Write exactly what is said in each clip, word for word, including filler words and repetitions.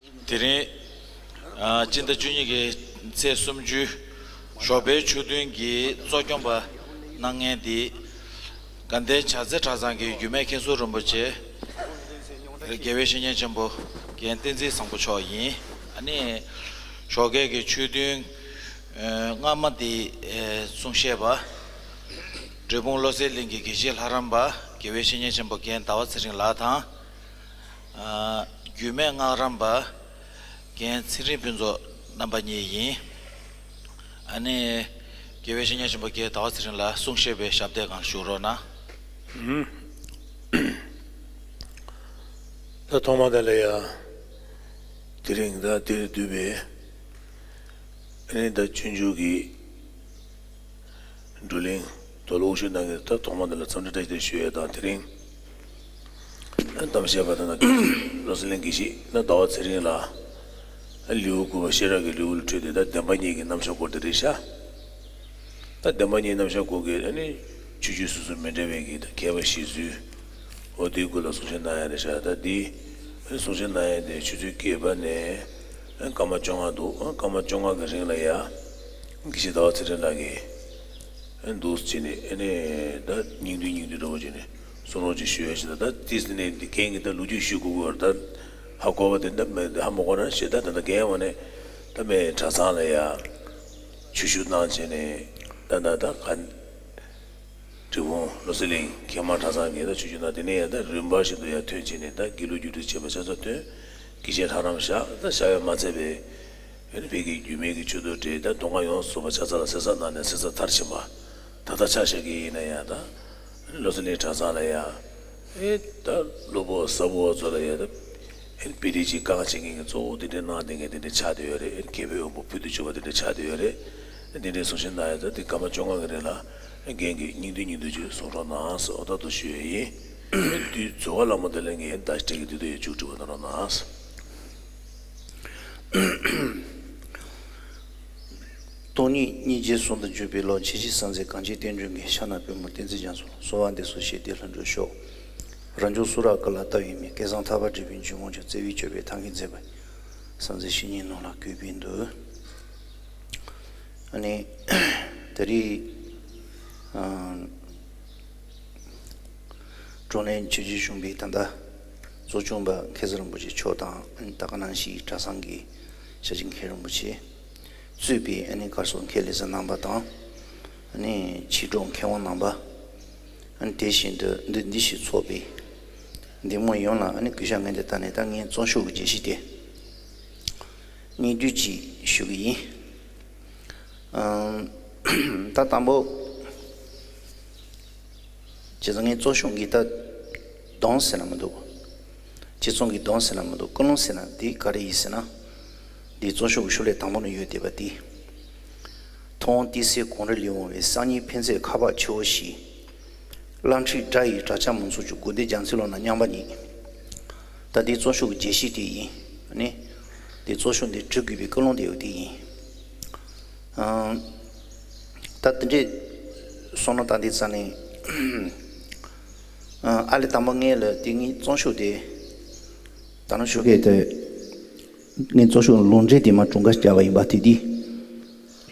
དེ་རིང་ཨ་སྤྱི་ཟླ་བཅུ་གཉིས་ཀྱི་ཚེས་སུམ་ཅུ། ཞོགས་པའི་ཆུ་ཐུན་གྱི་གཙོ་སྐྱོང་པ་གནང་མཁན་དེ། དགའ་ལྡན་བྱ་རྫ་གྲྭ་ཚང་གི་རྒྱུད་སྨད་མཁན་ཟུར་རིན་པོ་ཆེ། དགེ་བའི་བཤེས་གཉེན་ཆེན་པོ་རྒན་བསྟན་འཛིན་བཟང་པོ་མཆོག་ཡིན། ཨ་ནི་ཞོགས་ཀས་ཀྱི་ཆོས་ཐུན་ཨ་སྔ་མ་དེ་ཨ་གསུང་བཤད་པ། འབྲས་སྤུངས་བློ་གསལ་གླིང་གི་དགེ་བཤེས་ལྷ་རམས་པ་དགེ་བའི་བཤེས་གཉེན་ཆེན་པོ་རྒན་ཟླ་བ་ཚེ་རིང་ལགས་དང་། ཨ་རྒྱུད་སྨད་སྔགས་རམས་པ་རྒན་ཚེ་རིང་ཕུན་ཚོགས་རྣམ་པ་གཉིས་ཡིན། ཨ་ནི་དགེ་བའི་བཤེས་གཉེན་ཆེན་པོ་རྒན་ཟླ་བ་ཚེ་རིང་ལགས་གསུང་བཤད་པའི་ཞབས་སྟེགས་སྒང་ལ་བཞུགས་རོགས་གནང་། ད་ཐོག་མ་དེ་ལ་ཡ། དེ་རིང་ད་འདིར་འདུས་པའི་ཨ་ནི་ད་སྤྱོད་འཇུག་གི་བགྲོ་གླེང་དུ་ལོག་ཞུ་གནང་གི། ད་ཐོག་མ་དེ་ལ་འཚམས་འདྲི་བཀྲ་ཤིས་བདེ་ལེགས་ཞུ་ཡས་དང་། དེ་རིང་གཏམ་བཤད་པ་དང་། བློ་གསལ་གླིང་དགེ་བཤེས་ད་ཟླ་བ་ཚེ་རིང་ལགས་ལེའུ་དགུ་པ་ཤེས་རབ་ཀྱི་ལེའུ་ལ་འཕྲོས་ཏེ་ད་བདེན་པ་གཉིས་ཀྱི་རྣམ་གཞག་སྐོར་དེ་རེད་ཤག་ད་བདེན་པ་གཉིས་རྣམ་གཞག་སྐོར་གྱི་ཨ་ནི་ཆོས་བརྒྱུད་སོ་སོ་མི་འདྲ་བའི་གི་ད་མཁས་པ་བཞེད་ཚུལ་འོ་དེའི་སྐོར་ལ་གསུང་བཤད་གནང་ཡ་རེད་ཤག་ད་འདི་ཨ་ནི་གསུང་བཤད་གནང་ཡ་དེ་ཆུ་ཚོད་བརྒྱད་པ་ནས་ཨ་ནི་སྐར་མ་བཅོ་ལྔ་འདུག་ཨ་ནི་སྐར་མ་བཅོ་ལྔ་གི་རིང་ལ་ཡ་དགེ་བཤེས་ཟླ་བ་ཚེ་རིང་ལགས་ཀྱིས་ཨ་ནི་འདུག་སེ་བྱས་ནས་ཨ་ནི་ད་སྙིང་བསྡུས་སྙིང་བསྡུས་འདྲ་བོ་བྱས་ནས་གསུང་རོགས་ཅིག་ཞུ་ཡ་ཞིག་ད། ད་དེ་ཟེར་ནས་འདི་རྒན་གྱིས་ད་ལོ་རྒྱུས་ཞུ་དགོས་ཀྱི་ཡོད་རེད། ད་ཧ་གོ་བ་དེ་འདྲ་མེད། ཧ་མ་གོ་ན་ཞེ་ད། ད་ད་རྒན་འོ་ནས་ད་མེད་གྲྭ་ཚང་ལ་ཡ་ཆོས་ཞུགས་གནང་བྱས་ནས་ད་ད་ད་ག་འབྲས་སྤུངས་བློ་གསལ་གླིང་མཁས་མང་གྲྭ་ཚང་གི་ད་ཆོས་ཞུགས་གནང་། དེ་ནས་ཡང་ད་རིམ་པ་བཞིན་དུ་ཡར་ཐོན་བྱས་ནས་ད་དགེ་ལུགས་རྒྱུགས་སྤྲོད་བྱས་པ་ཆ་ཚང་ཐོན། དགེ་བཤེས་ལྷ་རམས་བཞག་ད་བཞག་ཡ་མ་ཚད་པའི་ཨ་ནི་བོད་ཀྱི་རྒྱུད་སྨད་ཀྱི་ཆོས་ཐོག་འབྲེལ་ད་མདོ་སྔགས་ཡོངས་སུ་རྫོགས་པ་ཆ་ཚང་ལ་གསན་བསམ་གནང་ནས་གསན་བསམ་མཐར་ཕྱིན་པ། ད་ལྟ་ཆ་བཞག་གི་ཡིན་ན་ཡང་ད་ཨ་ནི་བློ་གསལ་གླིང་གྲྭ་ཚང་ལ་ཡང་ཨེ་ད་སློབ་དཔོན་ཟབ་དཔོན་ཚོ་ལ་ཡང་ད་ཨེ་དཔེ་རིས་ཀྱི་རྐང་བྱེད་མཁན་གྱི་གཙོ་བོ་དེ་འདྲའི་གནང་བསྡད་མཁན་དེ་འདྲ་ཆགས་བསྡད་ཡོད་རེད། ཨེ་རྒྱལ་པོའི་དབང་པོ་ཕུལ་དུ་བྱུང་བ་དེ་འདྲ་ཆགས་བསྡད་ཡོད་རེད། ཨེ་དེ་འདྲའི་གསུང་བཤད་གནང་ཡ་ད་དེ་སྐར་མ་བཅོ་ལྔ་གི་རིང་ལ་ཨེ་རྒན་གྱིས་སྙིང་བསྡུས་སྙིང་བསྡུས་ཅིག་གསུང་རོགས་གནང་ཟེར་འོ་ད་དུ་ཞུ་ཡ་ཡིན། ཨེ་དུས་འཛོལ་བ་ལ་མོ་དེ་ལས་ངས་ད་སྤྲད་ཀྱི་དུས་དུ་ཡ་མཇུག་སྒྲིལ་བ་གནང་རོགས་གནང་། སྟོང་ཉིད་སྙིང་རྗེའི་ཟུང་དུ་འཇུག་པའི་བློ། མཆེད་བཞི་གསལ་མཛད་གངས་ཅན་བསྟན་འགྲོའི་དགེ། ཕྱག་ན་པུས་མོ་བསྟན་འཛིན་རྒྱ་མཚོ། གསོལ་བ་འདེབས་སོ་ཞེས་དེ་ལྷུན་གྲུབ་ཤོག་རང་བྱུང་གསུང་རབ་ཀུན་ལ་ལྟ་བའི་མིག་སྐལ་བཟང་ཐར་པ་འབྲས་བུའི་འཇུག་ངོགས་ཀྱི། བརྩེ་བས་སྤྱོད་པའི་ཐབས་མཁས་མཛད་པ། གསལ་མཛད་བཤེས་གཉེན་ནོར་ལ་གུས་པས་འདུད། ཨ་ནི་ད་རེས་ཨ་བགྲོ་གླེང་ཆོས་རྗེ་གཞུང་པའི་ད་ལྟ་གཙོ་སྐྱོང་པ་མཁན་ཟུར་རིན་པོ་ཆེ་མཆོག་དང་། ཨ་ནི་ད་ག་ནང་བཞིན་གྲྭ་ཚང་གི་ཞབས་ཕྱི་མཁན་རིན་པོ་ཆེ་གཙོས་པའི་ཨ་ནི་གར་སོགས་མཁན་ལས་བྱེད་རྣམ་པ་དང་། ཨ་ནི་ཕྱི་དྲོ་མཁས་དབང་རྣམ་པ། ཨ་ནི་དེ་བཞིན་དུ་འདི་འདི་ཞིག་ཚོགས་པའི་འདེམས་ངོ་ཡོངས་ལ་ཨ་ནི་གུས་ཞབས་ངས་འདི་ལྟ་ནས་ད་ངས་བརྩོན་ཤུགས་ཀྱི་རྒྱས་གཞི་དེ་སྙིང་བསྡུས་ཅིག་ཞུ་གི་ཡིན། ཨམ། ད་དང་པོ། བྱས་ཙང་ངས་བརྩོན་ཤུགས་ཀྱིས་ད་གདོང་ཟེར་ན་མི་འདུག་བྱས་ཙང་གི་གདོང་ཟེར་ན་མི་འདུག་ཀུན་སློང་ཟེར་ན་འདི་ག་རེ་ཡིན་ཟེར་ན། འདི་བརྩོན་ཤུགས་ཀྱི་ཤུགས་ལས་དང་པོ་ནས་ཡོད་བསྡད་པ་འདི། མཐོང་ལྟས་གསལ་གངས་རི་ལས་འོངས་པའི། སང་ཉིན་ཕན་ཚུན་ཁ་བ་ཆུ་བོ་བཞི། གླ་འཁྲིས་དགྲ་ཡི་དགྲ་ཆ་མང་ཚོགས་ཀྱི། དགོས་འདོད་རྒྱ་མཚོའི་ཀློང་ན་མཉམ་པ་ཉིད། ད་འདི་བརྩོན་ཤུགས་ཀྱི་རྒྱས་གཞི་དེ་ཡིན། ནི། འདི་བརྩོན་ཤུགས་འདི་སྒྲུབ་དགོས་པའི་ཀུན་སློང་དེ་ཡོད་དེ་ཡིན། ཨང་། ད་དེ་འདྲས་སོང་ན་ད་འདི་རྩ་ནས། ཨང་། ཨ་ལེ་དང་པོ་ངས་ལ་དེ་ངའི་བརྩོན་ཤུགས་དེ། ད་ནང་ཞུ་གི་དེ། ངའི་བརྩོན་ཤུགས་ལུང་འདྲེན་དེ་མ་གྲུང་ག་བྱ་བ་ཡིན་པ་དེ་དེ།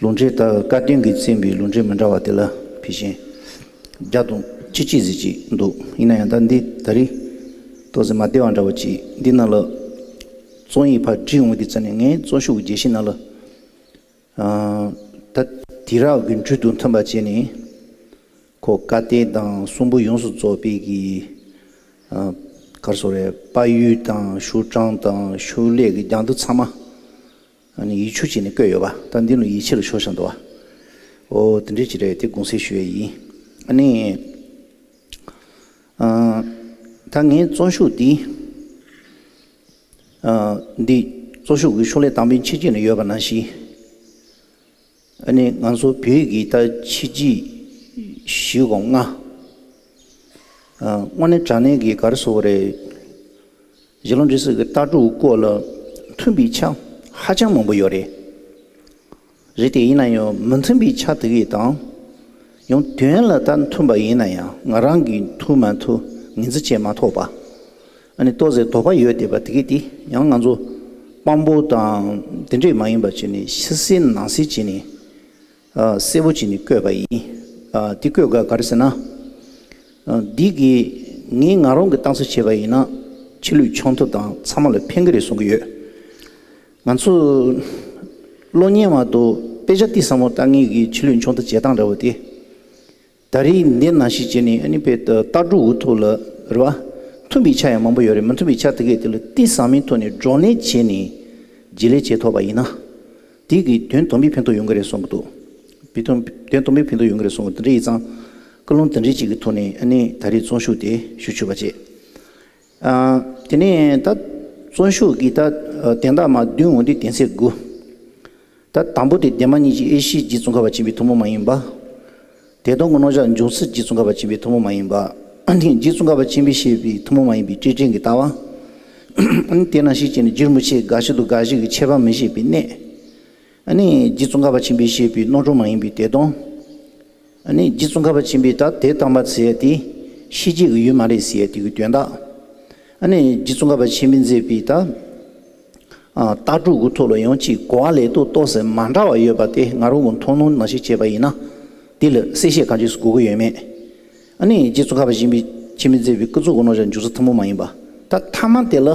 ལུང་འདྲེན་ད་བཀའ་བསྟན་གྱིས་མཚོན་པའི་ལུང་འདྲེན་མི་འདྲ་བ་དེ་ལ་ཕལ་ཆེར་བརྒྱ་དང་བཅུ་གཅིག་ཟེར་གྱི་འདུག་ཡིན་ན་ཡང་ད་འདི་ད་རེས་ཏོག་ཙམ་མ་བདེ་བ་འདྲ་བ་ཅིག་འདི་ནང་ལ་རྩོམ་ཡིག་ཕར་བྲིས་འོང་དུས་ཙམ་ནས་ངའི་བརྩོན་ཤུགས་ཀྱི་རྒྱས་གཞི་ནང་ལ། ཨ། ད་དུས་རབས་ཀྱི་འགྲོས་དང་མཐུན་པ་བྱས་ནས་ཁོ་བཀའ་བསྟན་དང་གསུང་འབུམ་ཡོངས་སུ་རྫོགས་པའི་གི། ཨ། ག་རེ་ཟེར་རེད། དཔལ་ཡུལ་དང་ཤོག་གྲངས་དང་ཤོག་ལྷེ་གི་རྒྱང་མཐུད་ཚང་མ། ཨ་ནི་ཡིག་ཆོག་བྱས་ནས་བཀོད་ཡོད་པ། ད་འདི་ལ་ཡིད་ཆེས་ལ་ཤོར་བཞག་འདུག་བ། ཨོ་དེ་འདྲས་ཅིག་རེད། དེ་དགོངས་སེལ་ཞུ་ཡས་ཡིན། ཨ་ནི། ཨ། ད་ངའི་བརྩོན་ཤུགས་འདི། ཨ། འདི་བརྩོན་ཤུགས་ཀྱི་ཤུགས་ལས་དང་པོའི་ཕྱི་རྒྱལ་ནས་ཡོད་པ་ནང་བཞིན། ཨ་ནི་ང་ཚོ་བོད་ཀྱི་ད་ཕྱི་རྒྱལ་བཞི་དང་ལྔ། ཨ། དངོས་གནས་དྲང་གནས་ཀྱི་ག་རེ་ཟེར་དགོས་རེད། གཞིས་ལུས་འབྲེལ་ཚད་ཀྱི་ལྟ་གྲུབ་སྐོར་ལ་མཐུན་པའི་ཆ་ཧ་ཅང་མང་པོ་ཡོད་རེད། རེད་དེ་ཡིན་ན་ཡང་མི་མཐུན་པའི་ཆ་དེ་གས་དང་། ཡང་དོན་ལ་ད་མཐུན་པ་ཡིན་ན་ཡང་ང་རང་གིས་མཐུན་མ་མཐུན་ངོས་འཛིན་བྱེད་མ་ཐུབ་པ། ཨ་ནི་ཏོག་ཙམ་དོགས་པ་ཡོད་བསྡད་པ་དེ་གས་དེ་ཡང་ང་ཚོ་ དཔང་པོ་དང་དེ་འདྲས་མ་ཡིན་པ་བྱས་ནས་ཕྱི་གསལ་ནང་གསལ་བྱས་ནས་ཨ་གསལ་པོ་བྱས་ནས་བཀོད་པ་ཡིན། ཨ་དེ་བཀོད་དགོས་ག་རེ་ཟེར་ན། ཨ་འདི་གིས་ངས་ང་རང་གི་རྟགས་གསལ་བྱས་པ་ཡིན་ན་ཕྱི་ལུས་ཆུང་མཐོ་དང་ཚང་མ་ལ་ཕན་གི་རེད་གསུང་གི་ཡོད། ང་ཚོ་གློག་བརྙན་མ་གཏོགས་དཔེ་ཆ་ཏིས་ཟབ་མོ་ལྟ་མཁན་གྱི་ཕྱི་ལུས་ཆུང་མཐོ་བྱེད་སྟངས་འདྲ་བོ་དེ། ད་རེས་འདི་ནང་བཞིན་བྱས་ནས་ཨ་ནི་དཔེ་ལྟ་གྲུབ་འུ་ཐུག་ལ་རེད་བ། མཐུན་པའི་ཆ་ཡང་མང་པོ་ཡོད་རེད། མི་མཐུན་པའི་ཆ་དེ་གས་དེ་ལ་ཏིས་ཟབ་མོའི་ཐོག་ནས་བགྲོ་གླེང་བྱས་ནས་བརྗེ་ལེན་བྱེད་ཐུབ་པ་ཡིན་ན། དེ་གིས་དོན་དམ་པའི་ཕན་ཐོགས་ཡོང་གི་རེད་གསུང་གི་འདུག་དོན་དམ་པའི་ཕན་ཐོགས་ཡོང་གི་རེད་གསུང་གི་འདུག་དེ་འདྲ་ཡིན་ཙང་། ཀུན་སློང་དེ་འདྲ་ཅིག་གི་ཐོག་ནས་ཨ་ནི་ད་རེས་བརྩོན་ཤུགས་དེ་ཞུ་ཆོག་པ་བྱེད། ཨ་དེ་ནས་ད་བརྩོན་ཤུགས་ཀྱི་ད་ཨ་དན་རྟགས་མ་བདུན་འོང་དུས་དོན་ཚན་དགུ། ད་དང་པོ་དེ་བདེན་པ་གཉིས་ཀྱི་དབྱེ་གཞི་རྗེ་ཙོང་ཁ་པ་ཆེན་པོའི་ཐུན་མོང་མ་ཡིན་པ། དེ་དོན་གྱི་རྣམ་གཞག་འབྱུང་ཚུལ་རྗེ་ཙོང་ཁ་པ་ཆེན་པོའི་ཐུན་མོང་མ་ཡིན་པ། ཨ་ནི་རྗེ་ཙོང་ཁ་པ་ཆེན་པོས་བཤད་པའི་ཐུན་མོང་མ་ཡིན་པའི་སྤྲོས་བྲལ་གྱི་ལྟ་བ། ཨ་ནི་དེ་ནང་བཞིན་བྱས་ནས་རྒྱུན་མི་འཆད་དགག་བྱ་དང་དགག་གཞི་གི་ཁྱད་པར་མི་ཤེས་པའི་གནད། ཨ་ནི་རྗེ་ཙོང་ཁ་པ་ཆེན་པོས་བཤད་པའི་རྣམ་གྲངས་མ་ཡིན་པའི་དེ་དོན། ཨ་ནི་རྗེ་ཙོང་ཁ་པ་ཆེན་པོས་ད་དེ་དམ་པ་ཟེར་ཡ་དེ་ཤེས་བྱེད་ཀྱི་ཡུལ་མ་རེད་ཟེར་ཡ་དེ་གི་དོན་དག་ཨ་ནི་རྗེ་ཙོང་ཁ་པ་ཆེན་པོས་མཛད་པའི་ད་ཨ་ལྟ་གྲུབ་འུ་ཐུག་ལ་ཡང་ཅིག་གོ་བ་ལེགས་ཏོག་ཏོག་ཙམ་མ་འདྲ་བ་ཡོད་པ་དེ་ང་རང་གི་མཐོང་སྣང་ནང་བཞིན་བྱས་པ་ཡིན་ན། དེ་ལ་གསལ་བཤད་གང་ཅིག་དགོས་ཀྱི་ཡོད་མེད། ཨ་ནི་རྗེ་ཙོང་ཁ་པ་ཆེན་པོས་ཆེན་པོས་མཛད་པའི་ཀུན་རྫོབ་ཀྱི་རྣམ་གཞག་འཇོག་ཚུལ་ཐུན་མོང་མ་ཡིན་པ། ད་ཐ་མ་དེ་ལ་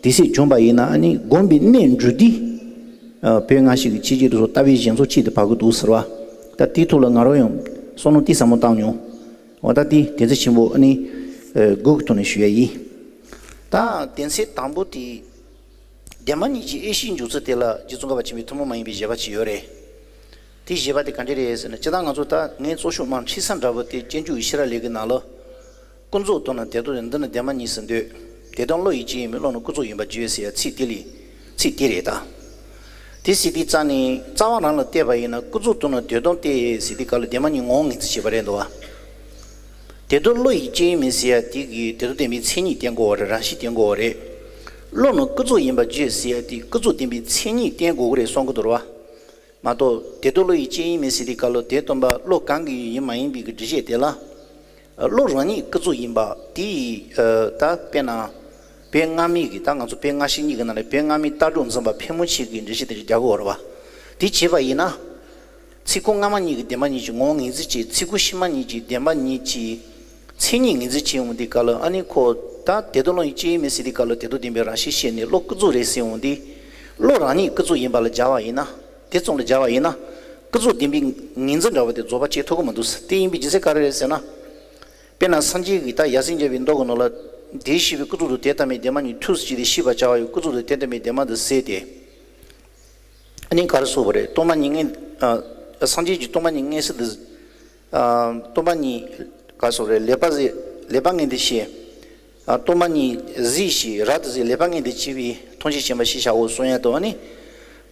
དེ་སྲིད་བྱུང་པ་ཡིན་ན་ཨ་ནི་སྒོམ་པའི་གནད་འགྲུབ་དུས། ཨ་བོད་སྔ་ཕྱི་གི་ཆོས་བརྒྱུད་དེ་ཚོ་ལྟ་བའི་བཞེད་ཚུལ་གཅིག་ཏུ་བབས་ཀྱི་འདུག་ཟེར་བ། ད་དེའི་ཐོག་ལ་ང་རང་ཡང་བསམ་བློ་ཏིས་ཟབ་མོ་བཏང་མྱོང་། འོ་ད་དེ་དོན་ཚན་ཆེན་པོ་ཨ་ནི་ཨ་དགུ་གི་ཐོག་ནས་ཞུ་ཡ་ཡིན། ད་དོན་ཚན་དང་པོ་དེ། བདེན་པ་གཉིས་ཀྱི་དབྱེ་གཞིའི་འཇོག་ཚུལ་དེ་ལ་རྗེ་ཙོང་ཁ་པ་ཆེན་པོའི་ཐུན་མོང་མ་ཡིན་པའི་བཞེད་པ་ཅིག་ཡོད་རེད། དེ་བཞེད་པ་དེ་ག་འདྲ་རེད་ཟེར་ན། སྤྱིར་བཏང་ང་ཚོ་ད་ངས་གཙོ་ཤོག་མར་ཁྲིད་ས་འདྲ་པོ་དེ་སྤྱོད་འཇུག་གི་ཤེས་རབ་ལེའུ་གི་ནང་ལ། ཀུན་རྫོབ་ཏུ་ནི་དེ་དོན་འདི་ནི་བདེན་པ་གཉིས་སུ་འདོད། དེ་དོན་བློ་ཡིས་དཔྱད་ཡིན་མིན་བློ་ནི་ཀུན་རྫོབ་ཡིན་པར་བརྗོད་ཟེར་ཡ་ཚིག་དེ་ལས་ཚིག་དེ་རེད་ད། དེ་ཟེར་དུས་རྩ་ནས་རྩ་བ་རང་ལ་བལྟས་པ་ཡིན་ན་ཀུན་རྫོབ་ཏུ་ནི་དེ་དོན་ཏེ་ཟེར་དུས་སྐབས་ལ་བདེན་པ་གཉིས་ངོ་བོ་ངོས་འཛིན་བྱས་པ་རེད་འདུག་བ། དེ་དོན་བློ་ཡིས་དཔྱད་ཡིན་མིན་ཟེར་ཡ་དེ་གིས་དེ་དོན་བདེན་པའི་མཚན་ཉིད་བསྟན་དགོས་བ་རེད། རང་བཞིན་བསྟན་དགོས་བ་རེད། བློ་ནི་ཀུན་རྫོབ་ཡིན་པར་བརྗོད་ཟེར་ཡ་དེ་ཀུན་རྫོབ་བདེན་པའི་མཚན་ཉིད་བསྟན་དགོས་ཀྱི་རེད་གསུང་གི་འདུག་བ། མ་གཏོགས་དེ་དོན་བློ་ཡིས་དཔྱད་ཡིན་མིན་ཟེར་དུས་སྐབས་ལ་དེ་སྟོན་པ་བློ་གང་གི་ཡིན་མ་ཡིན་པའི་གི་འགྲེལ་བཤད་དེ་ལ། བློ་རང་ཉིད་ཀུན་རྫོབ་ཡིན་པ་དེ་ཡིས་ད་དཔེར་ན། བོད་སྔ་མའི་གི་ད་ང་ཚོ་བོད་སྔ་ཕྱི་གཉིས་ཀྱི་ནང་ནས་བོད་སྔ་མའི་ལྟ་གྲུབ་འཛིན་པ་ཕལ་མོ་ཆེ་གིས་འགྲེལ་བཤད་དེ་རྒྱག་གི་ཡོད་རེད་བ། དེ་བྱས་པ་ཡིན་ན། ཚིག་ཁུངས་སྔ་མ་གཉིས་ཀྱི་བདེན་པ་གཉིས་ཀྱི་ངོ་བོ་ངོས་འཛིན་བྱས། ཚིག་ཁུངས་ཕྱི་མ་གཉིས་ཀྱི་བདེན་པ་གཉིས་ཀྱི་མཚན་ཉིད་ངོས་འཛིན་བྱས་འོང་དུས་སྐབས་ལ་ཨ་ནི་ཁོ་ད་དེ་དོན་བློ་ཡིས་དཔྱད་ཡིན་མིན་ཟེར་དུས་སྐབས་ལ་དེ་དོན་བདེན་པའི་རང་བཞིན་བཤད་ནས་བློ་ཀུན་རྫོབ་རེད་ཟེར་འོང་དུས། བློ་རང་ཉིད་ཀུན་རྫོབ་ཡིན་པ་ལ་སྦྱར་བ་ཡིན་ན། དེ་ཙམ་ལ་སྦྱར་བ་ཡིན་ན། ཀུན་རྫོབ་བདེན་པའི་ངོས་འཛིན་འདྲ་བོ་དེ་རྫོགས་པ་བྱེད་ཐུབ་ཀྱི་མི་འདུག་དེ་ཡིན་པའི་རྒྱུ་མཚན་ག་རེ་རེད་ཟེར་ན། དཔེར་ན་སངས་རྒྱས་ཀྱིས་ད་ཡབ་སྲས་མཇལ་བའི་མདོ་གི་ནང་ལ། དེས་ཤེས་པའི་ཀུན་རྫོབ་ཏུ་དེ་ལྟ་མིན་བདེན་པ་གཉིས་ཐུགས་སུ་ཆུད་དེ་ཤེས་པར་བྱ་བ་ཡི་ཀུན་རྫོབ་ཏུ་དེ་ལྟ་མིན་བདེན་པ་འདི་ཟད་དེ། ཨ་ནི་ག་རེ་གསུངས་པ་རེད། སྟོང་པ་ཉིད་མངོན། ཨ་སངས་རྒྱས་ཀྱིས་སྟོང་པ་ཉིད་མངོན་གསལ་དུ། ཨ་སྟོང་པ་ཉིད་ག་རེ་གསུངས་པ་རེད། ལེགས་པར་གཟིགས། ལེགས་པར་མངོན་དུ་བྱས། ཨ་སྟོང་པ་ཉིད་གཟིགས་ཤིང་རབ་ཏུ་གཟིགས། ལེགས་པར་མངོན་དུ་བྱས་པས་ཐམས་ཅད་མཁྱེན་པར་ཤེས་བྱའོ་གསུང་ཡ་དང་ཨ་ནི།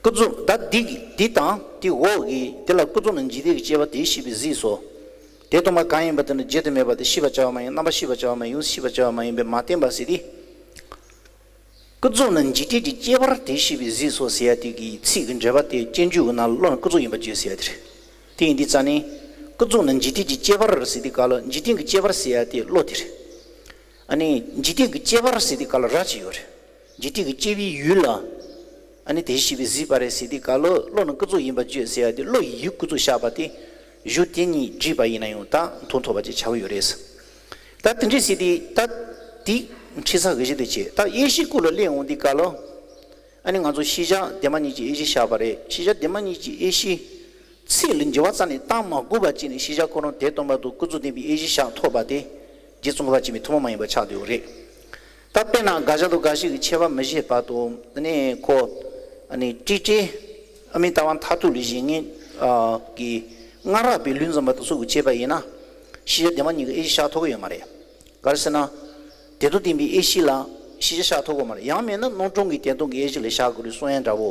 ཀུན་རྫོབ་ད་འདི་འདི་དང་དེ་འོག་གི་དེ་ལ་ཀུན་རྫོབ་ནི་འཇིག་རྟེན་གྱི་དཔྱད་པ་དེས་ཤེས་པའི་གཟིགས་སོ། དེ་སྟོང་པ་གང་ཡིན་པ་དེ་ནི་བརྗོད་དུ་མེད་པ་སྟེ་ཤེས་པར་བྱ་བ་མ་ཡིན། རྣམ་པར་ཤེས་པར་བྱ་བ་མ་ཡིན། ཡུལ་ཤེས་པར་བྱ་བ་མ་ཡིན་པས་མ་བསྟན་པ་ཟེར་ཏེ། ཀུན་རྫོབ་ནི་འཇིག་རྟེན་གྱི་དཔྱད་པར་དེས་ཤེས་པའི་གཟིགས་སོ་ཟེར་ཡ་དེ་གི་ཚིག་གི་འགྲེལ་པ་དེ་སྤྱོད་འཇུག་གི་ནང་ལ་བློ་ནི་ཀུན་རྫོབ་ཡིན་པར་བརྗོད་ཟེར་ཡ་དེ་རེད། དེ་ཡིན་དུས་རྩ་ནས། ཀུན་རྫོབ་ནི་འཇིག་རྟེན་གྱི་དཔྱད་པར་ཟེར་དུས་སྐབས་ལ་འཇིག་རྟེན་གྱི་དཔྱད་པར་ཟེར་ཡ་དེ་བློ་དེ་རེད། ཨ་ནི་འཇིག་རྟེན་གྱི་དཔྱད་པར་ཟེར་དུས་སྐབས་ལ་ར་ཅིག་ཡོད་རེད། འཇིག་རྟེན་གྱི་དཔྱད་པའི་ཡུལ་ལ། ཨ་ནི་དེས་ཤེས་པའི་གཟིགས་པ་རེད་ཟེར་དུས་སྐབས་ལ་བློ་ནི་ཀུན་རྫོབ་ཡིན་པར་བརྗོད་ཟེར་ཡ་དེ་བློ་ཡི་ཡུལ་ཀུན་རྫོབ་བཞག་པ་དེ། གཞུང་དེ་གཉིས་བསྒྲིགས་པ་ཡིན་ན་ཡང་ད་མཐོང་ཐུབ་པ་ཅིག་ཆགས་ཀྱི་ཡོད་རེད། ད་དེ་འདྲས་ཟེར་དུས་ད་དེ་ཁྲིད་ས་གི་གཞི་དེ་བྱས། ད་དབྱེ་གཞི་སྐོར་ལ་གླེང་འོང་དུས་སྐབས་ལ། ཨ་ནི་ང་ཚོ་ཤེས་བྱ་བདེན་པ་གཉིས་ཀྱི་དབྱེ་གཞི་བཞག་པ་རེད། ཤེས་བྱ་བདེན་པ་གཉིས་ཀྱི་དབྱེ་གཞི་ཚིག་ལ་འགྱུར་བ་རྩ་ནས་བཏང་མ་དགོས་པ་བྱས་ནས་ཤེས་བྱ་ཁོ་རང་དེ་སྟོན་པ་དང་ཀུན་རྫོབ་བདེན་པའི་དབྱེ་གཞི་བཞག་ཐུབ་པ་དེ་རྗེ་ཙོང་ཁ་པ་ཆེན་པོའི་ཐུན་མོང་མ་ཡིན་པ་ཆགས་བསྡད་ཡོད་རེད། ད་དཔེར་ན་དགག་བྱ་དང་དགག་གཞི་གི་ཁྱད་པར་མི་ཤེས་པ་དང་། དེ་ནས་ཁོ་ཨ་ནི་སྤྲོས་བྲལ་དབུ་མའི་ལྟ་བ་མཐར་ཐུག་ལ་བཞེད་མཁན་གྱི་སྔ་རབས་པའི་ལུགས་འཛིན་པ་དེ་ཚོ་གིས་བྱས་པ་ཡིན་ན། ཤེས་བྱ་བདེན་པ་གཉིས་ཀྱི་དབྱེ་གཞི་བཞག་ཐུབ་ཀྱི་ཡོད་མ་རེད། ག་རེ་ཟེར་ན། དེ་དང་ལྡན་པའི་དབྱེ་གཞི་ལ་ཤེས་བྱ་བཞག་ཐུབ་ཀྱི་མ་རེད། ཡང་མིན་ན་རྣམ་གྲངས་ཀྱི་དོན་སྟོང་གི་དབྱེ་གཞི་ལ་བཞག་དགོས་རེད་གསུང་ཡ་འདྲ་བོ།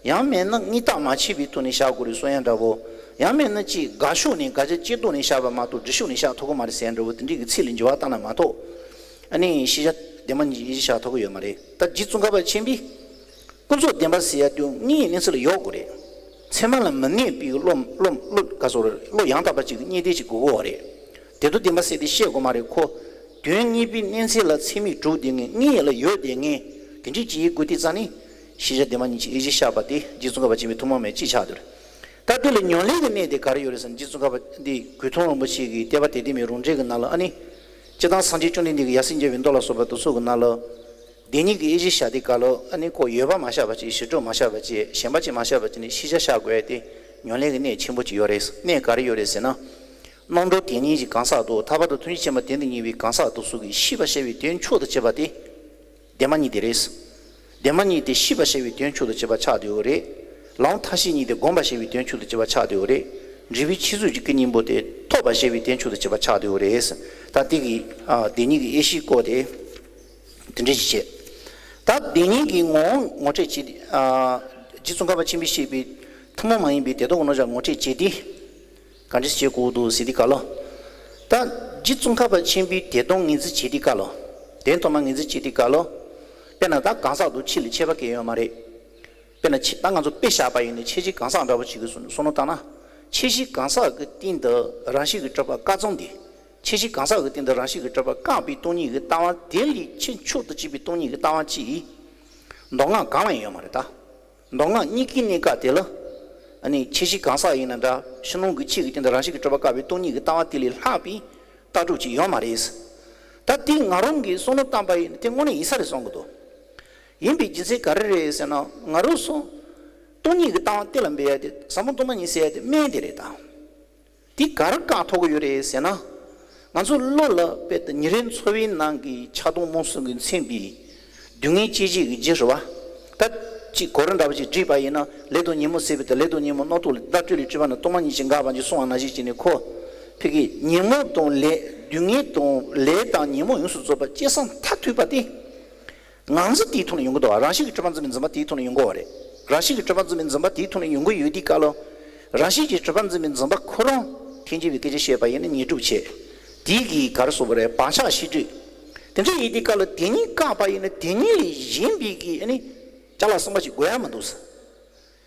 ཡང་མིན་ན་དངོས་བཏགས་མ་ཕྱེ་བའི་ཐོག་ནས་བཞག་དགོས་རེད་གསུང་ཡ་འདྲ་བོ། ཡང་མིན་ན་ཅིག་དགག་ཕྱོགས་ནས་དགག་བྱ་སྤྱིར་བཏང་ནས་བཞག་པ་མ་གཏོགས་སྒྲུབ་ཕྱོགས་ནས་བཞག་ཐུབ་ཀྱི་མ་རེད་ཟེར་ཡ་འདྲ་བོ་དེ་འདྲའི་གི་ཚིག་ལ་འགྱུར་བ་བཏང་ན་མ་གཏོགས། ཨ་ནི་ཤེས་བྱ་བདེན་པ་གཉིས་ཀྱི་དབྱེ་གཞི་བཞག་ཐུབ་ཀྱི་ཡོད་མ་རེད། ད་རྗེ་ཙོང་ཁ་པ་ཆེན་པོས། ཀུན་རྫོབ་བདེན་པ་ཟེར་ཡ་དེ་དངོས་ཡོད་གནས་ཚུལ་ལ་ཡོད་དགོས་རེད། ཚད་མ་ལ་མི་གནས་པའི་བློ་བློ་བློ་ག་སོགས་རེད། བློ་ཡང་དག་པ་ཅིག་གི་གནས་བརྟན་ཅིག་དགོས་ཀྱི་ཡོད་རེད། དེ་དང་ལྡན་པ་ཟེར་ཏེ་བཤད་དགོས་མ་རེད་ཁོ། དོན་དངོས་པོའི་གནས་ཚད་ལ་ཚད་མས་གྲུབ་བསྡད་མཁན་དངོས་ཡོད་ལ་ཡོད་བསྡད་མཁན་དེ་འདྲའི་ཅིག་ཡིན་དགོས་དུས་རྩ་ནས། ཤེས་བྱ་དེ་མ་ཉིད་ཀྱི་དབྱེ་གཞི་བཞག་པ་དེ་རྗེ་ཙོང་ཁ་པ་ཆེན་པོའི་ཐུན་མོང་མ་ཡིན་གཅིག་ཆགས་བསྡད་རེད། ད་དེ་ལ་ཉམས་ལེན་གྱི་གནས་དེ་ག་རེ་ཡོད་རེད་ཟེར་ན། རྗེ་ཙོང་ཁ་པ་འདི་གོས་ཐུང་རིན་པོ་ཆེ་གི་བསྟན་པ་དད་ལྡན་མའི་རང་འགྲེལ་གྱི་ནང་ལ་ཨ་ནི། སྤྱིར་བཏང་སངས་རྒྱས་བཅོམ་ལྡན་འདས་ཀྱི་ཡབ་སྲས་མཇལ་བའི་མདོ་ལ་སོགས་པ་དེ་ཚོ་གི་ནང་ལ། བདེན་གཉིས་ཀྱི་དབྱེ་གཞི་བཞག་དུས་སྐབས་ལ་ཨ་ནི་ཁོ་ཡོད་པ་མ་བཞག་པ་བྱས། བྱེ་བྲག་མ་བཞག་པ་བྱས། གཞན་པ་ཅིག་མ་བཞག་པ་བྱས་ནས་ཤེས་བྱ་བཞག་དགོས་ཡ་དེ་ཉམས་ལེན་གྱི་གནད་ཆེན་པོ་ཅིག་ཡོད་རེད། གནད་ག་རེ་ཡོད་རེད་ཟེར་ན། རྣམ་གྲོལ་དེ་ཉིད་ཀྱི་གང་ཟག་དང་། ཐར་པ་དང་ཐུགས་རྗེ་ཆེན་པོ་དེ་དང་ཉེ་བའི་གང་ཟག་དེ་ཚོ་གིས་ཤེས་པར་བྱ་བའི་དོན་མཆོག་ཏུ་བྱེད་པ་དེ། བདེན་པ་གཉིས་དེ་རེད། བདེན་པ་གཉིས་དེ་ཤེས་པར་བྱ་བའི་དོན་མཆོག་ཏུ་བྱེད་པ་ཆགས་བསྡད་ཡོད་རེད། ལམ་མཐའ་བཞི་གཉིས་དེ་བསྒོམ་པར་བྱ་བའི་དོན་མཆོག་ཏུ་བྱེད་པ་ཆགས་བསྡད་ཡོད་རེད། འབྲས་བུའི་ཆོས་ཚུལ་གྱི་སྐུ་གཉིས་པོ་དེ་ཐོབ་པར་བྱ་བའི་དོན་མཆོག་ཏུ་བྱེད་པ་ཆགས་བསྡད་ཡོད་རེད། ད་དེ་གི་ཨ་བདེན་གཉིས་ཀྱི་དབྱེ་གཞིའི་སྐོར་དེ་དེ་འདྲ་ཞིག་བྱས། ད་བདེན་གཉིས་ཀྱི་ངོ་བོ་ངོ་སྤྲོད་བྱེད། ཨ་རྗེ་ཙོང་ཁ་པ་ཆེན་པོས་བཤད་པའི་ཐུན་མོང་མ་ཡིན་པའི་བདེན་སྟོང་གི་རྣམ་གཞག་ངོ་སྤྲོད་བྱེད་དུས། ག་འདྲ་བྱེད་དགོས་འདུག་ཟེར་དུས་སྐབས་ལ། ད་རྗེ་ཙོང་ཁ་པ་ཆེན་པོའི་བདེན་སྟོང་ངོས་འཛིན་བྱེད་དུས་སྐབས་ལ། བདེན་སྟོང་མ་ངོས་འཛིན་བྱེད་དུས་སྐབས་ལ། དཔེར་ན་ད་གང་ཟག་དང་ཆོས་ལ་ཁྱད་པར་གང་ཡང་ཡོད་མ་རེད། དཔེར་ན་ཆོས་ད་ང་ཚོ་དཔེ་བཞག་པ་ཡིན་ན་ཁྱད་གཞི་གང་ཟག་འདྲ་པོ་ཅིག་གི་བསམ་བློ་བཏང་ན། ཁྱད་གཞི་གང་ཟག་གི་སྟེང་དུ་རང་བཞིན་གྱིས་གྲུབ་པ་བཀག་ཙམ་དེ། ཁྱད་གཞི་གང་ཟག་གི་སྟེང་དུ་རང་བཞིན་གྱིས་གྲུབ་པ་བཀག་པའི་སྟོང་ཉིད་ཀྱི་ལྟ་བ་དེ་ལས་ཆེས་མཆོག་ཏུ་གཅེས་པའི་སྟོང་ཉིད་ཀྱི་ལྟ་བ་ཅིག་མདོ་སྔགས་གང་ལ་ཡང་ཡོད་མ་རེད་ད། མདོ་སྔགས་གཉིས་ཀའི་གནས་སྐབས་དེ་ལ། ཨ་ནི་ཁྱད་གཞི་གང་ཟག་ཡིན་ན་འདྲ། ཕྱི་ནང་གི་ཆོས་ཀྱི་སྟེང་དུ་རང་བཞིན་གྱིས་གྲུབ་པ་བཀག་པའི་སྟོང་ཉིད་ཀྱི་ལྟ་བ་དེ་ལས་ལྷག་པའི་ལྟ་གྲུབ་ཅིག་ཡོད་མ་རེད། ད་དེ་ང་རང་གིས་བསམ་བློ་བཏང་པ་ཡིན་ན་དེ་དངོས་གནས་ཡིན་ས་རེད་བསམ་གྱི་འདུག་ཡིན་པའི་རྒྱུ་མཚན་ག་རེ་རེད་ཟེར་ན། ང་རང་ཚོ་སྟོང་ཉིད་ཀྱི་ལྟ་བ་གཏན་ལ་འབེབས་ཡ་དེ་ཟབ་མོ་སྟོང་པ་ཉིད་ཟེར་ཡ་དེ་སྨན་དེ་རེད་ད། དེ་ག་རེ་བཀག་ཐུབ་ཀྱི་ཡོད་རེད་ཟེར་ན། ང་ཚོ་བློ་ལ་དཔེ་དེ་ཉིན་རེའི་འཚོ་བའི་ནང་གི་ཆགས་སྡང་རྨོངས་གསུམ་གྱིས་མཚོན་པའི་སྡུག་བསྔལ་སྐྱེད་བྱེད་ཀྱི་རྒྱུ་རེད་བ། ད་ཅིག་གོ་རིམ་འདྲ་པོ་ཅིག་བསྒྲིགས་པ་ཡིན་ན། ལས་དང་ཉོན་མོངས་ཟད་པའི་དོན། ལས་དང་ཉོན་མོངས་རྣམ་རྟོག་ལས། དེ་དག་བཀྲུས་ལས་སྤྲུལ་པ་ནི། སྟོང་པ་ཉིད་ཀྱིས་འགགས་པར་འགྱུར་གསུངས་པ་ནང་བཞིན་བྱས་ནས། ཁོ་ཕ་གི་ཉོན་མོངས་དང་ལས། སྡུག་བསྔལ་དང་ལས་དང་ཉོན་མོངས་ཡོངས་སུ་རྫོགས་པ་སྐྱེས་སོང་མཐར་ཐུག་པ་དེ། ང་ཚོ་དེའི་ཐོག་ནས་ཡོང་གི་འདུག་བ། རང་བཞིན་གྱིས་གྲུབ་པར་འཛིན་པའི་འཛིན་པ་དེའི་ཐོག་ནས་ཡོང་གི་ཡོད་རེད། རང་བཞིན་གྱིས་གྲུབ་པར་འཛིན་པའི་འཛིན་པ་དེའི་ཐོག་ནས་ཡོང་གི་ཡོད་དུས་སྐབས་ལ། རང་བཞིན་གྱིས་གྲུབ་པར་འཛིན་པའི་འཛིན་པ་ཁོ་རང་ཐལ་འགྱུར་བའི་སྐད་ཆ་བཤད་པ་ཡིན་ན་ཉོན་སྒྲིབ་བྱེད། དེའི་གི་ག་རེ་ཟེར་དགོས་རེད། བག་ཆགས་ཤེས་སྒྲིབ། དེ་འདྲ་ཡིན་དུས་སྐབས་ལ་དེ་གཉིས་བཀག་པ་ཡིན་ན་དེ་གཉིས་ལས་གཞན་པའི་གི་ཨ་ནི་ཅ་ལག་གསུམ་པ་ཞིག་དགོས་ཡ་མི་འདུག་ཟེར།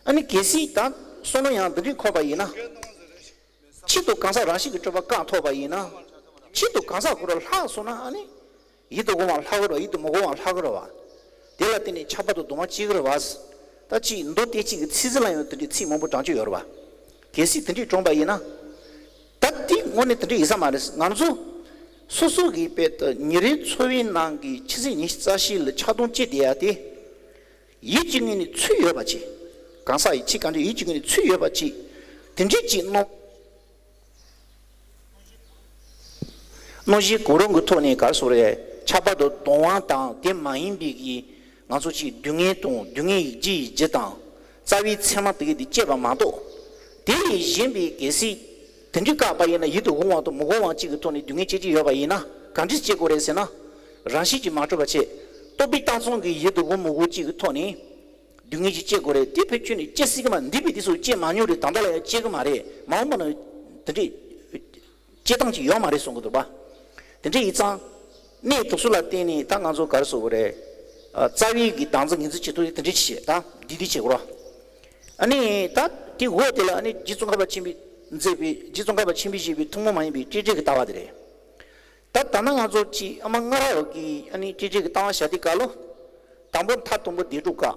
ཨ་ནི་གལ་སྲིད་ད་བསམ་བློ་ཡང་འདི་འདྲས་འཁོར་བ་ཡིན་ན། ཆེད་དུ་གང་ཟག་རང་བཞིན་གྱིས་གྲུབ་པ་བཀག་ཐུབ་པ་ཡིན་ན། ཆེད་དུ་གང་ཟག་ཁོ་རང་ལྷག་སོང་ན་ཨ་ནི། ཡིད་དུ་འོང་བ་ལྷག་གི་རེད་བ། ཡིད་དུ་མི་འོང་བ་ལྷག་གི་རེད་བ། དེ་ལ་བརྟེན་ནས་ཆགས་པ་དང་སྡུག་བསྔལ་སྐྱེ་གི་རེད་བ། ད་ཅིག་མདོ་སྡེ་གཅིག་གི་ཚིག་གཟིགས་ལ་ཡང་དེ་འདྲའི་ཚིག་མང་པོ་བགྲང་རྒྱུ་ཡོད་རེད་བ། གལ་སྲིད་དེ་འདྲས་བགྲངས་པ་ཡིན་ན། ད་དེ་དངོས་གནས་དེ་འདྲས་ཡིན་ས་མ་རེད། ང་ཚོ་སོ་སོ་གི་དཔེ་ད་ཉིན་རེའི་འཚོ་བའི་ནང་གི་ཆུ་ཚོད་ཉི་ཤུ་རྩ་བཞི་ལ་ཆགས་སྡང་སྐྱེ་བསྡད་ཡ་དེ། ཡིད་ཀྱི་ངོས་ནས་ཚུར་ཡོད་པ་ཅིག་གང་ཟག་ཡིད་ཆེས་གང་འདྲ་ཡིད་ཀྱི་ངོས་ནས་ཚུར་ཡོད་པ་ཅིག་དེ་འདྲས་ཅིག་སྣང་། སྣང་ཞེན་གོམས་རིམ་གྱི་ཐོག་ནས་ག་རེ་ཟེར་དགོས་རེད། ཆགས་པ་དང་སྡུག་བསྔལ་དང་དེ་མ་ཡིན་པའི་གི་ང་ཚོ་ཅིག་སྡུག་བསྔལ་དང་སྡུག་བསྔལ་གྱི་རྒྱུ་ཡི་རྒྱུ་དང་། རྩ་བའི་མཚན་མ་དེ་གའི་དེ་སྐྱེས་པ་མ་གཏོགས། དེ་ལས་གཞན་པའི་གལ་སྲིད་དེ་འདྲའི་བཀག་པ་ཡིན་ན། ཡིད་དུ་འོང་བ་དང་མི་འོང་བ་གཅིག་གི་ཐོག་ནས་སྡུག་བསྔལ་སྐྱེ་གི་ཡོད་པ་ཡིན་ན། ག་འདྲས་སྐྱེ་དགོས་རེད་ཟེར་ན། རང་བཞིན་གྱིས་མ་གྲུབ་པ་བྱས། རྟོག་པས་བཏགས་ཙམ་གྱི་ཡིད་དུ་འོང་མི་འོང་གཅིག་གི་ཐོག་ནས། སྡུག་བསྔལ་ཅིག་སྐྱེ་དགོས་རེད། དེ་ཕལ་ཆེར་ནི་སྐྱེ་སྲིད་ཀྱི་མ། འདས་པའི་དུས་སུ་སྐྱེ་མ་མྱོང་རེད། ད་ལྟ་ལ་ཡང་སྐྱེ་གི་མ་རེད། མ་འོངས་པ་ན་དེ་འདྲའི་སྐྱེ་སྟངས་ཅིག་ཡོད་མ་རེད་གསུང་གི་འདུག་པ། དེ་འདྲ་ཡིན་ཙང་། གནས་དེ་ཚོ་ལ་བརྟེན་ནས་ད་ང་ཚོ་ག་རེ་ཟེར་དགོས་རེད། ཨ། རྩ་བའི་གི་བདག་འཛིན་ངོས་འཛིན་བྱེད་ཐུབ་དེ་འདྲ་ཅིག་བྱེད། ད་འདི་འདི་བྱེད་དགོས་ར། ཨ་ནི་ད་དེ་འོག་དེ་ལ་ཨ་ནི་རྗེ་ཙོང་ཁ་པ་ཆེན་པོས་མཛད་པའི། རྗེ་ཙོང་ཁ་པ་ཆེན་པོས་བཞེད་པའི་ཐུན་མོང་མ་ཡིན་པའི་སྤྲོས་བྲལ་གྱི་ལྟ་བ་དེ་རེད། ད་ད་ནང་ང་ཚོ་ཅིག་ཨ་མ་སྔ་རབས་ཀྱི་ཨ་ནི་སྤྲོས་བྲལ་གྱི་ལྟ་བ་བཞག་དུས་སྐབས་ལ། དང་པོ་མཐར་ཐུག་པོ་བདེ་གྲུབ་བཀག་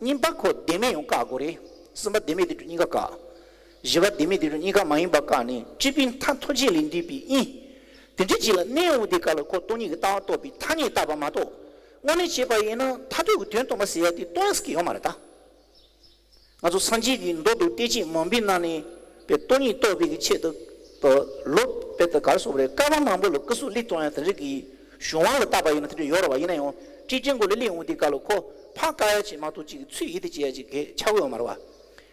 གཉིས་པ་ཁོ་བདེན་མེད་ཡང་བཀག་དགོས་རེད། གསུམ་པ་བདེན་མེད་བདེ་གྲུབ་གཉིས་ཀ་བཀག་བཞི་པ་བདེན་མེད་བདེ་གྲུབ་གཉིས་ཀ་མ་ཡིན་པ་བཀག་ནས་སྤྲོས་པའི་མཐར་ཐུག་རྗེས་ལས་འདས་པའི་དབྱིངས། དེ་འདྲ་ཅིག་ལ་གནས་ཡོང་དུས་སྐབས་ལ་ཁོ་སྟོང་ཉིད་ཀྱི་ལྟ་བ་རྟོགས་པའི་ཐ་སྙད་བཏགས་པ་མ་གཏོགས། དངོས་གནས་བྱས་པ་ཡིན་ན་མཐར་ཐུག་གི་དོན་སྟོང་པ་ཟེར་ཡ་དེ་སྟོང་ཡ་ཟེར་གྱི་ཡོད་མ་རེད་ད། ང་ཚོ་སངས་རྒྱས་ཀྱི་མདོ་དང་བསྟན་བཅོས་མང་པོའི་ནང་ནས་པའི་སྟོང་ཉིད་རྟོགས་པའི་གི་ཆེད་དུ་ལོ་དཔེ་དེ་ག་རེ་ཟེར་དགོས་རེད། བསྐལ་པ་མང་པོ་ལ་སྐུ་གཟུགས་བློས་གཏོང་ཡ་དེ་འདྲ་གི་གཞུང་དབང་ལ་བཏགས་པ་ཡིན་ན་དེ་འདྲ་ཡོད་རེད་བ། ཡིན་ན་ཡང་སྤྲོས་བྲལ་སྒོ་ལས་སླེབས་འོང་དུས་སྐབས་ལ་ཁོ་ཕར་བཀག་ཡ་ཅིག་མ་གཏོགས་ཅིག་ཚུར་ཡིད་དུ་བྱེད་ཡ་ཅིག་གི་ཆགས་ཀྱི་ཡོད་མ་རེད་བ།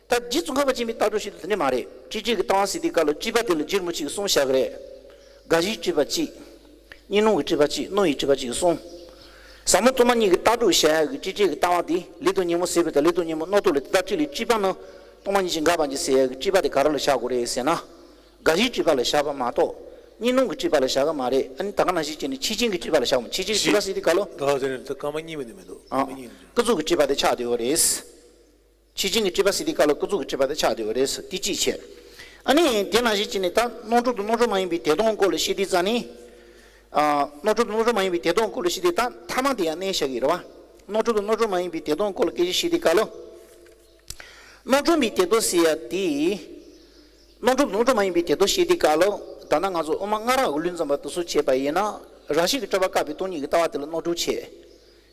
ད་རྗེ་ཙོང་ཁ་པ་ཆེན་པོའི་ལྟ་གྲུབ་ཞིག་ཏུ་དེ་འདྲ་མ་རེད། སྤྲོས་བྲལ་གྱི་ལྟ་བ་ཟེར་དུས་སྐབས་ལ་སྤྲོས་པ་དེ་ལ་རྗེ་རིན་པོ་ཆེས་གསུམ་བཞག་གི་རེད། དགག་གཞིའི་སྤྲོས་པ་གཅིག་གཉིས་སྣང་གི་སྤྲོས་པ་གཅིག་སྣང་བའི་སྤྲོས་པ་གཅིག་གསུམ། ཟབ་མོ་སྟོང་པ་ཉིད་ཀྱི་ལྟ་གྲུབ་བྱ་ཡག་གི་སྤྲོས་བྲལ་གྱི་ལྟ་བ་དེ་ལས་དང་ཉོན་མོངས་ཟད་པའི་དང་། ལས་དང་ཉོན་མོངས་རྣམ་རྟོག་ལས། དེ་དག་བཀྲུས་ལས་སྤྲུལ་པ་ནི། སྟོང་པ་ཉིད་ཀྱིས་འགགས་པར་འགྱུར་ཟེར་ཡག་གི་སྤྲོས་པ་དེ་ག་རེ་ལ་བཞག་དགོས་རེད་ཟེར་ན། དགག་གཞིའི་སྤྲོས་པ་ལ་བཞག་པ་མ་གཏོགས་གཉིས་སྣང་གི་སྤྲོས་པ་ལ་བཞག་གི་མ་རེད། ཨ་ནི་ད་ག་ནང་བཞིན་བྱས་ནས་ཆོས་ཅན་གྱི་སྤྲོས་པ་ལ་བཞག་པ། ཆོས་ཅན་གྱི་སྤྲོས་པ་ཟེར་དུས་སྐབས་ལ། ད་ཟེར་ནས་ད་སྐར་མ་གཉིས་མིན་ནི་མི་འདུག་ཨ། སྐར་མ་གཉིས་མིན་འདུག་ཀུན་རྫོབ་ཀྱི་སྤྲོས་པ་དེ་ཆགས་བསྡད་ཡོད་རེད། ཆོས་ཅན་གྱི་སྤྲོས་པ་ཟེར་དུས་སྐབས་ལ་ཀུན་རྫོབ་ཀྱི་སྤྲོས་པ་དེ་ཆགས་བསྡད་ཡོད་རེད། དེ་གཅིག་བྱས། ཨ་ནི་དེ་ནང་བཞིན་བྱས་ནས་ད་རྣམ་གྲོལ་དང་རྣམ་གྲོལ་མ་ཡིན་པའི་བདེན་སྟོང་སྐོར་ལ་བཤད་དུས་ཙང་ནི། ཨ། རྣམ་གྲོལ་དང་རྣམ་གྲོལ་མ་ཡིན་པའི་བདེན་སྟོང་སྐོར་ལ་བཤད་དུས་ད་ཐ་མ་དེ་ཡང་བསྣན་བཞག་གི་རེད་བ། རྣོ་གྲུབ་དང་རྣོ་གྲུབ་མ་ཡིན་པའི་བདེ་སྟོང་སྐོར་ལ་སྐད་ཆ་བཤད་དུས་སྐབས་ལ། རྣོ་གྲུབ་མའི་བདེ་སྟོང་ཟེར་ཡ་དེ། རྣོ་གྲུབ་དང་རྣོ་གྲུབ་མ་ཡིན་པའི་བདེ་སྟོང་བཤད་དུས་སྐབས་ལ། ད་ལྟ་ང་ཚོ་དབུ་མ་སྔ་རག་གི་ལུགས་འཛིན་པ་དེ་ཚོས་བྱས་པ་ཡིན་ན། རང་བཞིན་གྱིས་སྤྲོས་པ་བཀག་པའི་སྟོང་ཉིད་ཀྱི་ལྟ་བ་དེ་ལ་རྣོ་གྲུབ་བྱས།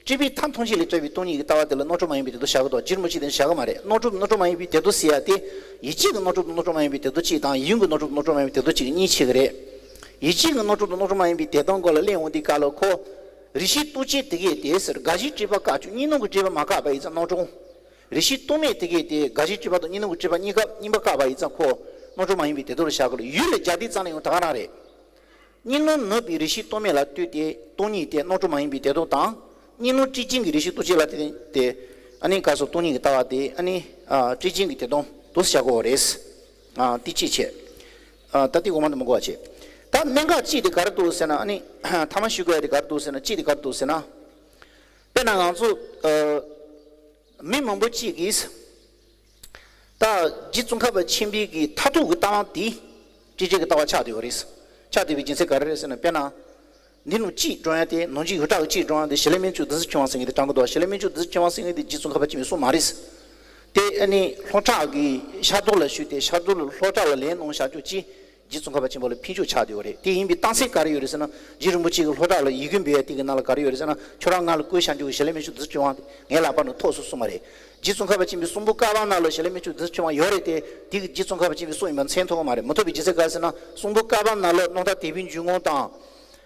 སྤྲོས་པའི་མཐའ་མཐོང་ཆོས་ལས་སྤྲོས་པའི་སྟོང་ཉིད་ཀྱི་ལྟ་བ་དེ་ལ་རྣོ་གྲུབ་མ་ཡིན་པའི་བདེ་སྟོང་བཞག་གི་འདུག་རྗེ་རིན་པོ་ཆེ་དེ་བཞག་གི་མ་རེད། རྣོ་གྲུབ་རྣོ་གྲུབ་མ་ཡིན་པའི་བདེ་སྟོང་ཟེར་ཡ་དེ། ཡིད་ཆེས་ཀྱི་རྣོ་གྲུབ་དང་རྣོ་གྲུབ་མ་ཡིན་པའི་བདེ་སྟོང་གཅིག་དང་། ཡིད་མངོན་གྱི་རྣོ་གྲུབ་དང་རྣོ་གྲུབ་མ་ཡིན་པའི་བདེ་སྟོང་གཅིག་གཉིས་ཕྱེ་གི་རེད། ཡིད་ཆེས་ཀྱི་རྣོ་གྲུབ་དང་རྣོ་གྲུབ་མ་ཡིན་པའི་བདེ་སྟོང་སྐོར་ལ་གླེང་འོང་དུས་སྐབས་ལ་ཁོ། རེ་ཞིག་རྟོག་བཅས་དེ་གས་དེ་ཟེར། དགག་བྱའི་སྤྲོས་པ་བཀག་ཆོག་གཉིས་སྣང་གི་སྤྲོས་པ་མ་བཀག་པ་ཡིན་ཙང་རྣོ་གྲུབ། རེ་ཞིག་རྟོག་མེད་དེ་གས་དེ་དགག་བྱའི་སྤྲོས་པ་དང་གཉིས་སྣང་གི་སྤྲོས་པ་གཉིས་ཀ་གཉིས་པ་བཀག་པ་ཡིན་ཙང་ཁོ། རྣོ་གྲུབ་མ་ཡིན་པའི་བདེ་སྟོང་ལ་བཞག་གི་ལ། ཡུལ་ལ་སྦྱར་དུས་ཙམ་ལ་ཡང་ད་ག་རང་རེད། གཉིས་སྣང་ནུབ་པའི་རེ་ཞིག་རྟོག་མེད་ལ་ལྟོས་ཏེ་སྟོང་ཉིད་དེ་རྣོ་གྲུབ་མ་ཡིན་པའི་བདེ་སྟོང་དང་། གཉིས་སྣང་སྤྲོས་ཅན་གྱི་རེ་ཞིག་རྟོག་བཅས་ལ་ལྟོས་ཏེ། ཨ་ནི་ག་སོགས་སྟོང་ཉིད་ཀྱི་ལྟ་བ་དེ་ཨ་ནི། ཨ། སྤྲོས་ཅན་གྱི་བདེ་སྟོང་དུ་བཞག་དགོས་པ་རེད། ཨ། དེ་གཅིག་བྱས། ཨ། ད་དེ་འོག་མ་དེ་མི་གོ་བ་བྱས། ད་གནད་འགག་གཅིག་དེ་ག་རེ་འདུག་ཟེར་ན། ཨ་ནི་ཐ་མ་ཞུ་དགོས་ཡ་དེ་ག་རེ་འདུག་ཟེར་ན། གཅིག་དེ་ག་རེ་འདུག་ཟེར་ན། དཔེར་ན་ང་ཚོ། ཨ། མི་མང་པོ་གཅིག་གིས། ད་རྗེ་ཙོང་ཁ་པ་ཆེན་པོའི་གི་མཐར་ཐུག་གི་ལྟ་བ་དེ། སྤྲོས་བྲལ་གྱི་ལྟ་བ་ཆགས་བསྡད་ཡོད་རེད། ཆགས་བསྡད་པའི་རྒྱུ་མཚན་ག་རེ་རེད་ཟེར་ན། དཔེར་ན། འདི་ནང་གཅིག་སྒྲོན་ཡ་དེ། ནང་གཅིག་ཡོངས་གྲགས་ཀྱི་གཅིག་སྒྲོན་ཡ་དེ་ཞལ་ལས་སྨན་མཆོག་བདུད་རྩི་ཕྲེང་བ་ཟེར་མཁན་དེ་དྲངས་གི་འདུག་ཞལ་ལས་སྨན་མཆོག་བདུད་རྩི་ཕྲེང་བ་ཟེར་མཁན་དེ་རྗེ་ཙོང་ཁ་པ་ཆེན་པོའི་གསུང་མ་རེད། དེ་ཨ་ནི་ལྷོ་བྲག་གི་ཤར་རྡོར་ལ་ཞུས་ཏེ། ཤར་རྡོར་ལ་ལྷོ་བྲག་ལ་ལན་གནང་བཞག་ཅོག་ཅིག་རྗེ་ཙོང་ཁ་པ་ཆེན་པོ་ལ་ཕན་ཕྱོགས་ཆགས་བསྡད་ཡོད་རེད། དེ་ཡིན་པའི་རྟགས་མཚན་ག་རེ་ཡོད་རེད་ཟེར་ན། རྗེ་རིན་པོ་ཆེ་གིས་ལྷོ་བྲག་ལ་ཡིག་མགོན་འབུལ་ཡ་དེ་གི་ནང་ལ་ག་རེ་ཡོད་རེད་ཟེར་ན། ཁྱོད་རང་ང་ལ་བསྐུར་བཞག་ཅོག་གི་ཞལ་ལས་སྨན་མཆོག་བདུད་རྩི་ཕྲེང་བ་དེ་ངའི་ལག་པ་ནང་ཐོབ་སོང་གསུངས་པ་རེད། རྗེ་ཙོང་ཁ་པ་ཆེན་པོའི་གསུང་འབུམ་བསྐལ་པ་ནང་ལ་ཞལ་ལས་སྨན་མཆོག་བདུད་རྩི་ཕྲེང་བ་ཡོད་རེད་དེ། དེ་གི་རྗེ་ཙོང་ཁ་པ་ཆེན་པོའི་གསུང་ཡིན་པ་མཚན་ཐོགས་ཀྱི་མ་རེད། མི་ཐོབ་པའི་རྒྱུ་མཚན་ག་རེ་ཟེར་ན། གསུང་འབུམ་བསྐལ་པ་ནང་ལ་རྣམ་ཐར་དད་པའི་འཇུག་ངོགས་དང་།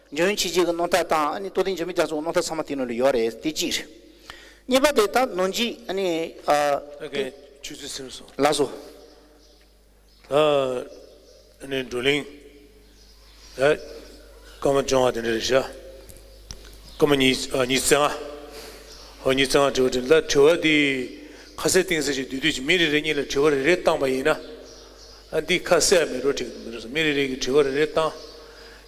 འཇམ་དབྱངས་ཆོས་རྗེ་གི་རྣམ་ཐར་དང་། ཨ་ནི་རྟོགས་ལྡན་འཇིགས་མེད་རྒྱ་མཚོའི་རྣམ་ཐར་ཚང་མ་དེ་ནང་ལ་ཡོད་རེད། དེ་གཅིག་རེད། གཉིས་པ་དེ་ད་ནང་གཅིག་ཨ་ནི། ཨ། ཨ་ཀེ་ཆུ་ཚོད་ཟིན་སོང་། ལགས་སོ། ད་ཨ་ནི་བགྲོ་གླེང་། ད་སྐར་མ་བཅོ་ལྔ་དེ་འདྲ་རེད་ཤག་སྐར་མ་ཉི་ཨ་ཉི་ཤུ་རྩ་ལྔ། ཨོ། ཉི་ཤུ་རྩ་ལྔ་དྲི་བ་དྲིས་ལན། ད་དྲི་བ་འདི་ཁ་གསལ་གཏིང་གསལ་ཞིག་བསྡུས་བསྡུས་ཀྱིས་མི་རེ་རེ་གཉིས་ལ་དྲི་བ་རེ་རེ་བཏང་པ་ཡིན་ན། ཨ། འདི་ཁ་གསལ་མེད་འགྲོ་འགྲིག་མི་འདུག་མི་རེ་རེ་གིས་དྲི་བ་རེ་རེ་བཏང་།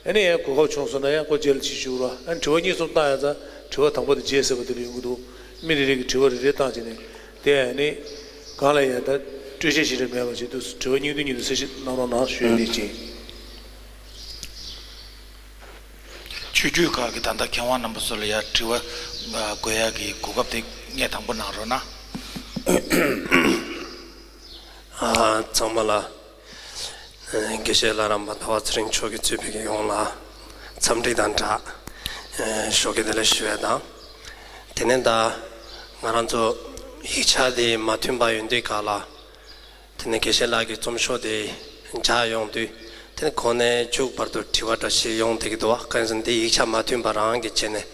ཨ་ནི་ཡང་གོ་སྐབས་བྱུང་སོང་ན་ཡང་ཁོ་རྗེས་ལ་ཅིག་ཞུ་རོགས། ཨ་ནི་དྲི་བ་གཉིས་གསུམ་བཏང་ཡ་ཙང་། དྲི་བ་དང་པོ་དང་རྗེས་ཟེར་བ་དེ་ལ་ཡོང་གི་འདུག་མི་རེ་རེ་གིས་དྲི་བ་རེ་རེ་བཏང་བྱས་ནས། དེ་ཨ་ནི་གང་ལ་ཡང་ད་སྤྲོས་བཤད་ཞིག་རེ་མེད་པ་བྱེད་དུས། དྲི་བ་སྙིང་བསྡུས་སྙིང་བསྡུས་གསལ་བཤད་གནང་རོགས་གནང་ཞུ་ཡ་དེ་བྱེད། ཆོས་བརྒྱུད་ཁག་གི་ད་ལྟ་མཁས་དབང་རྣམ་པ་ཚོ་ལ་ཡ་དྲི་བ་འགོད་ཡ་གི་གོ་སྐབས་དེ་ངས་དང་པོ་གནང་རོགས་གནང་། ཨ། ཚང་མ་ལ། ཨ། དགེ་བཤེས་ལྷ་རམས་པ་ཟླ་བ་ཚེ་རིང་མཆོག་གིས་གཙོས་པའི་ཡོངས་ལ་འཚམས་འདྲི་དང་སྦྲགས། ཨ། ཞོགས་ཀྱི་བདེ་ལེགས་ཞུ་ཡ་དང་། དེ་ནས་ད་ང་རང་ཚོ་ཡིག་ཆ་དེ་མ་མཐུན་པ་ཡོང་དུས་སྐབས་ལ། དེ་ནས་དགེ་བཤེས་ལགས་ཀྱི་རྩོམ་ཤོག་དེ་མཇལ་ཡོང་དུས། དེ་ནས་གོང་ནས་མཇུག་བར་དུ་དྲི་བ་འདྲ་ཞིག་ཡོང་བསྡད་ཀྱི་འདུག་བ། གང་ཡིན་ཟེར་ན་འདི་ཡིག་ཆ་མ་མཐུན་པ་རང་གིས་བྱས་ནས།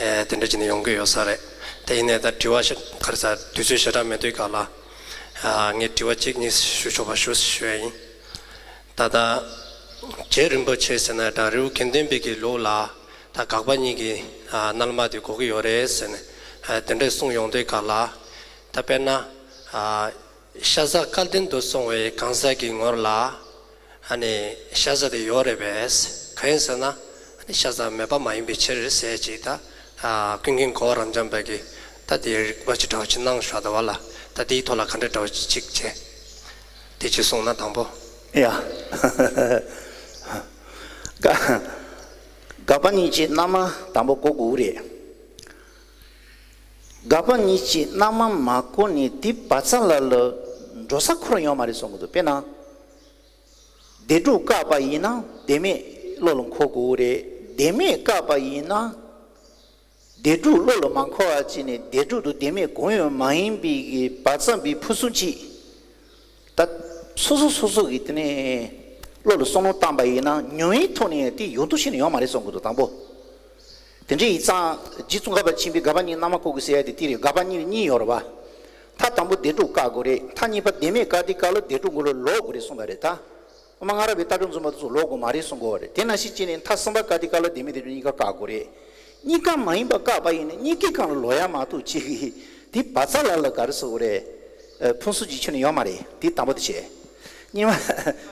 ཨེ། དེ་འདྲ་བྱས་ནས་ཡོང་གི་ཡོད་ས་རེད། དེ་ཡིན་ནའི་ད་དྲི་བ་ཞིག་ག་རེ་ཟེར། དུས་ཚོད་ཞེ་དྲག་མེད་དུས་སྐབས་ལ། ཨ། ངས་དྲི་བ་གཅིག་གཉིས་ཞུ་ཆོག་པ་ཞུ་ཞུ་ཡ་ཡིན། ད་ལྟ་རྗེ་རིན་པོ་ཆེ་ཟེར་ན་ད་རི་བོ་དགེ་ལྡན་པའི་གི་ལུགས་ལ་ད་དགག་པ་གཉིས་ཀྱི། ཨ། རྣལ་མ་དེ་དགོས་ཀྱི་ཡོད་རེད་ཟེར་ནས། ཨ། དེ་འདྲ་གསུངས་ཡོང་དུས་སྐབས་ལ། ད་དཔེར་ན། ཨ། ཤ་ཟ་སྐལ་ལྡན་དུ་སོང་བའི་གང་ཟག་གི་ངོར་ལ། ཨ་ནི་ཤ་ཟ་དེ་ཡོད་རེད་པས། གང་ཡིན་ཟེར་ན། ཨ་ནི་ཤ་ཟ་མེད་པ་མ་ཡིན་པའི་ཕྱིར་ཟེར་ཅིག་ད། ཨ། ཀུན་མཁྱེན་གོ་བ་རབ་འབྱམས་པ་གིས་ད་དེ་རིགས་པ་ཅིག་འདྲ་བོ་ཅིག་གནང་བཞག་འདུག་བ་ལ། ད་དེའི་ཐོག་ལ་ག་འདྲ་འདྲ་བོ་ཅིག་བྱས། དེ་ཅིག་གསུངས་ན་དང་པོ། ཡ། དགག་པ་གཉིས་ཀྱི་རྣལ་མ་དང་པོ་གོ་དགོས་རེད། དགག་པ་གཉིས་ཀྱི་རྣལ་མ་མ་གོ་ནས་དེ་བ་ཚ་ལ་ལ་འགྲོ་ས་ཁོ་རང་ཡོད་མ་རེད་གསུང་གི་འདུག་དཔེར་ན། བདེན་གྲུབ་བཀག་པ་ཡིན་ན་བདེན་མེད་བློ་ལ་འཁོར་དགོས་རེད། བདེན་མེད་བཀག་པ་ཡིན་ན། བདེན་གྲུབ་བློ་ལ་མ་འཁོར་བ་བྱས་ནས་བདེན་གྲུབ་དང་བདེན་མེད་གང་ཡང་མ་ཡིན་པའི་གི་བ་ཚ་བའི་ཕུན་སུམ་ཅིག་ད་སོ་སོ་སོ་སོ་གི་དེ་ནས་བློ་ལ་བསམ་བློ་བཏང་པ་ཡིན་ན་ཉམས་ལེན་ཐོག་ནས་དེ་ཡོང་ཐབས་ཤེས་ནས་ཡོད་མ་རེད་གསུང་གི་འདུག་དང་པོ། དེ་འདྲ་ཡིན་ཙང་རྗེ་ཙོང་ཁ་པ་ཆེན་པོས་དགག་པ་གཉིས་རྣལ་མ་བཀོད་དགོས་ཟེར་ཡ་དེ་དེ་རེད། དགག་པ་གཉིས་གཉིས་ཡོད་རེད་བ། མཐའ་དང་པོ་བདེན་གྲུབ་བཀག་དགོས་རེད། མཐའ་གཉིས་པ་བདེན་མེད་བཀག་དུས་སྐབས་ལ་བདེན་གྲུབ་མགོ་ལ་ལོག་དགོས་རེད་གསུངས་པ་རེད་ད། དབུ་མ་སྔ་རབས་པའི་ལྟ་གྲུབ་འཛིན་པ་དེ་ཚོ་ལོག་དགོས་མ་རེད་གསུང་གི་ཡོད་རེད། དེ་ནང་བཞིན་བྱས་ནས་མཐའ་གསུམ་པ་བཀག་དུས་སྐབས་ལ་བདེན་མེད་བདེན་གྲུབ་གཉིས་ཀ་བཀག་དགོས་རེད། གཉིས་ཀ་མ་ཡིན་པ་བཀག་པ་ཡིན་ན་གཉིས་ཀའི་སྒང་ལ་ལོག་ཡ་མ་གཏོགས་ཅིག་དེ་བ་ཚ་ལ་ལ་ག་རེ་ཟེར་དགོས་རེད། ཨ། ཕུན་སུམ་ཅིག་ཁྱོན་ནས་ཡོད་མ་རེད། དེ་དང་པོ་དེ་བྱས། གཉིས་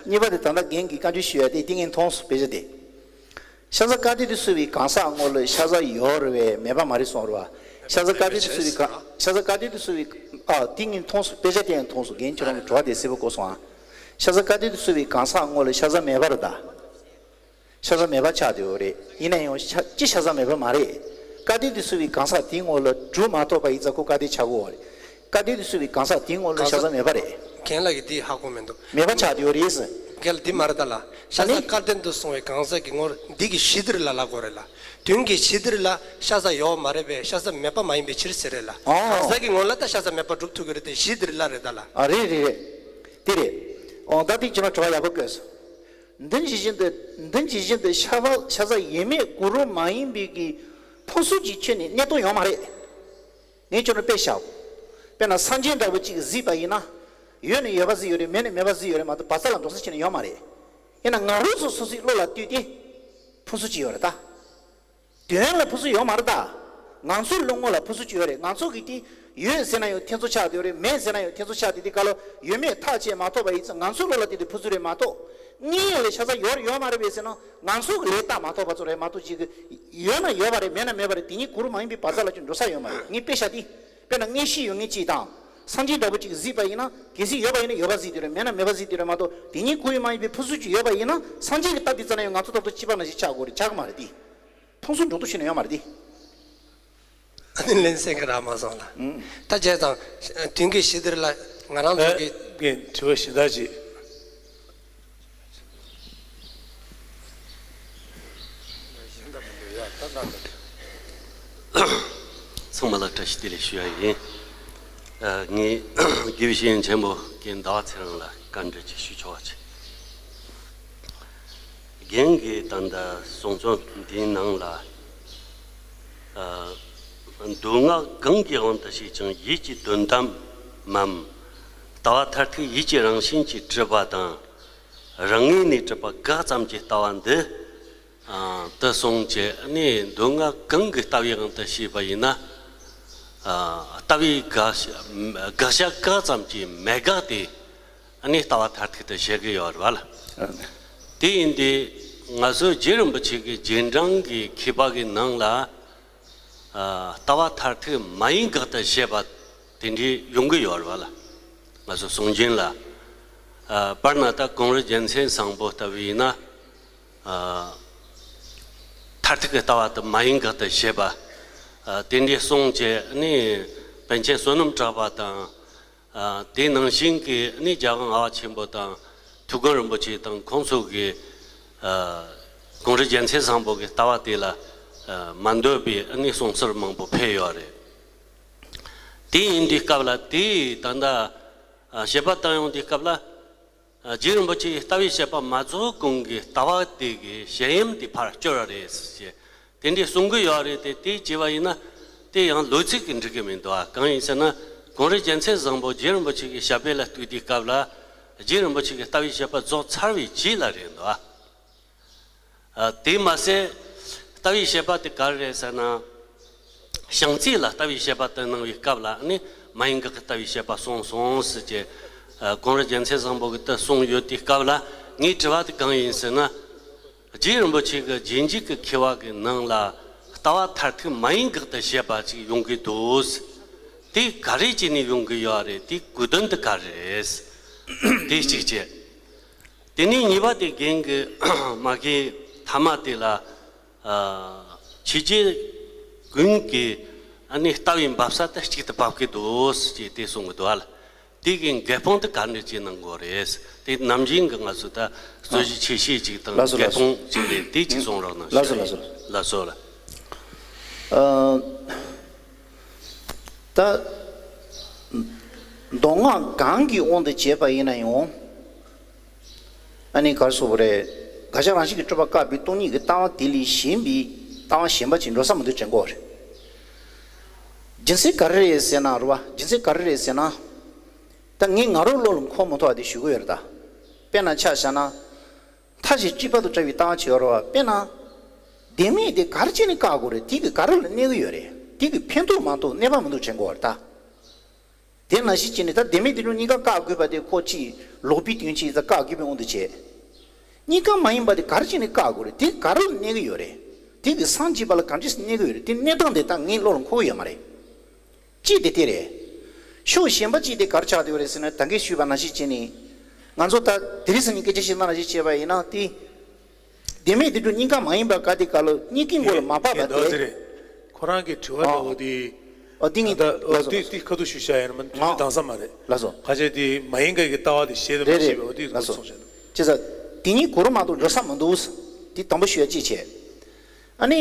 པ། གཉིས་པ་དེ་ད་ལྟ་རྒན་གྱིས་བཀའ་འགྱུར་ཞུ་ཡ་དེ་དེ་ངས་མཐོང་སོང་། དཔེ་ཆ་དེ། ཤ་ཟ་སྐལ་ལྡན་དུ་གསོལ་བའི་གང་ཟག་ངོ་ལ་ཤ་ཟ་ཡོད་རེད་པས། མེད་པ་མ་རེད་གསུངས་རེད་བ། ཤ་ཟ་སྐལ་ལྡན་དུ་གསོལ་བའི་གང་། ཤ་ཟ་སྐལ་ལྡན་དུ་གསོལ་བའི། ཨ། དེ་ངས་མཐོང་སོང་། དཔེ་ཆ་དེ་ཡང་མཐོང་སོང་། རྒན་ཁྱོད་རང་གི་དྲི་བ་དེ་གསལ་པོ་གོ་སོང་ཨ། ཤ་ཟ་སྐལ་ལྡན་དུ་གསོལ་བའི་གང་ཟག་ངོ་ལ་ཤ་ཟ་མེད་པ་རེད་ད། ཤ་ཟ་མེད་པ་ཆགས་བསྡད་ཡོད་རེད། ཡིན་ན་ཡང་ཤ་ཅི་ཤ་ཟ་མེད་པ་མ་རེད། སྐལ་ལྡན་དུ་གསོལ་བའི་གང་ཟག་དེའི་ངོ་ལ་གྲུབ་མ་ཐོབ་པ་ཡིན་ཙང་ཁོ་སྐལ་ལྡན་ཆགས་དགོས་པ་རེད། སྐལ་ལྡན་དུ་གསོལ་བའི་གང་ཟག་དེའི་ངོ་ལ་ཤ་ཟ་མེད་པ་རེད། རྒན་ལགས་ཀྱིས་འདི་ཧ་གོ་མི་འདུག་མེད་པ་ཆགས་བསྡད་ཡོད་རེད་ཟེར། རྒན་ལགས་འདི་མ་རེད་ད་ལ། ཤ་ཟ་ཨ་ནི། སྐལ་ལྡན་དུ་སོང་བའི་གང་ཟག་གི་ངོར་འདི་གི་གཞི་འདིར་ལ་ལབ་དགོས་རེད་ལ། དོན་གྱི་གཞི་འདིར་ལ་ཤ་ཟ་ཡོད་མ་རེད་པས་ཤ་ཟ་མེད་པ་མ་ཡིན་པའི་ཕྱིར་ཟེར་རེད་ལ། ཨོ། གང་ཟག་གི་ངོ་ལ་ད་ཤ་ཟ་མེད་པ་སྒྲུབ་ཐུབ་ཀྱི་རེད་དེ་གཞི་འདིར་ལ་རེད་ད་ལ། ཨ་རེད་རེད་རེད། དེ་རེད། ཨོ་ད་དེ་ཁྱེད་རང་དྲི་བ་ཡག་པོ་བཀོད་སོང་། འདི་ཇི་བཞིན་དུ་འདི་ཇི་བཞིན་དུ་ཤ་བ་ཤ་ཟ་ཡེ་མེད་གུ་རུ་མ་ཡིན་པའི་གི་ཕུན་སུམ་ཅིག་ཁྱོན་ནས་གནས་དོན་ཡོད་མ་རེད། ངས་ཁྱོད་རང་དཔེ་བཞག་དཔེར་ན་སངས་རྒྱས་འདྲ་པོ་ཅིག་གཟིགས་པ་ཡིན་ན། ཡོད་ནས་ཡོད་པ་གཟིགས་ཡོད་རེད། མེད་ནས་མེད་པ་གཟིགས་ཡོད་རེད་མ་གཏོགས་བ་ཚ་ལ་འགྲོ་ས་ཁྱོན་ནས་ཡོད་མ་རེད། ཡིན་ན་ང་རང་ཚོ་སོ་སོའི་བློ་ལ་ལྟོས་ཏེ། ཕུན་སུམ་ཅིག་ཡོད་རེད་ད། དོན་ལ་ཕུན་སུམ་ཡོད་མ་རེད་ད། ང་ཚོའི་བློ་ངོ་ལ་ཕུན་སུམ་ཅིག་ཡོད་རེད། ང་ཚོ་གིས་དེ་ཡོད་ཟེར་ན་ཡང་ཐེ་ཚོམ་ཆགས་བསྡད་ཡོད་རེད། མེད་ཟེར་ན་ཡང་ཐེ་ཚོམ་ཆགས་བསྡད་དེ་ག་ལ་ཡོད་མེད་ཐག་བཅད་མ་ཐུབ་པ་ཡིན་ཙང་ང་ཚོའི་བློ་ལ་དེ་དེ་ཕུན་སུམ་རེད་མ་གཏོགས། དངོས་ཡོད་ལ་ཤ་ཚ་ཡོད་རེད་ཡོད་མ་རེད་པས་ཟེར་ན་ང་ཚོ་གིས་ལས་བལྟ་མ་ཐུབ་པ་ཚོ་རེད་མ་གཏོགས་ཅིག་གི་ཡོད་ན་ཡོད་པ་རེད། མེད་ན་མེད་པ་རེད། དེ་གཉིས་གུ་རུ་མ་ཡིན་པའི་བར་མཚམས་ལ་ཅིག་འགྲོ་ས་ཡོད་མ་རེད། ངས་དཔེ་བཞག་དེ། དཔེར་ན་མངོན་ཤེས་ཡོད་མཁན་གཅིག་དང་། སངས་རྒྱས་འདྲ་པོ་གཅིག་གཟིགས་པ་ཡིན་ན་གལ་སྲིད་ཡོད་པ་ཡིན་ན་ཡོད་པ་གཟིགས་དེ་རེད། མེད་ན་མེད་པ་གཟིགས་དེ་རེད་མ་གཏོགས་དེ་གཉིས་གུ་ཡི་མ་ཡིན་པའི་ཕུན་སུམ་ཅིག་ཡོད་པ་ཡིན་ན་སངས་རྒྱས་ཀྱི་ལྟ་དེ་ཙམ་ན་ཡང་ང་ཚོ་ལྟ་བུ་སྐྱེས་པ་ནང་བཞིན་ཆགས་དགོས་རེད། ཆགས་ཀྱི་མ་རེད་དེ། ཕུན་སུམ་འགྲོ་ལྡོག་ཕྱིན་ན་ཡོད་མ་རེད་དེ། ཨ་ནི་ལན་གསལ་གྱི་རག་མ་སོང་ལ། ཨང་། ད་བྱས་ཙང་དོན་གྱི་གཞི་འདིར་ལ་ང་རང་ཚོ་གི་ངས་དྲི་བ་གཞན་དག་ཅིག་ཚང་མ་ལ་བཀྲ་ཤིས་བདེ་ལེགས་ཞུ་ཡ་ཡིན། ཨ། ངས་དགེ་བའི་བཤེས་གཉེན་ཆེན་པོ་རྒན་ཟླ་བ་ཚེ་རིང་ལ་བཀའ་འདྲི་ཅིག་ཞུ་ཆོག་པ་བྱེད། རྒན་གྱིས་ད་ལྟ་གསུང་ཆོས་འདིའི་ནང་ལ། ཨ། མདོ་སྔགས་གང་གི་དབང་དུ་བྱས་ཀྱང་ཡིད་ཀྱི་དོན་དམ་མམ། ལྟ་བ་མཐར་ཐུག་ཡིད་ཀྱི་རང་བཞིན་གྱིས་གྲུབ་པ་དང་། རང་ངོས་ནས་གྲུབ་པ་དགག་ཙམ་གྱི་ལྟ་བ་འདི། ཨ། དེ་གསུངས་བྱས་ནས་མདོ་སྔགས་གང་གི་ལྟ་བའི་དབང་དུ་བྱས་པ་ཡིན་ན། ཨ། ལྟ་བའི་དགག་དགག་བྱ་དགག་ཙམ་གྱིས་མི་དགག་སྟེ། ཨ་ནི་ལྟ་བ་མཐར་ཐུག་ཏུ་བྱེད་ཀྱི་ཡོད་རེད་བ་ལ། དེ་ཡིན་དུས་ང་ཚོའི་རྗེ་རིན་པོ་ཆེ་གི་རྗེས་འབྲང་གི་མཁས་པ་གི་ནང་ལ། ཨ། ལྟ་བ་མཐར་ཐུག་མ་ཡིན་དགག་ཏུ་བྱེད་པ་དེ་འདྲའི་ཡོང་གི་ཡོད་རེད་བ་ལ། ང་ཚོ་གསུང་རྒྱུན་ལ། ཨ། དཔེར་ན་ད་ཀོང་རི་རྒྱལ་མཚན་བཟང་པོ་ལྟ་བུ་ཡིན་ན། ཨ། མཐར་ཐུག་གི་ལྟ་བ་དེ་མ་ཡིན་དགག་ཏུ་བྱེད་པ། ཨ། དེ་འདྲའི་གསུངས་བྱས་ནས་པཎ་ཆེན་བསོད་ནམས་གྲགས་པ་དང་། ཨ། དེ་ནང་བཞིན་གྱི་ནི་རྒྱལ་དབང་ལྔ་པ་ཆེན་པོ་དང་ཐུའུ་བཀྭན་རིན་པོ་ཆེ་དང་ཁོང་ཚོ་གི། ཨ། ཀོང་རི་རྒྱལ་མཚན་བཟང་པོ་གི་ལྟ་བ་དེ་ལ། ཨ། མ་འདོད་པའི་ནི་གསུང་ཟུར་མང་པོ་ཕེབས་ཡོད་རེད། དེ་ཡིན་དུས་སྐབས་ལ་དེ་ད་ལྟ། ཨ། བཤད་པ་བཏང་ཡོང་དུས་སྐབས་ལ། རྗེ་རིན་པོ་ཆེའི་ལྟ་བའི་བཤད་པ་མ་རྫོགས་གོང་གི་ལྟ་བ་དེ་གི་བཤད་ཡམ་དེ་ཕར་སྐྱོར་བ་རེད་ཟེར། དེ་འདྲའི་གསུང་གི་ཡོད་རེད་དེ། དེ་བྱས་པ་ཡིན་ན་དེ་ཡང་ལོ་ཚིགས་ཀྱིས་འགྲིག་གི་མི་འདུག་ཨ། གང་ཡིན་ཟེར་ན་ཀོང་རི་རྒྱལ་མཚན་བཟང་པོ་རྗེ་རིན་པོ་ཆེ་གི་ཞབས་པད་ལ་གཏུགས་དུས་སྐབས་ལ་རྗེ་རིན་པོ་ཆེ་གི་ལྟ་བའི་བཤད་པ་རྫོགས་ཚར་བའི་རྗེས་ལ་རེད་འདུག་ཨ། ཨ། དེ་མ་ཟད་ལྟ་བའི་བཤད་པ་དེ་ག་རེ་རེད་ཟེར་ན། བྱང་རྩེ་ལ་ལྟ་བའི་བཤད་པ་དེ་གནང་བའི་སྐབས་ལ་ནི་མ་ཡིན་དགག་གི་ལྟ་བའི་བཤད་པ་གསུངས་སོང་ཟེར་གྱི། ཨ། ཀོང་རི་རྒྱལ་མཚན་བཟང་པོ་གིས་དེ་གསུངས་ཡོད་དུས་སྐབས་ལ་ངའི་དྲི་བ་དེ་གང་ཡིན་ཟེར་ན། རྗེ་རིན་པོ་ཆེ་གི་རྗེས་འཇུག་གི་མཁས་པ་གི་ནང་ལ་ལྟ་བ་མཐར་ཐུག་མ་ཡིན་དགག་ཏུ་བྱེད་པ་ཅིག་ཡོང་གི་འདུག། དེ་ག་རེ་བྱས་ནས་ཡོང་གི་ཡོད་རེད། དེའི་གོ་དོན་དེ་ག་རེ་རེད། དེ་གཅིག་བྱས། དེ་ནས་གཉིས་པ་དེ་རྒན་གྱིས་མ་གི་མཐའ་མ་དེ་ལ། ཨ། ཕྱི་རྒྱལ་ཀུན་གྱི་ཨ་ནི་ལྟ་བའི་འབབ་ས་དེ་གཅིག་ཏུ་འབབ་ཀྱི་འདུག་ཅེས་དེ་གསུང་གི་འདུག་ཨ་ལ། དེ་གི་འགལ་སྤོང་དེ་ག་འདྲ་ཅིག་གནང་དགོས་རེད། དེ་ནམ་རྒྱུན་གྱི་ང་ཚོ་ད་རྩོད་གཞི་ཆེ་ཤོས་ཅིག་དང་ལགས་སོ། འགལ་ལགས་སོ། སྤོང་ཅིག་རེད། དེ་གཅིག་གསུང་རོགས་གནང་། ལགས་སོ། ཞུ་ཡ་ལགས་སོ། ཡིན། ལགས་སོ་ལགས། ཨ། ད་མདོ་སྔགས་གང་གི་དབང་དུ་བྱས་པ་ཡིན་ན་ཡང་། ཨ་ནི་ག་རེ་ཟེར་དགོས་རེད། དགག་བྱ་རང་བཞིན་གྱིས་གྲུབ་པ་བཀག་པའི་སྟོང་ཉིད་ཀྱི་ལྟ་བ་དེ་ལས་གཞན་པའི་ལྟ་བ་གཞན་པ་ཅིག་འགྲོ་ས་མི་འདུག་དྲན་དགོས་རེད། རྒྱུ་མཚན་ག་རེ་རེད་ཟེར་ན་རེད་བ། རྒྱུ་མཚན་ག་རེ་རེད་ཟེར་ན། ད་ངས་ང་རང་བློ་ལ་འཁོར་མི་ཐུབ་པ་དེ་ཞུ་གི་ཡོད་རེད་ད། དཔེར་ན་ཆ་བཞག་ན། མཐའ་བཞི་གཅིག་པ་དང་བྲལ་བའི་ལྟ་བ་ཅིག་ཡོད་རེད་བ། དཔེར་ན། བདེན་མེད་དེ་ག་རེ་བྱས་ནས་བཀག་དགོས་རེད། དེ་གི་ག་རེ་ལ་གནས་ཀྱི་ཡོད་རེད། དེ་གི་ཕན་ཐོགས་མ་གཏོགས་གནོད་པ་མི་འདུག་དྲན་དགོས་རེད་ད། དེ་ནང་བཞིན་བྱས་ནས་ད་བདེན་མེད་བདེན་གྲུབ་གཉིས་ཀ་བཀག་དགོས་པ་དེ་ཁོ་ཅིག་ལོག་པའི་དོན་ཅིག་ད་བཀག་དགོས་པའི་དབང་དུ་བྱས། གཉིས་ཀ་མ་ཡིན་པ་དེ་ག་རེ་བྱས་ནས་བཀག་དགོས་རེད། དེ་ག་རེ་ལ་གནོད་ཀྱི་ཡོད་རེད། དེ་གི་སངས་རྒྱས་པ་ལ་གང་ཅི་གནོད་ཀྱི་ཡོད་རེད། དེ་གནས་སྟངས་དེ་ད་ངའི་བློ་ལ་འཁོར་གྱི་ཡོད་མ་རེད། གཅིག་དེ་དེ་རེད། ཕྱོགས་གཞན་པ་གཅིག་དེ་ག་རེ་ཆགས་བསྡད་ཡོད་རེད་ཟེར་ན་ད་གིན་ཞུས་པ་ནང་བཞིན་བྱས་ནས། ང་ཚོ་ད་དེ་རིང་སང་ཉིན་སྐད་ཆ་བཤད་སྟངས་ནང་བཞིན་བྱས་པ་ཡིན་ན་དེ། བདེན་མེད་བདེན་གྲུབ་གཉིས་ཀ་མ་ཡིན་པ་ག་དེ་ག་ལ་གཉིས་ཀའི་མགོ་ལ་མ་ཕབ་པ་དེ། ཁོ་རང་གི་དྲི་བ་འདྲ་བོ་དེ། ཨ་འདི་ངས་ད་ལ་ལ་སོ་དེ་དེ་ཁ་ཐུག་ཞུ་བྱ་ཡིན་ན་མ་དུས་ཚོད་དྭངས་ས་མ་རེད། ལ་སོ། ཁ་ཆེ་དེ་མ་ཡིན་ག་གི་ལྟ་བ་དེ་ཤེས་དེ་མ་རེད་ཤེས་པའི་འོ་དེ་ལ་སོ། གསུངས་བྱ་ན། ཅི་ཟེར། དེ་ཉིད་གོ་རུ་མ་གཏོགས་འགྲོ་ས་མི་འདུག་དེ་དང་པོ་ཞུ་ཡ་ཅི་བྱས། ཨ་ནི་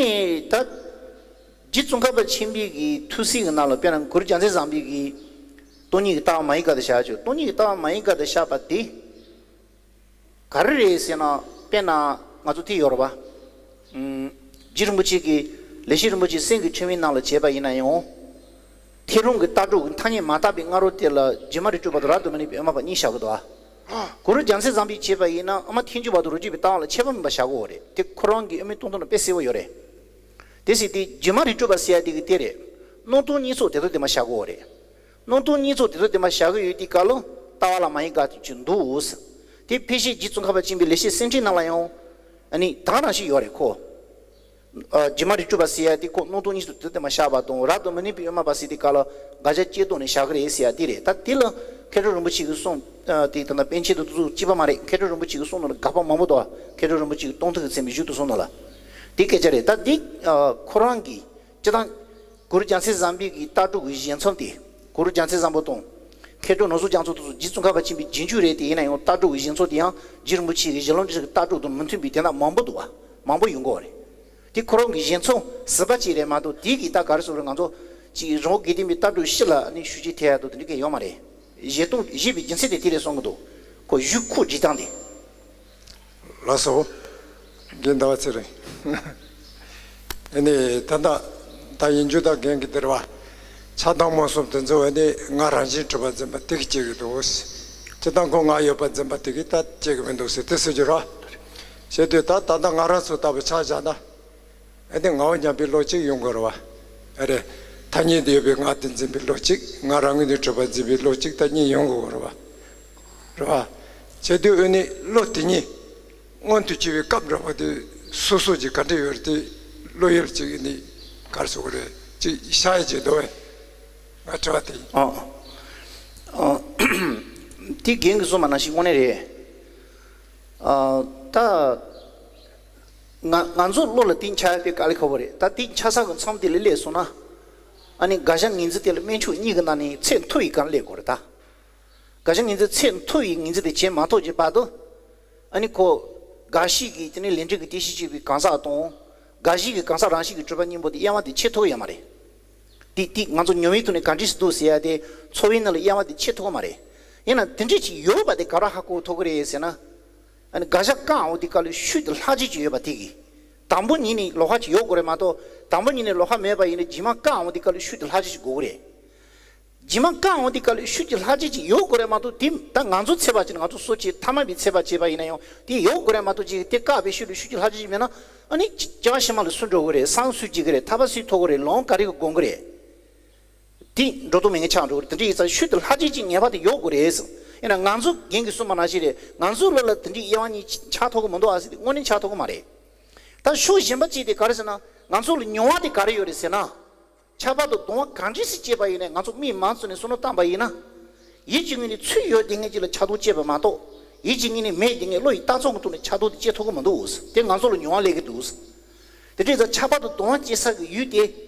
ད། རྗེ་ཙོང་ཁ་པ་ཆེན་པོའི་གི་ཐུགས་སྲས་ཀྱི་ནང་ལ་དཔེར་ན་གུ་རུ་རྒྱལ་མཚན་བཟང་པོའི་གི་སྟོང་ཉིད་ཀྱི་ལྟ་བ་མ་ཡིན་ག་དེ་བཞག་ཆོག་སྟོང་ཉིད་ཀྱི་ལྟ་བ་མ་ཡིན་ག་དེ་བཞག་པ་དེ། ག་རེ་རེད་ཟེར་ན་དཔེར་ན་ང་ཚོ་དེ་ཡོད་རེད་བ། ཨུམ། རྗེ་རིན་པོ་ཆེ་གིས་ལེགས་བཤད་རིན་པོ་ཆེའི་སེམས་ཀྱི་ཕྲེང་བའི་ནང་ལ་བྱས་པ་ཡིན་ན་ཡང་། ཐེག་རུམ་གྱི་ལྟ་གྲུབ་ཀྱི་ཐ་སྙད་མ་དག་པའི་སྔ་རོལ་དེ་ལ་རྗེ་མ་རི་སྤྲུལ་པ་དང་རབ་ཏུ་མ་ནུས་པའི་དབུ་མ་པ་གཉིས་བཞག་གི་འདུག་ཨ། གུ་རུ་རྒྱལ་མཚན་བཟང་པོས་བྱས་པ་ཡིན་ན་དབུ་མ་ཐལ་འགྱུར་བ་དང་རོ་གཅིག་པའི་ལྟ་བ་ལ་ཁྱད་པར་མེད་པ་བཞག་གི་ཡོད་རེད། དེ་ཁོ་རང་གི་དབུ་མའི་སྟོང་ཐུན་ལ་དཔེ་གསལ་པོ་ཡོད་རེད། དེ་སྲིད་དེ་རྗེ་མ་རི་སྤྲུལ་པ་ཟེར་ཡ་དེ་གི་དེ་རེད། སྣང་སྟོང་གཉིས་ཚོགས་དེ་ཚོ་དེ་མ་བཞག་གི་ཡོད་རེད། སྣང་སྟོང་གཉིས་ཚོགས་དེ་ཚོ་དེ་མ་བཞག་གི་ཡོད་དེ་ག་ལ་ལྟ་བ་ལ་མ་ཡིན་ག་དེ་ཅིག་འདུག་དེ་ཕལ་ཆེར་རྗེ་ཙོང་ཁ་པ་ཆེན་པོའི་ལེགས་བཤད་སེམས་ཕྲེང་ནང་ལ་ཡང་། ཨ་ནི་དེ་ག་རང་ཞིག་ཡོད་རེད་ཁོ། ཨ། རྗེ་མ་རི་སྤྲུལ་པ་ཟེར་ཡ་དེ་ཁོ་སྣང་སྟོང་གཉིས་ཚོགས་དེ་ཚོ་དེ་མ་བཞག་པ་དང་རབ་ཏུ་མ་ནུས་པའི་དབུ་མ་པ་ཟེར་དེ་ག་ལ་དགག་བྱ་བཅད་གཏོང་ནས་བཞག་གི་རེད་ཟེར་ཡ་དེ་རེད། ད་དེ་ལ་མཁས་གྲུབ་རིན་པོ་ཆེ་གི་གསུང་། ཨ། དེ་ད་ལྟ་པཎ་ཆེན་དང་དེ་ཚོ་གཅིག་པ་མ་རེད། མཁས་གྲུབ་རིན་པོ་ཆེ་གི་གསུང་ནང་ལ་དགག་པ་མང་པོ་འདུག་མཁས་གྲུབ་རིན་པོ་ཆེ་གི་སྟོང་ཐུན་གྱི་ཚད་མའི་བཞུགས་གཏེར་གསུམ་ནང་ལ། དེ་སྐད་ཆ་རེད། ད་འདི། ཨ། ཁོ་རང་གིས་སྤྱིར་བཏང་། གུ་རུ་རྒྱལ་མཚན་བཟང་པོའི་གི་ལྟ་གྲུབ་ཀྱི་བཞེད་མཚམས་དེ། གུ་རུ་རྒྱལ་མཚན་བཟང་པོ་དང་། མཁས་གྲུབ་ནོར་བཟང་རྒྱ་མཚོ་དེ་ཚོ་རྗེ་ཙོང་ཁ་པ་ཆེན་པོའི་རྗེས་འཇུག་རེད། དེ་ཡིན་ན་ཡང་ལྟ་གྲུབ་ཀྱི་བཞེད་མཚམས་དེ་ཡང་རྗེ་རིན་པོ་ཆེ་གི་ཞལ་ལུང་འདྲི་གི་ལྟ་གྲུབ་དང་མི་མཐུན་པའི་དེ་འདྲ་མང་པོ་འདུག་བ། མང་པོ་ཡོང་གི་ཡོད་རེད། དེ་ཁོ་རང་གི་བཞེད་མཚམས་ཟུར་པ་གཅིག་རེད་མ་གཏོགས་དེ་གི་ད་ག་རེ་ཟེར་རེད། ང་ཚོ་ཅིག་རི་བོ་དགེ་ལྡན་པའི་ལྟ་གྲུབ་སྤྱི་ལ་ནི་ཞུ་རྒྱུ་དེ་ཡ་དོ་དེ་འདྲ་གས་ཡོད་མ་རེད། བཞེད་དོན་བཞེད་པའི་རྒྱུ་མཚན་དེ་དེ་རེད་གསུང་གི་འདུག་ཁོ་ཞུགས་ཁོག་བགྱིས་སྟངས་དེ། ལགས་སོ། རྒན་ཟླ་བ་ཚེ་རིང་། ཨ་ནི་ད་ལྟ་ད་ཡིན་རྒྱུ་དང་རྒན་གྱི་འདིར་བ། ཆགས་སྡང་རྨོངས་གསུམ་དེ་ཚོ་ཨ་ནི་ང་རང་བཞིན་གྲུབ་པ་འཛིན་པ་དེ་གིས་སྐྱེ་གི་འདུག་སྤྱིར་བཏང་ཁོ་ང་ཡོད་པ་འཛིན་པ་དེ་གིས་ད་སྐྱེ་གི་མི་འདུག་ཟེར་དེ་ཟེར་རྒྱུ་ར། བྱས་དུས་ད་ད་ལྟ་ང་རང་ཚོ་ལྟ་བུ་ཆ་བཞག་ན། ཨ་ནི་ངའོ་སྙམ་པའི་བློ་གཅིག་ཡོང་དགོས་རེད་བ། ཨ་རེ། ཐ་སྙད་དུ་ཡོད་པའི་ང་དེ་འཛིན་པའི་བློ་གཅིག་ང་རང་ངོས་ནས་གྲུབ་པ་འཛིན་པའི་བློ་གཅིག་ད་གཉིས་ཡོང་དགོས་རེད་བ། རེད་བ། བྱས་དུས་ཨ་ནི་བློ་དེ་གཉིས་མངོན་དུ་གྱུར་བའི་སྐབས་འདྲ་པོ་དེ་སོ་སོ་གྱིས་ག་འདྲ་ཡོད་རེད་དེ། བློ་ཡུལ་གཅིག་ཨ་ནི་ག་རེ་ཟེར་དགོས་རེད། གཅིག་ཤར་ཡ་བྱེད་དོ་བས། ང་དྲི་བ་དེ་ཡིན། ཨ། ཨ། དེ་རྒན་གྱིས་གསུངས་པ་ནང་བཞིན་དངོས་གནས་རེད། ཨ། ད། ང་ང་ཚོ་བློ་ལ་དེ་འཆར་ཡ་དཔེ་དཀའ་ལས་ཁག་པོ་རེད། ད་དེ་འཆར་ས་གི་མཚམས་དེ་ལ་སླེབས་སོང་ན། ཨ་ནི་དགག་བྱ་ངོས་འཛིན་དེ་ལ་སྨན་ཕྱུགས་གཉིས་ཀྱི་ནང་ནས་ཚད་མཐོ་བའི་སྒང་སླེབས་དགོས་རེད་ད། དགག་བྱ་ངོས་འཛིན་ཚད་མཐོ་བའི་ངོས་འཛིན་དེ་བྱེད་མ་ཐུབ་ཀྱི་བར་དུ། ཨ་ནི་ཁོ། དགག་བྱའི་གི་དེ་ནས་ལས་འབྲས་ཀྱི་རྟེན་གཞི་བྱེད་པའི་གང་ཟག་དང་། དགག་གཞིའི་གི་གང་ཟག་རང་བཞིན་གྱིས་གྲུབ་པ་གཉིས་པོ་དེ་དབྱེ་བ་དེ་ཕྱེ་ཐུབ་ཀྱི་ཡོད་མ་རེད། དེ་དེ་ང་ཚོ་ཉོན་མོངས་ཐོག་ནས་ག་འདྲས་སུ་འདུག་ཟེར་ཡ་དེ་འཚོ་བའི་ནང་ལ་དབྱེ་བ་དེ་ཕྱེ་ཐུབ་ཀྱི་མ་རེད། ཡིན་ན་དེ་འདྲས་ཅིག་ཡོད་པ་དེ་ག་རེ་ཧ་གོ་ཐུབ་ཀྱི་རེད་ཟེར་ན། ཨ་ནི་དགག་བྱ་བཀག་འོང་དུས་སྐབས་ལ་ཤུལ་དུ་ལྷག་བཅས་ཅིག་ཡོད་པ་དེ་གིས། དང་པོ་ཉིད་ནས་ལོགས་ཀ་ཅིག་ཡོད་དགོས་རེད་མ་གཏོགས། དང་པོ་ཉིད་ནས་ལོགས་ཀ་མེད་པ་ཡིན་ན་རྗེས་མ་བཀག་འོང་དུས་སྐབས་ལ་ཤུལ་དུ་ལྷག་བཅས་ཅིག་དགོས་ཀྱི་རེད། རྗེས་མ་བཀག་འོང་དུས་སྐབས་ལ་ཤུལ་གྱི་ལྷག་བཅས་ཅིག་ཡོད་དགོས་རེད་མ་གཏོགས། དེ་ད་ང་ཚོ་ཚད་པ་བྱས་ནས་ང་ཚོ་སོ་སྐྱེ་ཐ་མལ་པའི་ཚད་པ་བྱས་པ་ཡིན་ན་ཡང་དེ་ཡོད་དགོས་རེད་མ་གཏོགས། ཅིག་དེ་བཀག་པའི་ཤུལ་ལ་ཤུལ་གྱི་ལྷག་བཅས་ཅིག་མེད་ན། ཨ་ནི་སྐྱེ་བ་ཕྱི་མ་ལ་སུ་འགྲོ་གི་རེད། སངས་སུ་སྐྱེ་གི་རེད། ཐར་པ་སུས་ཐོབ་གི་རེད། ལོང་ག་རེ་གིས་སྒོམ་གི་རེད། དེ་འགྲོ་དོན་མེད་མཁན་ཆགས་འགྲོ་གི་རེད། དེ་འདྲ་ཡིན་ཙང་ཤུལ་དུ་ལྷག་བཅས་ཅིག་ངེས་པར་དུ་ཡོད་དགོས་རེད་ཟེར། ཡིན་ན་ང་ཚོ་རྒན་གྱིས་གསུངས་པ་ནང་བཞིན་རེད། ང་ཚོ་ལ་ལ་དེ་འདྲའི་དབྱེ་བ་གཉིས་ཆགས་ཐུབ་ཀྱི་མི་འདུག་ཨ་ཟེར་ཏེ་དངོས་གནས་ཆགས་ཐུབ་ཀྱི་མ་རེད། ད་ཕྱོགས་གཞན་པ་གཅིག་དེ་ག་རེ་ཟེར་ན། ང་ཚོ་ལ་མྱོང་བ་དེ་ག་རེ་ཡོད་རེད་ཟེར་ན། ཁྱབ་པ་དང་སྡོམ་པ་གང་འདྲ་ཞིག་བྱས་པ་ཡིན་ནའི་ང་ཚོ་མིག་མང་ཙམ་ནས་བསམ་བློ་བཏང་པ་ཡིན་ན། ཡིད་ཀྱི་ངོས་ནས་ཚུལ་ཡོད་བདེན་ངེས་ཅིག་ལ་ཆགས་རྡོག་བཅད་པ་མ་གཏོགས། ཡིད་ཀྱི་ངོས་ནས་མེད་བདེན་ངེས་བློ་ཡི་ལྟ་ཚུལ་གྱི་ཐོག་ནས་ཆགས་རྡོག་དེ་བཅད་ཐུབ་ཀྱི་མི་འདུག་དེ་ང་ཚོ་ལ་མྱོང་བ་སླེབས་ཀྱི་འདུག་དེ་འདྲ་ཡིན་ཙང་ཁྱབ་པ་དང་སྡོམ་པ་བཅད་ས་གི་ཡུལ་དེ།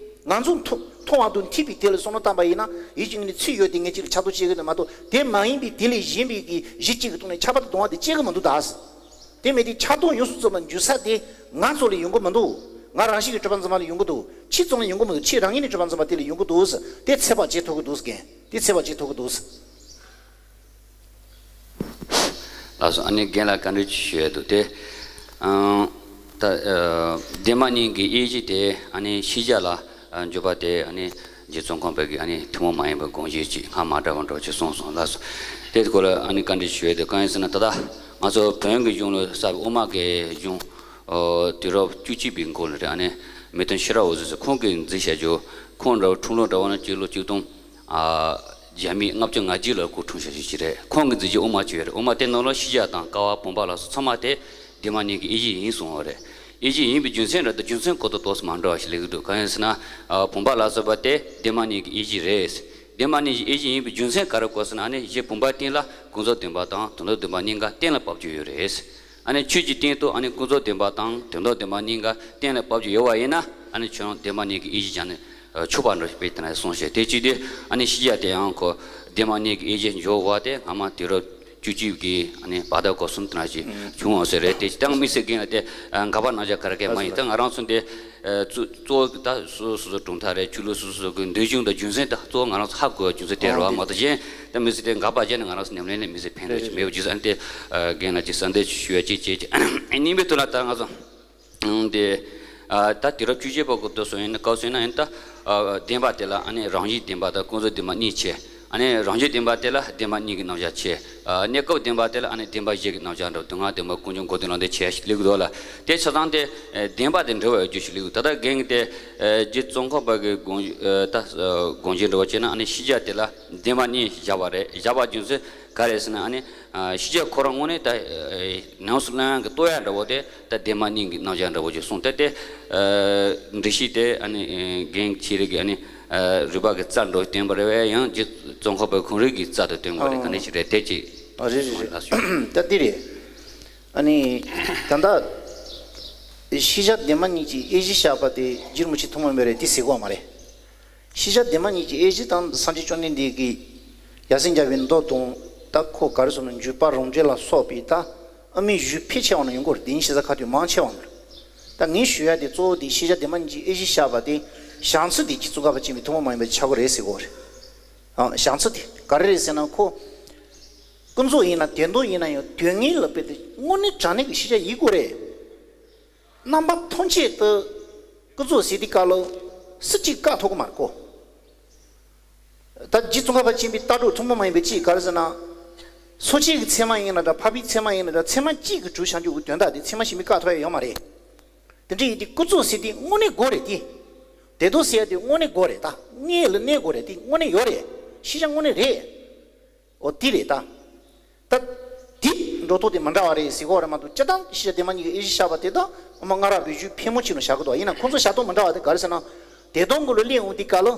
ང་ཚོ་མཐོང་མཐོང་བ་དང་མཐུན་པའི་དེ་ལ་བསམ་བློ་བཏང་པ་ཡིན་ན་ཡིད་ཀྱི་ངོས་ནས་ཚུལ་ཡོད་བདེན་ངེས་ཅིག་ལ་ཆགས་རྡོག་བཅད་ཀྱི་ཡོད་མ་གཏོགས། དེ་མ་ཡིན་པའི་དེ་ལས་གཞན་པའི་གི་གཞི་གཅིག་གི་ཐོག་ནས་ཁྱབ་པ་དང་སྡོམ་པ་དེ་བཅད་ཀྱི་མི་འདུག་ད། དེ་མེད་དུས་ཆགས་རྡོག་ཡོངས་སུ་རྫོགས་པ་འཇུག་ས་དེ་ང་ཚོ་ལ་ཡོང་གི་མི་འདུག་ང་རང་བཞིན་གྱིས་གྲུབ་པ་འཛིན་པ་ལ་ཡོང་གི་འདུག་ཕྱི་ཙམ་ལ་ཡོང་གི་མི་འདུག་ཕྱི་རང་ཉིད་ནས་གྲུབ་པ་འཛིན་པ་དེ་ལ་ཡོང་གི་འདུག་དེ་ཚད་པ་བྱེད་ཐུབ་ཀྱི་འདུག་རྒན། དེ་ཚད་པ་བྱེད་ཐུབ་ཀྱི་འདུག་ལགས་སོ། ཨ་ནི་རྒན་ལགས་བཀའ་འདྲི་ཞུ་ཡས་འདུག་སྟེ། ཨང་། ད་ཨ་བདེན་པ་གཉིས་ཀྱི་དབྱེ་གཞི་དེ་ཨ་ནི་ཤེས་བྱ་ལ་ཨ་འཇུག་པ་དེ་ཨ་ནི་རྗེ་ཙོང་ཁ་པ་གིས་ཨ་ནི་ཐུན་མོང་མ་ཡིན་པའི་དགོངས་གཞི་ཅིག་སྔ་མ་འདྲ་བ་འདྲ་ཅིག་གསུངས་སོང་ལགས་སོ། དེ་སྐོར་ལ་ཨ་ནི་བཀའ་འདྲི་ཞུ་ཡས་དེ་གང་ཡིན་ཟེར་ན། ད་ལྟ་ང་ཚོ་བོན་གྱི་གཞུང་ལ་གསལ་བའི་དབུ་མ་གི་གཞུང་། ཨོ། དུས་རབས་བཅུ་གཅིག་པའི་འགོ་ལ་རེད། ཨ་ནི་མི་སྟོན་ཤེས་རབ་འོད་ཟེར་ཁོང་གིས་མཛད་བཞག་རྒྱུ། ཁོང་འདྲ་བོ་འཁྲུངས་ལོ་འདྲ་བོ་ན་སྤྱི་ལོ་ཆིག་སྟོང་། ཨ། བརྒྱ་མེད་ལྔ་བཅུ་ང་གཅིག་ལ་སྐུ་འཁྲུངས་བཞག་རྒྱུ་ཅིག་རེད། ཁོང་གིས་མཛད་རྒྱུ་དབུ་མ་ཅིག་ཡོད་རེད། དབུ་མ་དེ་ནང་ལ་ཤེས་བྱ་དང་ཀ་བ་བུམ་པ་ལ་སོགས་ཚང་མ་དེ་བདེན་པ་གཉིས་ཀྱི་དབྱེ་གཞི་ཡིན་གསུངས་པ་རེད། དབྱེ་གཞི་ཡིན་པའི་རྒྱུ་མཚན་རེད། ད་རྒྱུ་མཚན་གོ་ཏོག་ཏོག་ཙམ་མ་འདྲ་བ་ཞིག་སླེབས་ཀྱི་འདུག་གང་ཡིན་ཟེར་ན། ཨ། བུམ་པ་ལ་སོགས་པ་དེ་བདེན་པ་གཉིས་ཀྱི་དབྱེ་གཞི་རེད། བདེན་པ་གཉིས་ཀྱི་དབྱེ་གཞི་ཡིན་པའི་རྒྱུ་མཚན་ག་རེ་གོ་ཟེར་ན། ཨ་ནི་གཞི་བུམ་པའི་སྟེང་ལ་ཀུན་རྫོབ་བདེན་པ་དང་དོན་དམ་བདེན་པ་གཉིས་ཀ་གཏན་ལ་དབབ་རྒྱུ་ཡོད་རེད། ཨ་ནི་ཆོས་ཀྱི་སྟེང་དུ་ཨ་ནི་ཀུན་རྫོབ་བདེན་པ་དང་དོན་དམ་བདེན་པ་གཉིས་ཀ་གཏན་ལ་དབབ་རྒྱུ་ཡོད་པ་ཡིན་ན། ཨ་ནི་ཁྱོད་རང་བདེན་པ་གཉིས་ཀྱི་དབྱེ་གཞི་སྦྱར་ནས་ཆོག་པ་འདྲ་ཞིག་དཔེ་དེ་ན་གསུངས་བྱས། དེ་གཅིག་དེ་ཨ་ནི་ཤེས་བྱ་དེ་ཡང་ཁོ་བདེན་པ་གཉིས་ཀྱི་དབྱེ་གཞི་འཇོག་པ་དེ་སྔ་མ་དུས་རབས་བཅུ་གཅིག་གི་ཨ་ནི་བར་དོ་སྐབས་སུ་དེ་ན་ཞིག་བྱུང་བ་ཟེར་རེད། དེ་ད་དམིགས་བསལ་རྒན་ལགས་དེ་འགལ་བ་གནང་བྱ་ག་རེ་གས་མ་ཡིན། ད་ང་རང་ཚོ་འདི་གཙོ་གཙོ་བོ་ད་སོ་སོ་སོ་སོ་གྲུབ་མཐའ་རེད། ཆོས་ལུགས་སོ་སོ་སོ་གི་འདོད་གཞུང་དང་རྒྱུ་མཚན་ད་གཙོ་བོ་ང་རང་ཚོ་ཧ་གོ་བའི་རྒྱུ་མཚན་དེ་རེད་བ། མ་གཏོགས་གཞན་ད་དམིགས་བསལ་དེ་འགལ་བ་བྱས་ནས་ང་རང་ཚོ་ཉམས་ལེན་ལ་དམིགས་བསལ་ཕན་ཐོགས་ཅིག་མེད་པ་རྒྱུ་མཚན་དེ་རྒན་ལགས་ཀྱིས་གསལ་འདེབས་ཞུ་བ་གཅིག་བྱས། གཉིས་པའི་དོན་ལ་ད་ང་ཚོ། དེ། ད་དུས་རབས་བཅུ་བཞི་པ་གི་དུས་སུ་ཡིན་ན་སྐབས་སུ་ཡིན་ན་ཡིན་ད། བདེན་པ་དེ་ལ་ཨ་ནི་རང་བཞིན་བདེན་པ་དང་ཀུན་རྫོབ་བདེན་པ་གཉིས་ཕྱེ། ཨ་ནི་རང་བཞིན་བདེན་པ་དེ་ལ་བདེན་པ་གཉིས་ཀྱི་རྣམ་གཞག་ཕྱེ། གནས་སྐབས་བདེན་པ་དེ་ལ་ཨ་ནི་བདེན་པ་བཞི་གི་རྣམ་གཞག་འདྲ་བོ་དུས་ངན་བདེན་པ་ཀུན་འབྱུང་འགོག་བདེན་ལ་འདི་ཕྱེ་ཞིག་སླེབས་འདུག་ལ། དེ་ཆ་ཚང་དེ་བདེན་པ་དེ་འབྲེལ་བ་ཡོད་རྒྱུ་ཞིག་སླེབས་འདུག་ད་ལྟ་རྒན་གྱིས་དེ་རྗེ་ཙོང་ཁ་པ་གི་དགོངས་ད་དགོངས་གཞི་འདྲ་བོ་བྱས་ན་ཨ་ནི་ཤེས་བྱ་དེ་ལ་བདེན་པ་གཉིས་བཞག་པ་རེད། བཞག་པ་རྒྱུ་མཚན་ག་རེ་ཟེར་ན་ཨ་ནི། ཤེས་བྱ་ཁོ་རང་ངོས་ནས་ད་ནང་སུ་ལ་ཡང་གི་ལྟོ་ཡ་འདྲ་བོ་དེ་ད་བདེན་པ་གཉིས་ཀྱི་རྣམ་གཞག་འདྲ་བོ་ཅིག་གསུངས་ཏེ་དེ། འགྲེལ་བཤད་དེ་ཨ་ནི་རྒན་ཁྱེད་རིག་གི་ཨ་ནི་རུས་པ་གི་རྩ་འགྲོ་བསྟན་པ་རེད་བས། ཡང་རྗེ་ཙོང་ཁ་པའི་ཁོང་རིག་གི་རྩ་དུ་བསྟན་པ་རེད། ག་འདྲ་ཞིག་རེད་དེ་ཅིག་ཨ་རེད་རེད་རེད། ད་འདི་རེད། ཨ་ནི་ད་ལྟ་ཤེས་བྱ་བདེན་པ་གཉིས་ཀྱི་དབྱེ་གཞི་བཞག་པ་དེ་རྗེ་རིན་པོ་ཆེ་ཐུན་མོང་མ་ཡིན་པ་རེད་དེ་ཟེར་གོ་མ་རེད། ཤེས་བྱ་བདེན་པ་གཉིས་ཀྱི་དབྱེ་གཞི་དང་སངས་རྒྱས་བཅོམ་ལྡན་འདས་ཀྱིས་ཡབ་སྲས་མཇལ་བའི་མདོ་དང་། ད་ཁོ་ག་རེ་ཟེར་ན་འཇུག་པ་རང་འགྲེལ་ལ་སོགས་པའི་ད་ཨ་མའི་གཞུག་ཕལ་ཆེ་བ་ནང་ཡོང་གི་རེད། དེ་ཉིད་ཤེས་བྱ་ཁ་ཐུག་མང་ཆེ་བ་ནང་རེད། ད་ངས་ཞུ་ཡ་དེ་གཙོ་བོ་དེ་ཤེས་བྱ་བདེན་པ་གཉིས་ཀྱི་དབྱེ་གཞི་བཞག་པ་དེ་བྱང་ཚུལ་དེ་རྗེ་ཙོང་ཁ་པ་ཆེན་པོའི་ཐུན་མོང་མ་ཡིན་པའི་ཆ་གོ་རེད་ཟེར་གོ་རེད། ཨ། བྱང་ཚུལ་དེ་ག་རེ་རེད་ཟེར་ན་ཁོ། ཀུན་རྫོབ་ཡིན་ན་བདེན་སྟོང་ཡིན་ན་ཡང་དོན་དངོས་ལ་དཔེ་དེ་དངོས་གནས་དྲང་གནས་ཀྱི་ཤེས་བྱ་ཡིན་དགོས་རེད། རྣམ་པ་ཐམས་ཅད་དུ་ཀུན་རྫོབ་ཟེར་དུས་སྐབས་ལ་སུ་གཅིག་བཀག་ཐུབ་ཀྱི་མ་རེད་ཁོ། ད་རྗེ་ཙོང་ཁ་པ་ཆེན་པོའི་ལྟ་གྲུབ་ཐུན་མོང་མ་ཡིན་པའི་གཅིག་ག་རེ་ཟེར་ན། སོ་སྐྱེ་གི་ཚད་མ་ཡིན་ན་འདྲ། འཕགས་པའི་ཚད་མ་ཡིན་ན་འདྲ། ཚད་མ་གཅིག་གིས་གྲུབ་བྱ་རྒྱུ་གི་དོན་དག་དེ་ཚད་མ་གཞན་པས་བཀག་ཐུབ་ཡ་ཡོད་མ་རེད། དེ་འདྲ་ཡིན་དུས་ཀུན་རྫོབ་ཟེར་དུས་དངོས་གནས་དགོས་རེད་དེ། བདེན་སྟོང་ཟེར་ཡ་དེ་དངོས་གནས་དགོས་རེད། ད་དངོས་ལ་གནས་དགོས་རེད། དེ་དངོས་གནས་ཡོད་རེད། ཤེས་བྱ་དངོས་གནས་རེད། འོ་དེ་རེད་ད། ད་དེ་འགྲོ་ཐོག་དེ་མི་འདྲ་བ་རེད་ཟེར་གོ་རེད་མ་གཏོགས། སྤྱིར་བཏང་ཤེས་བྱ་བདེན་པ་གཉིས་ཀྱི་དབྱེ་གཞི་བཞག་པ་དེ་དག་ཨ་མ་སྔ་རབས་པའི་གཞུང་ཕལ་མོ་ཆེ་ནང་བཞག་གི་འདུག་ཡིན་ན་ཁོང་ཚོ་བཞག་སྟངས་མི་འདྲ་བ་དེ་ག་རེ་ཟེར་ན། བདེན་སྟོང་གི་ལ་སླེབས་འོང་དུས་སྐབས་ལ།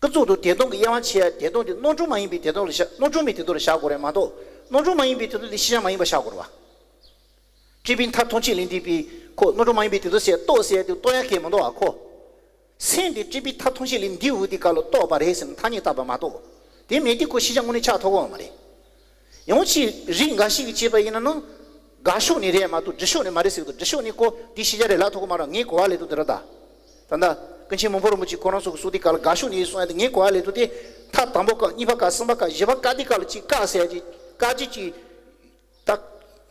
ཀུན་རྫོབ་དང་བདེན་སྟོང་གི་དབྱེ་བ་ཕྱེ་ཡ་བདེན་སྟོང་དེ་རྣམ་གྲངས་མ་ཡིན་པའི་བདེན་སྟོང་ལ་བཞག་རྣམ་གྲངས་མེད་བདེན་སྟོང་ལ་བཞག་དགོས་རེད་མ་གཏོགས། རྣམ་གྲངས་མ་ཡིན་པའི་བདེན་སྟོང་དེ་ཤེས་བྱ་མ་ཡིན་པ་བཞག་དགོས་རེད་བ། སྤྲུལ་པའི་མཐའ་ཐམས་ཅད་ལས་འདས་པའི་ཁོ་རྣམ་གྲངས་མ་ཡིན་པའི་བདེན་སྟོང་ཟེར་རྟོགས་ཟེར་ཡ་དེ་རྟོགས་ཡ་གལ་མི་འདུག་བ་ཁོ། སེམས་དེ་སྤྲུལ་པའི་མཐའ་ཐམས་ཅད་ལས་འདས་འོང་དུས་སྐབས་ལ་རྟོགས་པ་རེད་ཟེར་ནས་ཐ་སྙད་བཏགས་པ་མ་གཏོགས། དེ་མེད་དུས་ཁོ་ཤེས་བྱ་དངོས་གནས་ཆགས་ཐུབ་ཀྱི་ཡོད་མ་རེད། ཡང་ཅིག་རིགས་འགའ་ཞིག་གིས་བྱས་པ་ཡིན་ན་ནི། དགག་ཕྱོགས་ནས་རེད་མ་གཏོགས་སྒྲུབ་ཕྱོགས་ནས་མ་རེད་ཟེར་གི་འདུག་སྒྲུབ་ཕྱོགས་ནས་ཁོ་དེ་ཤེས་བྱ་རེད་ལབ་ཐུབ་ཀྱི་མ་རེད། ངས་གོ་བ་ལེན་དུས་དེ་རེད་ད། ད་ལྟ་ཀུན་མཁྱེན་མི་ཕམ་རིན་པོ་ཆེ་ཁོ་རང་ཚོ་གིས་གསུངས་དུས་སྐབས་ལ་དགག་ཕྱོགས་ནས་གསུངས་ཡ་དེ་ངས་གོ་བ་ལེན་དུས་དེ། མཐའ་དང་པོ་བཀག་གཉིས་པ་བཀག་གསུམ་པ་བཀག་བཞི་པ་བཀག་དུས་སྐབས་ལ་ཅིག་བཀག་ཟེར་ཡ་ཅིག་བཀག་ཅིག་ཅིག་ད་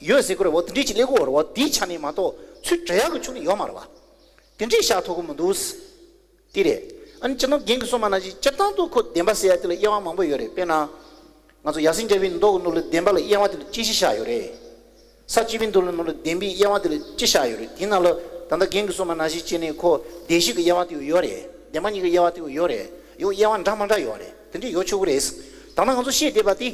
ཡོད་ཟེར་གི་རེད་བ། དེ་འདྲས་ཅིག་སླེབས་ཀྱི་ཡོད་རེད་བ། དེའི་ཆ་ནས་མ་གཏོགས་ཚུར་འབྲེལ་ཡག་གི་ཕྱོགས་ནས་ཡོད་མ་རེད་བ། དེ་འདྲས་བཞག་ཐུབ་ཀྱི་མི་འདུག་དེ་རེད། ཨ་ནི་སྤྱིར་བཏང་རྒན་གྱིས་གསུངས་པ་ནང་བཞིན་སྤྱིར་བཏང་དུ་ཁོ་བདེན་པ་ཟེར་ཡ་དེ་ལ་དབྱེ་བ་མང་པོ་ཡོད་རེད། དཔེར་ན། ང་ཚོ་ཡབ་སྲས་མཇལ་བའི་མདོ་གི་ནང་ལ་བདེན་པ་ལ་དབྱེ་བ་དེ་ལ་དཔྱད་གཞི་བཞག་ཡོད་རེད། ས་བཅུ་པའི་མདོ་ལ་ནང་ལ་བདེན་པའི་དབྱེ་བ་དེ་ལ་དཔྱད་བཞག་ཡོད་རེད། དེའི་ནང་ལ་ད་ལྟ་རྒན་གྱིས་གསུངས་པ་ནང་བཞིན་བྱས་ནས་ཁོ་བདེན་བཞི་གི་དབྱེ་བ་དེ་ཡོད་རེད། བདེན་པ་གཉིས་ཀྱི་དབྱེ་བ་དེ་ཡོད་རེད། ཡང་དབྱེ་བ་འདྲ་མི་འདྲ་ཡོད་རེད། དེ་འདྲས་ཡོད་ཆོག་གི་རེད། ད་ལྟ་ང་ཚོ་བཤད་བསྡད་པ་དེ།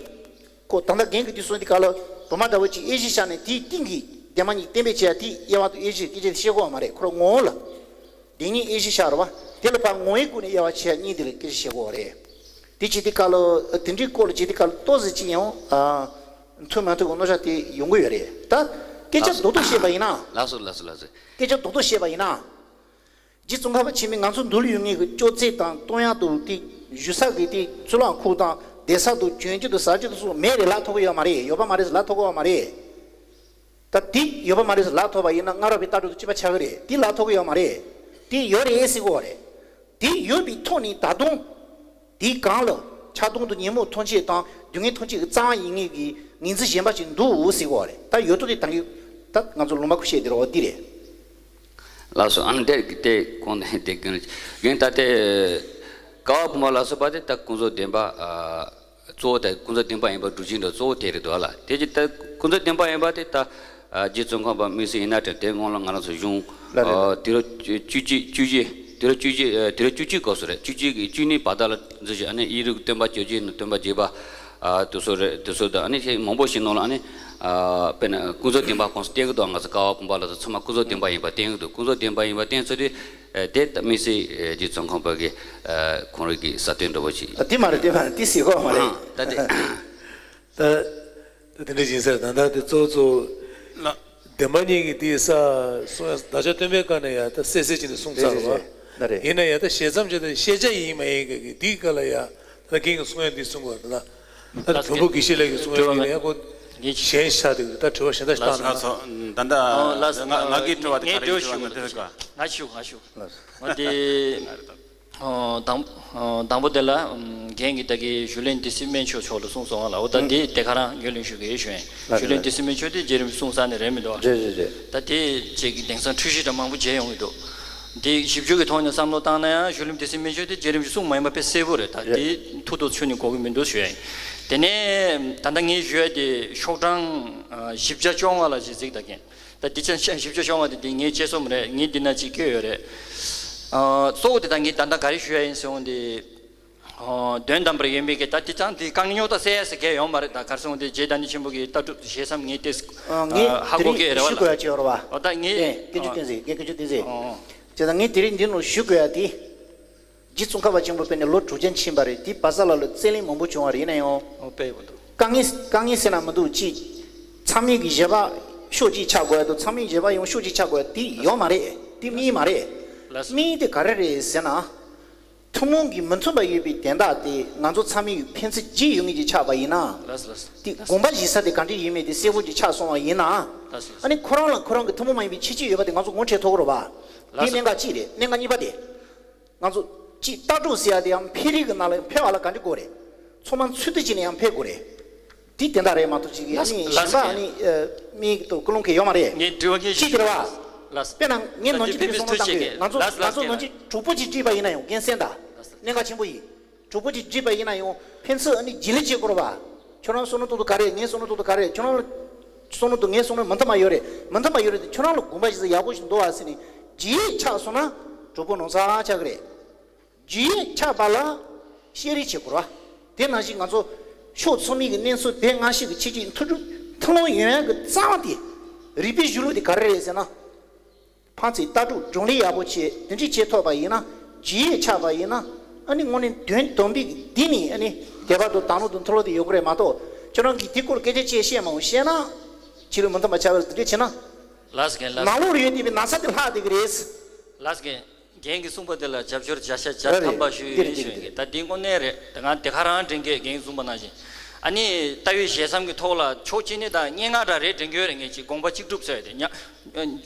ཁོ་ད་ལྟ་རྒན་གྱིས་དེ་གསུངས་དུས་སྐབས་ལ་བུ་མོ་འདྲ་བོ་ཅིག་དབྱེ་གཞི་བཞག་ནས་དེའི་སྟེང་གི་བདེན་པ་གཉིས་གཏན་འབེབས་བྱས་ཡ་དེ་དབྱེ་བ་དང་དབྱེ་གཞི་སྐད་ཆ་དེ་བཤད་དགོས་པ་མ་རེད། ཁོ་རང་ངོ་བོ་ལ། བདེན་གཉིས་དབྱེ་གཞི་བཞག་རེད་བ། དེ་ལ་ཕར་ངོ་བོའི་སྒོ་ནས་དབྱེ་བ་ཕྱེ་ཡ་གཉིས་དེ་ལ་སྐད་ཆ་བཤད་དགོས་པ་རེད། དེ་བྱེད་དུས་སྐབས་ལ་དེ་འདྲའི་སྐོར་ལ་བྱེད་དུས་སྐབས་ལ་ཏོག་ཙམ་ཅིག་ཡང་། མཐུན་མ་མཐུན་གྱི་མནོ་བསམ་དེ་ཡོང་གི་ཡོད་རེད་ད། སྐད་ཆ་རྡོག་རྡོག་བཤད་པ་ཡིན་ན། ལགས་སོ་ལགས་སོ་ལགས་སོ། སྐད་ཆ་རྡོག་རྡོག་བཤད་པ་ཡིན་ན། རྗེ་ཙོང་ཁ་པ་ཆེན་པོས་ང་ཚོ་མདོ་ལ་ཡོད་ངེས་ཀྱི་ཅོག་ཙེ་དང་སྟོང་ཡང་དང་དེ་བཞུགས་ས་གི་དེ་གཙུག་ལག་ཁང་དང་བསྡད་ས་དང་གྱོན་རྒྱུ་དང་ཟ་རྒྱུ་དང་སོགས་མེད་རེད་ལབ་ཐུབ་ཀྱི་ཡོད་མ་རེད། ཡོད་པ་མ་རེད་ཟེར་ལབ་ཐུབ་ཀྱི་ཡོད་མ་རེད། ད་དེ་ཡོད་པ་མ་རེད་ཟེར་ལབ་ཐུབ་པ་ཡིན་ན་སྔ་རབས་པའི་ལྟ་གྲུབ་དང་གཅིག་པ་ཆགས་ཀྱི་རེད། དེ་ལབ་ཐུབ་ཀྱི་ཡོད་མ་རེད། དེ་ཡོད་རེད་ཟེར་གྱི་ཡོད་རེད། དེ་ཡོད་པའི་ཐོག་ནས་ད་དུང་དེའི་སྒང་ལ་ཆགས་སྡང་དང་ཉོན་མོངས་ཐམས་ཅད་དང་སྡུག་བསྔལ་ཐམས་ཅད་ཀྱི་རྩ་བ་ཡིན་ངེས་ཀྱི་ངོས་འཛིན་གཞན་པ་ཞིག་འདུག་ཟེར་གྱི་ཡོད་རེད། ད་ཡོད་དོ་དེ་ད་གི་ད་ང་ཚོ་ལུང་པ་ཁུ་བཤད་དེ་རེད་བ། འདི་རེད། ལགས་སོ། ཨ་ནི་དེ་དེ་གོང་དེ་དེ་རྒན་རྒན་ད་དེ་ཀ་བ་བུམ་པ་ལ་སོགས་པ་དེ་ད་ཀུན་རྫོབ་བདེན་པ། ཨ། གཙོ་བོ་དེ་ཀུན་རྫོབ་བདེན་པ་ཡིན་པ་སྒྲུབ་བྱེད་འདྲ་གཙོ་བོ་དེ་རེད་འདུག་ལ། དེ་ཅི་ད་ཀུན་རྫོབ་བདེན་པ་ཡིན་པ་དེ་ད་རྗེ་ཙོང་ཁ་པ་དམིགས་བསལ་ཡིན་ན་དྲན། དེ་སྔོན་ལ་ང་རང་ཚོ་གཞུང་ལ་རེད། དུས་རབས་བཅུ་བཅུ་གཅིག་བཅུ་བཞི། དུས་རབས་བཅུ་བཞི། དུས་རབས་བཅུ་གཅིག་སྐབས་སུ་རེད། བཅུ་གཅིག་གི་བཅུ་གཉིས་བར་དག་ལ་འཛུལ་བྱས། ཨ་ནི་ཡིག་རིགས་སྟོན་པ་བཅོ་བརྒྱད་ནང་སྟོན་པ་རྒྱས་པ། ཨ། དེ་ཚོ་རེད། དེ་ཚོ་དང་ཨ་ནི་མང་པོ་ཞིག་ནང་ལ་ཨ་ནི། ཨ། དཔེར་ན་ཀུན་རྫོབ་བདེན་པ་ཁོངས་སུ་བསྟན་གྱི་འདུག་ང་ཚོ་ཀ་བ་བུམ་པ་ལ་ཚོ་ཚང་མ་ཀུན་རྫོབ་བདེན་པ་ཡིན་པ་བསྟན་གྱི་འདུག་ཀུན་རྫོབ་བདེན་པ་ཡིན་པ་བསྟན་ཚུལ་དེ། ཨ། དེ་ད་དམིགས་བསལ་རྗེ་ཙོང་ཁ་པ་གི། ཨ། ཁོང་རང་གི་གསར་གཏོད་འདྲ་བོ་ཞིག་ཨ། དེ་མ་རེད། དེ་མ་རེད། དེ་ཟེར་གྱི་ཡོད་མ་རེད། ཨ། ད་དེ། ད་ད་དེ་འདྲ་ཡིན་ས་རེད། ད་ད་དེ་གཙོ་བོ་གཙོ་བོ། ལགས། བདེན་པ་གཉིས་ཀྱི་དེའི་ས་གསུང་ཡ་བདག་ཅག་སྟོན་པའི་བཀའ་ནས་ཡ་ད་གསལ་གསལ་བྱས་ནས་གསུངས་ཚར་བ། རེད་རེད་རེད། ད་རེད། ཡིན་ན་ཡ་ད་ཞལ་མཚམས་བཅད་དེ་ཤེས་བྱ་ཡིན་མ་ཡིན་གི་དེའི་སྐབས་ལ་ཡ་ད་རྒན་གྱིས་གསུང་ཡ་འདི་གསུང་དགོས་འདུག་ན། ད་ལགས་བོན་པོ་དགེ་བཤེས་ལགས་ཀྱིས་གསུང་ཡ་དྲི་བ་ཡིན་ན་ཡ་ཁོ་ངས་གཞན་ཤ་དེ་ད་དྲི་བ་གཞན་དག་ཞིག་ལགས་བཏང་ན། ལགས་སོ། ད་ལྟ་ཨོ་ལགས་སོ། ང་ང་གི་དྲི་བ་དེ་ངས་ག་རེ་དྲི་བ་ཞུ་ཞུ་བ་ན་དེ་ཟེར་ག་ང་ཞུ་ང་ཞུ། ལགས་སོ། ང་དེ། ཨོ་དང་ཨོ་དང་པོ་དེ་ལ་ཨམ་རྒན་གྱིས་ད་གི་ཞུ་ལན་སྡེ་སྲིད་སྨན་མཆོག་མཆོག་ལ་གསུངས་སོང་ང་ལ། འོ་ད་ཨུ། དེ་དེ་ག་རང་ངོས་ལེན་ཞུ་གི་ཡོད་ཞུ་ཡིན། ལགས་ཞུ་ལན་སྡེ་སྲིད་སྨན་མཆོག་དེ་རྗེ་རིན་པོ་ཆེ་གསུངས་ས་ནས་རེད་མི་འདུག་ཨ། རེད་རེད་རེད། ད་དེ་བཅས་ཀྱི་དེང་སང་འཁྲུལ་གཞི་འདྲ་མང་པོ་མཇལ་ཡོང་གི་འདུག་དེ་ཞིབ་འཇུག་གི་ཐོག་ནས་བསམ་བློ་བཏང་ན་ཡང་ཞུ་ལན་སྡེ་སྲིད་སྨན་མཆོག་དེ་རྗེ་རིན་པོ་ཆེ་གསུངས་མ་ཡིན་པ་དཔེ་གསལ་པོ་རེད། ད་རེད། དེ་ཐུགས་དོགས་ཆུད་ནས་གོ་གི་མི་འདུག་ཞུ་ཡིན། དེ་ནས་ད་ལྟ་ངས་ཞུ་ཡ་དེ་ཤོག་གྲངས་ཨ་བཞི་བརྒྱ་བཅོ་ལྔ་ལ་ཅིག་གཟིགས་ད་རྒན། ད་འདི་ཅན་ཤ་ཞིབ་ཆ་ཤོང་བ་དེ་འདི་ངའི་དཔྱད་རྩོམ་རེད། ངས་འདི་ན་ཅིག་བཀོད་ཡོད་རེད། ཨ་གཙོ་བོ་དེ་ད་ངས་ད་ལྟ་ག་རེ་ཞུ་ཡ་ཡིན་ཟེར་འོང་དེ། ཨ་དོན་དམ་པར་ཡོད་མེད་ཀྱི་ད་འདི་ཅང་འདི་རྐང་སྙོག་ད་གསལ་ཡ་ཟེར་མཁན་ཡོད་མ་རེད། ད་ག་རེ་ཟེར་འོང་དེ་རྗེ་བདག་ཉིད་ཆེན་པོ་གི་ལྟ་གྲུབ་ཞེ་མཚམས་ངས་དེ་ཨ་ངས་ཨ་ཧ་དེ་གོ་རིང་གི་རེད་བ་ཞུ་དགོས་ཡ་ཅིག་ཡོད་རེད་བ། ཨོ་ད་ངས་ཨེ་སྐད་ཆ་ཨ་བསྟན་ཟེར་སྐད་ཆ་བསྟན་ཟེར། ཨོ་ཨོ། བྱས་ཙང་ངས་དེ་རིང་འདི་ནང་ཞུ་དགོས་ཡ་དེ། རྗེ་ཙོང་ཁ་པ་ཆེན་པོ་ཕེབས་ནས་ལོ་དྲུག་ཅུ་ཕྱིན་པ་རེད། དེའི་བར་ས་ལ་ལ་བཙན་གླེང་མང་པོ་བྱུང་བ་རེད། ཡིན་ན་ཡང་། ཨོ་དཔེ་ཡོད་པ་འདུག་དཀའ་ངལ་དཀའ་ངལ་ཟེར་ན་མི་འདུག་ཅིག་ཚང་མས་ཀྱི་བཞེད་པ་ཕྱོགས་གཅིག་ཆགས་དགོས་ཡ་འདུག་ཚང་མས་བཞེད་པ་ཡང་ཕྱོགས་གཅིག་ཆགས་དགོས་ཡ་དེ་ཡོད་མ་རེད། དེ་དམིགས་མ་རེད། ལགས་སོ། དམིགས་དེ་ག་རེ་རེད་ཟེར་ན། ཐུན་མོང་གི་མི་མཐུན་པ་ཡོད་པའི་དན་རྟགས་དེ་ང་ཚོ་ཚང་མས་ཕན་ཚུན་བརྗེད་ཡོད་ངེས་ཀྱི་ཆགས་པ་ཡིན་ན། ལགས་སོ་ལགས་སོ། དེ་དགོངས་པ་བཞེས་ས་དེ་ག་འདྲ་ཡིན་མིན་དེ་གསལ་པོ་ཅིག་ཆགས་སོང་བ་ཡིན་ན། ལགས་སོ་ལགས་སོ། ཨ་ནི་ཁོ་རང་ལ་ཁོ་རང་གི་ཐུན་མོང་མ་ཡིན་པའི་ཁྱད་ཆོས་ཡོད་པ་དེ་ང་ཚོ་ངོ་འཕྲོད་ཐུབ་ཀྱི་རེད་བ། ལགས་དེ་སོ། གནད་འགག་གཅིག་རེད། གནད་འགག་གཉིས་པ་དེ། ང་ཚོ་གཅིག་ལྟ་གྲུབ་ཟེར་ཡ་དེ་ཡང་འཕེལ་རིམ་གྱི་ནང་ལ་ཡང་འཕེལ་བ་ལ་ག་འདྲ་དགོས་རེད། ཚང་མ་ཚུལ་མཐུན་ཅིག་ནས་ཡང་འཕེལ་དགོས་རེད། དེ་དེ་འདྲ་རེད་མ་གཏོགས་ཅིག་ཨ་ནི་གཞན་པ་ཨ་ནི་མིའི་ཐོག་ཀུན་སློང་གི་ཡོད་མ་རེད། ངས་དྲི་བ་ངས་ཅི་ཟེར་བ། ལགས། དཔེར་ན་ངས་ནང་ཆོས་ཀྱི་བསམ་བློ་བཏང་དགོས། ང་ཚོ་ང་ཚོ་ནང་ཆོས་གྲོགས་པོ་ཅིག་བསྒྲིགས་པ་ཡིན་ན་ཡང་རྒན་གསན་དང་། གནད་འགག་ཆེན་པོ་ཡིན། གྲོགས་པོ་ཅིག་བསྒྲིགས་པ་ཡིན་ན་ཡང་ཕན་ཚུན་ཨ་ནི་བརྗེ་ལེན་བྱེད་དགོས་རེད་བ། ཁྱོད་རང་བསམ་བློ་གཏོང་དུ་ག་རེ་ངའི་བསམ་བློ་གཏོང་དུ་ག་རེ་ཁྱོད་རང་ལ་བསམ་བློ་གཏོང་ངའི་བསམ་བློ་མི་མཐུན་པ་ཡོད་རེད། མི་མཐུན་པ་ཡོད་རེད་དེ་ཁྱོད་རང་ལ་དགོངས་པ་ཞིག་ཡག་པོ་ཞིག་འདུག་བ་ཟེར་ནས་རྗེས་ཆགས་སོང་ན་གྲོགས་པོ་ནོར་ཚ་ཆགས་ཀྱི་རེད། རྗེས་ཆགས་པ་ལ་བཤད་རེས་བྱེད་དགོས་རེད་བ། དེ་ནང་བཞིན་ང་ཚོ་ཕྱོགས་ཚང་མའི་གི་གནས་ཚུལ་དེ་སྔ་ཕྱི་གི་ཆེད་ཀྱི་མཐུན་སྒྲིལ་ཐུན་མོང་ཡོང་ཡག་གི་རྩ་བ་དེ་རིག་པའི་གཞུང་ལུགས་དེ་ག་རེ་རེད་ཟེར་ན། ཕན་ཚུན་ལྟ་གྲུབ་སྒྲུང་ལས་ཡག་པོ་བྱས་དེ་འདྲས་བྱེད་ཐུབ་པ་ཡིན་ན་རྗེས་ཆགས་པ་ཡིན་ན་ཨ་ནི་དངོས་གནས་དོན་དམ་པའི་འདི་ནི་ཨ་ནི་དད་པ་དང་དག་སྣང་དང་མཐུན་ལོག་དེ་ཡོད་ཀྱི་རེད་མ་གཏོགས་ཁྱོད་རང་གིས་དེ་སྐོར་སྐད་ཆ་བཤད་བཤད་མང་བོ་བཤད་ན་ཕྱི་ལུས་མི་མཐུན་པ་ཆགས་པ་དེ་འདྲས་བྱས་ན། ལགས་སོ་རྒན་ལགས་སོ། ནང་ལོགས་ལ་ཡོད་བསྡད་པའི་ན་ཚ་དེ་ལྷག་བསྡད་ཀྱི་རེད། ལགས་སོ་རྒན། རྒན་གྱིས་གསུངས་པ་དེ་ལ་རྒྱབ་སྐྱོར་བརྒྱ་ཆ་བརྒྱ་རེད་ཐམ་པ་རེད། ཞུ་ཡི་འདི་རེད་ཞུ་འདི་ཡི་རེད། ད་འདི་དངོས་གནས་རེད། ད་ང་དེ་ག་རང་དྲན་གི་རྒན་གྱིས་གསུངས་པ་ནང་བཞིན། ཨ་ནི་ལྟ་བའི་ཞལ་མཚམས་ཀྱི་ཐོག་ལ་ཕྱོགས་གཅིག་ནས་ད་སྙན་ངག་འདྲ་རེད་དྲན་གི་ཡོད་རེད། ངས་ཅིག་དགོངས་པ་གཅིག་གྲུབ་ཟེར་ཡ་དེ་ཉ་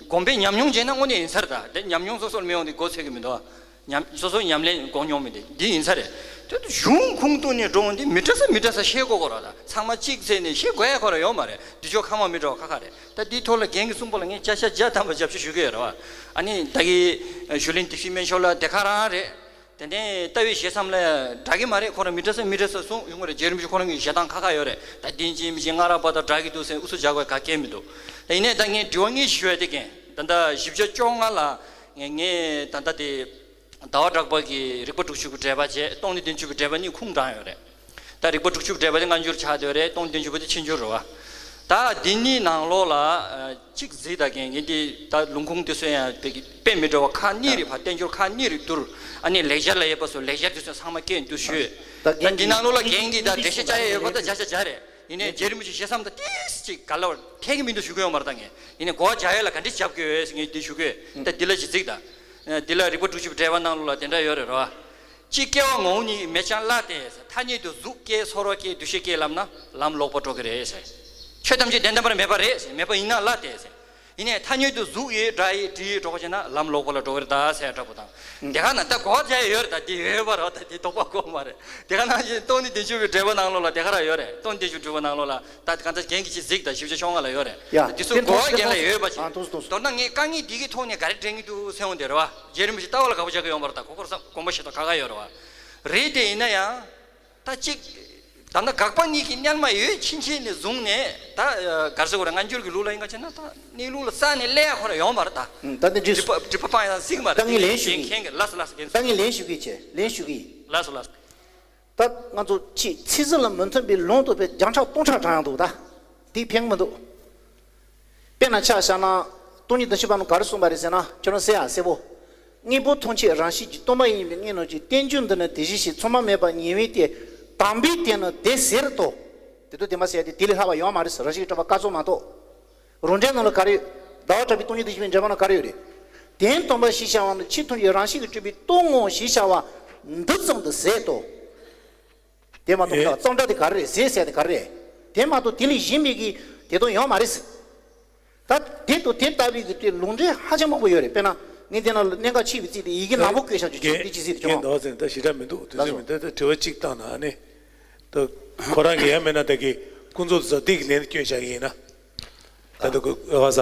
དགོངས་པའི་ཉམས་མྱོང་བྱས་ན་དངོས་གནས་ཡིན་ས་རེད། ད་དེ་ཉམས་མྱོང་སོ་སོར་མི་ཡོང་དེ་མགོ་ཚོད་གི་མི་འདུག་ཨ། ཉམས་སོ་སོའི་ཉམས་ལེན་གོ་མྱོང་མི་འདི་འདི་ཡིན་ས་རེད། དེ་དུ་གཞུང་ཁུངས་གཏུགས་ནས་འགྲོ་འོང་འདི་མི་འདྲ་ས་མི་འདྲ་ས་ཤེས་དགོས་ཀྱི་རེད། ད་ཚང་མ་གཅིག་བྱས་ནས་ཤེས་དགོས་ཡ་ཁོ་ར་ཡོད་མ་རེད། འདི་ཕྱོགས་ཁ་མ་མི་འདྲ་བ་ཁ་ཁ་རེད། ད་འདིའི་ཐོག་ལ་རྒན་གྱིས་གསུངས་པ་ལ་ངས་བརྒྱ་ཆ་བརྒྱ་ཐམ་པ་རྒྱབ་སྐྱོར་ཞུ་གི་ཡོད་རེད་བ། ཨ་ནི་ད་གི་ཞུ་ལན་སྡེ་སྲིད་སྨན་མཆོག་ལ་དེ་ག་རང་རེད། དེ་ནས་ལྟ་བའི་ཞལ་མཚམས་ལ་འདྲ་གི་མ་རེད། ཁོ་རང་མི་འདྲ་ས་མི་འདྲ་ས་གསུངས་ཡོང་གི་རེད། རྗེ་རིན་པོ་ཆེ་ཁོ་རང་གི་བཞེད་སྟངས་ཁ་ཁ་ཡོད་རེད། ད་བདེན་ཅིག་མིན་ཅིག་སྔ་རབས་པ་དང་འདྲ་གི་འདུག་ཟེར་ཨུ་ཚུགས་རྒྱག་དགོས་ག་གེ་མི་འདུག་ད་ཡིན་ནའི་ད་ངས་དྲི་བ་གཉིས་ཞུ་ཡ་དེ་རྒན་ད་ལྟ་བཞི་བརྒྱ་བཅོ་ལྔ་ལ་ངས་ངས་ད་ལྟ་དེ། ཟླ་བ་གྲགས་པ་གིས་རིག་པ་དྲུག་ཅུ་པའི་འགྲེལ་པ་བྱས། སྟོང་ཉིད་བདུན་ཅུ་པའི་འགྲེལ་པ་གཉིས་ཁུངས་དྲངས་ཡོད་རེད། ད་རིག་པ་དྲུག་ཅུ་པའི་འགྲེལ་པ་དེ་སྔ་འགྱུར་ཆགས་བསྡད་ཡོད་རེད། སྟོང་ཉིད་བདུན་ཅུ་པ་དེ་ཕྱི་འགྱུར་རེད་བ། ད་འདི་གཉིས་ནང་ལོགས་ལ་གཅིག་གཟིགས་དང་རྒན། ངས་འདི་ད་ལུང་ཁུངས་དེ་ཚོ་ཡང་དཔེ་མི་འདྲ་བ་ཁག་གཉིས་རེད་བ། བསྟན་འགྱུར་ཁག་གཉིས་རེད་བསྡུར། ཨ་ནི་ལེགས་སྦྱར་ལ་ཡོད་པ་སོགས་ལེགས་སྦྱར་དེ་ཚོ་ཚང་མ་སྐད་བསྡུར་ཞུས། ད་འདི་ནང་ལོགས་ལ་རྒན་གྱིས་ད་འགྲེལ་བཤད་བྱ་ཡ་ཡོད་པ་ད་བརྒྱ་ཆ་བརྒྱ་རེད། ཡིན་ནའི་རྗེ་རིན་པོ་ཆེ་ཞེ་མཚམས་ད་ཏིས་ཅིག་ག་ལ་བར་ཐད་ཀྱི་མི་འདུག་ཞུ་གི་ཡོད་མ་རེད། ད་ངས་ཡིན་ནའི་གོ་བ་རྒྱག་ཡ་ལ་ག་འདྲས་བྱ་དགོས་ཟེར་ངས་འདི་ཞུ་གི་ཡོད། ད་འདི་ལ་གཅིག་གཟིགས་དང་། འདི་ལ་རིག་པ་དྲུག་ཅུ་པའི་འགྲེལ་པ་ནང་ལོགས་ལ་དེ་འདྲ་ཡོད་རེད་རོ། གཅིག་སྐྱེ་བ་ངོ་བོ་ཉིད་ཀྱིས་མེད་ཀྱང་བླ་སྟེ་ཟེར། ཐ་སྙད་དུ་གཟུགས་སྐྱེ་ཚོར་བ་སྐྱེ་འདུ་ཤེས་སྐྱེ་ལབ་ན་ལམ་ལོག་པར་འགྲོ་གི་རེད་ཟེར། ཆོས་ཐམས་ཅད་བདེན་བདེན་པར་མེད་པ་རེད་ཟེར། མེད་པ་ཡིན་ན་བླ་སྟེ་ཟེར། ཡིན་ནའི་ཐ་སྙད་དུ་གཟུགས་ཡོད་སྒྲ་ཡོད་དྲི་ཡོད་འགྲོ་བ་བྱས་ན་ལམ་ལོག་པ་ལ་འགྲོ་གི་རེད་ད་ཟེར་འདྲ་པོ་དང་། དེ་ག་ན་ད་གོ་བ་རྒྱག་ཡ་ཡོད་རེད། ད་དེ་ཡོད་པ་རེད། ད་དེ་དོགས་པ་དགོས་མ་རེད། དེ་ག་ནང་བཞིན་སྟོང་ཉིད་བདུན་ཅུ་པའི་འགྲེལ་པ་ནང་ལོགས་ལ་དེ་ག་རང་ཡོད་རེད། སྟོང་ཉིད་བདུན་ཅུ་དྲུག་པ་ནང་ལོགས་ལ། ད་གང་ལྟར་རྒན་གྱིས་ཅིག་གཟིགས་དང་། བཞི་བརྒྱ་བཅོ་ལྔ་ལ་ཡོད་རེད། ཡ། དེ་ཚོ་གོ་བ་རྒན་ལ་ཡོད་པ་ཅིག་ཨ་ཐུགས་སུ་ཐུགས་སུ། མདོར་ན་ངས་དཀའ་ངལ་འདི་གི་ཐོག་ནས་ག་རེ་འདྲེན་གྱི་འདུག་ཟེར་འོང་དེ་རེད་བ། རྗེ་རིན་པོ་ཆེ་ལྟ་བ་ལ་དགག་པ་རྒྱག་གི་ཡོད་མ་རེད། ད་གོ་སྐབས་དགོངས་པ་བཞེས་སྟངས་ཁག་ཁག་ཡོད་རེད་བ། རེད་དེ་ཡིན་ན་ཡང་། ད་གཅིག་ད་ལྟ་དགག་པ་གཉིས་ཀྱི་སྔོན་མ་ཡོད་ཕྱིན་ཆད་ནས་བཟུང་ནས་ད་ག་རེ་ཟེར་དགོས་རེད། སྔ་འགྱུར་གྱི་ལུགས་ལ་ཡིན་ག་བྱས་ན་ད་གནས་ལུགས་ལ་རྩ་ནས་སླེབས་ཡ་ཁོ་རང་ཡོད་མ་རེད་ད། ད་འདི་འགྲིག་སོང་། སྒྲིག་པ་སྒྲིག་པ་སྤང་ཡ་སྲིད་མ་རེད། ད་ངས་ལན་ཞུ་གི་མཁན་གྱི་ལགས་སོ་ལགས་སོ། རྒན་ད་ངས་ལན་ཞུ་གི་བྱས་ལན་ཞུ་གི་ཡིན། ལགས་སོ་ལགས་སོ། ད་ང་ཚོ་ཅིག་ཚིག་ཟིན་ལ་མི་མཐུན་པའི་ལུང་དུ་བས་རྒྱང་གྲགས་སྟོང་ཕྲག་བགྲང་ཡང་འདུག་ད་དེ་ཕན་གི་མི་འདུག་དཔེར་ན་ཆ་བཞག་ན་སྟོང་ཉིད་བདུན་ཅུ་པ་ནང་ག་རེ་གསུངས་པ་རེད་ཟེར་ན། ཁྱོད་རང་གསལ་ཡ་གསལ་པོ། དངོས་པོ་ཐམས་ཅད་རང་བཞིན་གྱིས་སྟོང་པ་ཡིན་པའི་དངོས་རྣམས་ཀྱི་རྟེན་འབྱུང་འདི་ནི་དེ་བཞིན་གཤེགས། མཚུངས་པ་མེད་པ་ཉེ་བའི་སྟེང་། དམ་པའི་དོན་ནི་དེ་ཟེར་ཏོ། དེ་དུ་དེ་མ་ཟེར་ཡ་དེ་དེ་ལས་ལྷག་པ་ཡོད་མ་རེད་ཟེར། རང་བཞིན་གྱིས་གྲུབ་པ་བཀའ་སྩལ་མ་གཏོགས། རང་འགྲེལ་ནང་ལ་ག་རེ་ཡོད། ཟླ་བ་གྲགས་པའི་སྟོང་ཉིད་དང་བཞི་པའི་འགྲེལ་པ་ན་ག་རེ་ཡོད་རེད། དོན་དམ་པར་ཞེས་བྱ་བ་ནི་ཆོས་ཐམས་ཅད་རང་བཞིན་གྱིས་གྲུབ་པའི་སྟོང་ངོ་ཞེས་བྱ་བ་འདི་ཙམ་དུ་ཟད་དོ། དེ་མ་གཏོགས་ཨེ། ད་གཙང་སྦྲ་དེ་ག་རེ་རེད། ཟད་ཟེར་དེ་ག་རེ་རེད། དེ་མ་གཏོགས་དེ་ལས་གཞན་པའི་གི་དེ་དོན་ཡོད་མ་རེད། ད་དེ་དང་དེ་ལྟ་བུའི་གི་དེ་ལུང་འདྲེན་ཧ་ཅང་མང་པོ་ཡོད་རེད། དཔེར་ན་ངས་དེ་ན་ལ་གནད་འགག་ཆེ་བའི་ཚིག་དེ་ཡི་གེ་ནག་པོ་བཀོད་བཞག་རྒྱུ་ཅིག་དེ་ཅི་ཟེར་དེ་ཆོག་ཨང་། ད་ཟེར་ད་ཞེ་དྲག་མི་འདུག་དེ་ལགས་ཟེར་སོ། མི་འདུག་ད་དྲི་བ་གཅིག་བཏང་ན་ཨ་ནི། ད་ཁོ་རང་གི་ཡང་མེད་ན་ད་གི་ཀུན་རྫོབ་ཏུ་ཟབ་ཏིག་ལན་དུ་སྐྱོན་བཞག་གི་ཡིན་ན། ད་ད་ཁོ་ཨ་ས་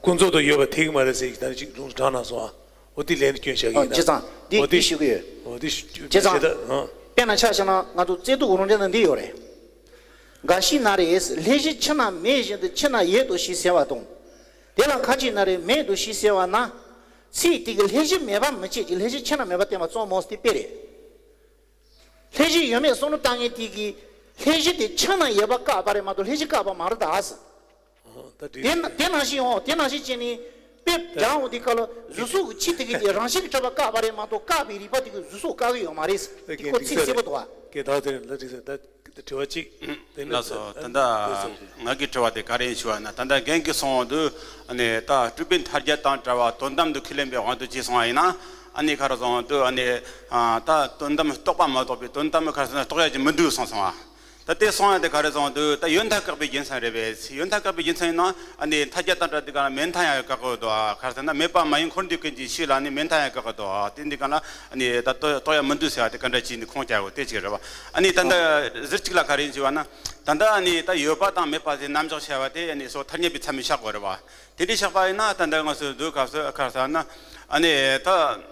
ཀུན་རྫོབ་ཏུ་ཡོད་པ་དེ་གི་མ་རེད་ཟེར་གི་ད་ནི་གཅིག་ལུང་དྲངས་གནང་སོང་ཨ། འོ་དེ་ལན་དུ་སྐྱོན་བཞག་གི་ཨ་ཡིན་ན། བྱས་ཙང་འདི་འོ་དེ་འདི་ཞུ་གི་ཡོད། འོ་དེ་ཞུ་བྱས་ཙང་ཞེ་ད་ཨ། དཔེར་ན་ཆ་བཞག་ན་ང་ཚོ་བརྩེ་དུང་རང་འགྲེལ་ན་འདི་ཡོད་རེད། འགའ་ཞིག་ན་རེ། ལྷན་ཅིག་ཕྱི་ན་མེད་བཞིན་དུ་ཕྱི་ན་ཡོད་དོ་ཞེས་ཟེར་བ་དང་། དེ་ལ་ཁ་ཅིག་ན་རེ་མེད་དོ་ཞེས་ཟེར་བ་ན། ཚིག་དེ་གི་ལྷན་ཅིག་མེད་པ་མི་བྱེད་ཀྱི་ལྷན་ཅིག་ཕྱི་ན་མེད་པ་བསྟན་པ་གཙང་མ་དེ་དཔེ་རེད། ལྷན་ཅིག་ཡོད་མེད་བསམ་བློ་བཏང་མཁན་དེ་གི་ལྷན་ཅིག་དེ་ཕྱི་ན་ཡོད་པ་བཀག་པ་རེད་མ་གཏོགས་ལྷན་ཅིག་བཀག་པ་མ་རེད་ད་ཟེར། ཨོ་ད་དེ་དེ་ན་དེ་ནང་བཞིན་འོང་དེ་ནང་བཞིན་བྱས་ནས་དཔེ་སྦྱང་འོང་དེ་ག་ལ་གཟུགས་སོགས་ཀྱི་ཆོས་དེ་གི་དེ་རང་བཞིན་གྱིས་གྲུབ་པ་བཀག་པ་རེད་མ་གཏོགས་བཀག་པའི་རིགས་པ་དེ་གི་གཟུགས་སོགས་བཀག་གི་ཡོད་མ་རེད། དེ་ཁོ་ཚིག་གསལ་པོ་འདུག་བ། དེ་ད་དེ་ལ་དྲི་ཟེར་ད་དྲི་བ་གཅིག་དེ་ནི་ལགས་སོ། ད་ལྟ་ང་གི་དྲི་བ་དེ་ག་རེ་ཡིན་ཞུ་བ་ན། ད་ལྟ་རྒན་གྱིས་གསུངས་འོང་དུས་ཨ་ནི་ད་སྤྲུལ་པའི་མཐའ་རྒྱ་དང་བྲལ་བ་དོན་དམ་དུ་ཁས་ལེན་པའི་དབང་དུ་བྱས་སོང་བ་ཡིན་ན། ཨ་ནི་ག་རེ་གསུངས་འོང་དུས་ཨ་ནི་ད་དོན་དམ་རྟོགས་པ་མ་གཏོགས་པའི་དོན་དམ་ག་རེ་ཟེར་ན་རྟོགས་ཡ་ཅིག་མི་འདུག་གསུངས་སོང་བ། ད་དེ་གསུང་ཡ་དེ་ག་རེ་གསུང་འདུག་ད་ཡོད་མཐའ་བཀག་པའི་རྒྱུ་མཚན་རེད་པས། ཡོད་མཐའ་བཀག་པའི་རྒྱུ་མཚན་ཡིན་ན་ཨ་ནི་མཐའ་རྒྱ་དང་བྲལ་དུས་ག་ལ་མེད་མཐའ་ཡང་བཀག་གི་འདུག་ག་རེ་ཟེར་ན་མེད་པ་མ་ཡིན་འཁོར་འདས་ཀུན་གྱི་ཆོས་ལ་ནི་མེད་མཐའ་ཡང་བཀག་གི་འདུག་དེ་འདི་ག་ལ་ཨ་ནི་ད་ལྟོ་ལྟོ་ཡ་མི་འདུག་ཟེར་བ་དེ་ག་འདྲ་བྱས་ནས་ཁུངས་སྐྱེལ་དགོས་དེ་ཅིག་རེད་བ། ཨ་ནི་ད་ལྟ་ཟུར་གཅིག་ལ་ག་རེ་ཡིན་ཞུ་བ་ན། ད་ལྟ་ཨ་ནི་ད་ཡོད་པ་དང་མེད་པ་ཟེར་རྣམ་གཞག་བྱ་བ་དེ་ཨ་ནི་སོ་ཐ་སྙད་པའི་ཚད་མས་བཞག་དགོས་རེད་བ། དེ་འདྲའི་བཞག་པ་ཡིན་ན་ད་ལྟ་ང་ཚོས་འདུག་ག་ཟེར་ག་རེ་ཟེར་ན་ཨ་ནི་ད།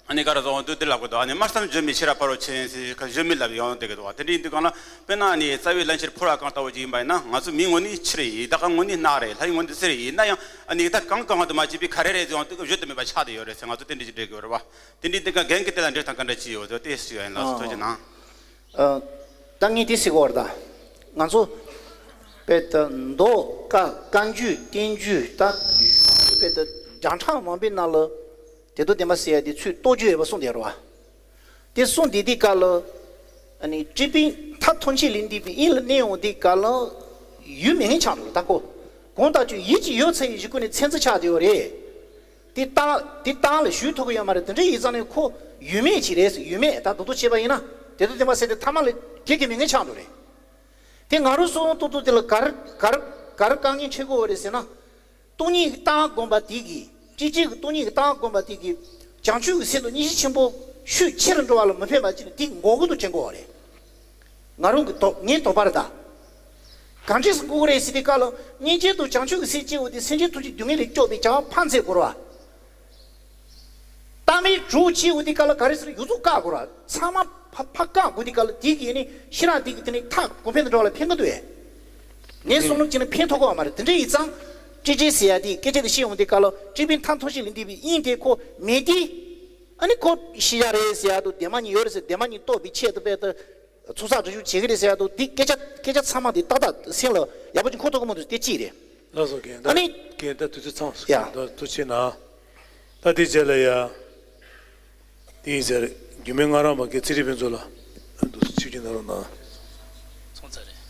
ཨ་ནི་ག་རེ་ཟེར་འདུག་དེ་ལབ་གི་འདུག་ཨ་ནི་སྨྲ་བསམ་བརྗོད་མེད་ཤེས་རབ་ཕ་རོལ་ཕྱིན་ཟེར་ག་བརྗོད་མེད་ལབ་ཡོང་བསྡད་ཀྱི་འདུག་དེ་འདྲ་ཡིན་དུས་གང་ལ་དཔེར་ན་ཨ་ནི་རྩ་བའི་བླ་མཆོད་ཕུར་བ་གང་ལྟ་བུ་ཅིག་ཡིན་པ་ཡིན་ན། ང་ཚོ་མིའི་ངོ་ནས་ཆི་རེད་ཡིན། བདག་གི་ངོ་ནས་རྣག་རེད། ལྷའི་ངོ་ནས་གསེར་རེད་ཡིན་ན་ཡང་ཨ་ནི་ད་གང་གང་དུ་མ་བྱས་པའི་ག་རེ་རེད་ཟེར་ཡོང་དུས་བརྗོད་དུ་མེད་པ་ཆགས་བསྡད་ཡོད་རེད་ཟེར། ང་ཚོ་དེ་འདྲ་ཅིག་འགྲིག་གི་ཡོད་རེད་བ། དེ་འདྲའི་དེ་ག་རྒན་གྱིས་དེ་ལ་འགྲེལ་སྟངས་ག་འདྲ་ཅིག་ཡོད་ཟེར་དེ་ཞུ་ཡ་ཡིན། ལགས་སོ། ཐུགས་རྗེ་གནང་། ཨ། ད་ངས་དེ་ཟེར་གོ་བར་ད། ང་ཚོ་དཔེ་ད་མདོ་བཀའ་བཀའ་འགྱུར་བསྟན་འགྱུར་ད་དཔེ་ད་བརྒྱ་ཕྲག་མང་པོའི་ནང་ལ་དེ་དོན་བདེན་པ་ཟེར་ཡ་དེ་ཚུར་རྟོགས་རྒྱུ་ཡོད་པ་གསུངས་བསྡད་རེད་བ། དེ་གསུངས་བསྡད་དུས་སྐབས་ལ་ཨ་ནི་སྤྲུལ་པའི་མཐའ་ཐམས་ཅད་ལས་འདས་པའི་དབྱིངས་ལ་གནས་འོང་དུས་སྐབས་ལ་ཡུལ་མེད་མཁན་ཆགས་འགྲོ་ལ། ད་ཁོ་གང་ལྟར་ཀྱང་ཡུལ་གྱི་ཡོད་ཚད་ཡི་གཞི་ཀུན་ནས་མཚན་རྩི་ཆགས་བསྡད་ཡོད་རེད། དེ་རྟགས་དེ་རྟགས་ལ་ཞུགས་ཐུབ་ཀྱི་ཡོད་མ་རེད། དེ་འདྲ་ཡིན་ཙང་ནས་ཁོ་ཡུལ་མེད་ཅིག་རེད་ཟེར། ཡུལ་མེད་ད་རྡོག་རྡོག་བྱས་པ་ཡིན་ན་དེ་དོན་བདེན་པ་ཟེར་དེ་ཐ་མ་ལ་སྐྱེ་གི་མེད་མཁན་ཆགས་འགྲོ་རེད། དེ་ང་རང་སོ་སོ་ཏོག་ཏོག་དེ་ལ་ག་རེ་ག་རེ་ག་རེ་དཀའ་ངལ་འཕྲད་ཀྱི་ཡོད་རེད་ཟེར་ན། སྟོང་ཉིད་ཀྱི་ལྟ་བ་བསྒོམ་པ་དེ་གིས་སྤྱི་སྤྱོད་ཀྱི་སྟོང་ཉིད་ཀྱི་ལྟ་བ་བསྒོམ་པ་དེ་གིས་བྱང་ཆུབ་ཀྱི་སེམས་དང་སྙིང་རྗེ་ཆེན་པོ་ཤུགས་ཆེ་རུ་འགྲོ་བ་ལ་མི་ཕན་པ་ཅིག་ལ་དེ་འགོག་གི་འདུག་དྲན་གྱི་ཡོད་རེད། ང་རང་གི་དོགས་ངའི་དོགས་པ་རེད་ད། གང་འདྲས་སེ་འགོག་གི་རེད་ཟེར་དུས་སྐབས་ལ་སྙིང་རྗེ་དང་བྱང་ཆུབ་ཀྱི་སེམས་སྐྱེ་བོ་དེ་སེམས་ཅན་ཐམས་ཅད་སྡུག་བསྔལ་ལས་སྐྱོབ་པའི་བྱ་བ་ཕར་འཚོལ་དགོས་རེད་བ། ལྟ་མེད་གྲོགས་བྱེད་འོ་དེ་ག་ལ་ག་རེ་ཟེར་ཡོངས་རྫོགས་བཀག་དགོས་ར། ཚང་མ་ཕ་ཕ་བཀག་དགོས་དེ་ག་ལ་དེ་གི་ནི་ཤི་རང་དེ་གི་དེ་ནི་ཐག་གོང་འཕེལ་དུ་འགྲོ་བ་ལ་ཕན་གི་འདུག་ཨེ། ངའི་བསམ་བློ་བྱས་ན་ཕན་ཐོགས་གི་མ་རེད། དེ་འདྲ་ཡིན་ཙང་སྤྲོས་བྲལ་ཟེར་ཡ་དེ་སྐད་ཆ་དེ་བཤད་འོང་དེ་ག་ལ་སྤྲུལ་པའི་མཐའ་ཐམས་ཅད་ལས་འདས་པའི་དབྱིངས་དེ་ཁོ་མེད་དེ། ཨ་ནི་ཁོ་ཤི་ཡ་རེད་ཟེར་ཡ་དང་བདེན་པ་གཉིས་ཡོད་རེད་ཟེར། བདེན་པ་གཉིས་རྟོགས་པའི་ཆེད་དུ་དཔེ་དུ་ཚོགས་བསགས་སྒྲིབ་སྦྱོང་བྱེད་གི་རེད་ཟེར་ཡ་དང་དེ་སྐད་ཆ་སྐད་ཆ་ཚང་མ་དེ་ཏག་ཏག་སེམས་ལ་ཡག་པོ་ཅིག་འཁོར་ཐུབ་གི་མི་འདུག་དེ་གཅིག་རེད། ལགས་སོ། རྒན་ད། ཨ་ནི། རྒན་ད་དུས་ཚོད་ཚང་སོང་། ཡ། ད་ཐུགས་རྗེ་གནང་། ད་དེ་རྗེས་ལ་ཡ། དེ་ཡིན་ཟེར། རྒྱུད་སྨད་ལྔ་རམས་པ་རྒན་ཚེ་རིང་ཕུན་ཚོགས་ལགས་འདུག་སེ་ཆིབས་བསྒྱུར་གནང་རོགས་གནང་། སོང་ཚར་རེད།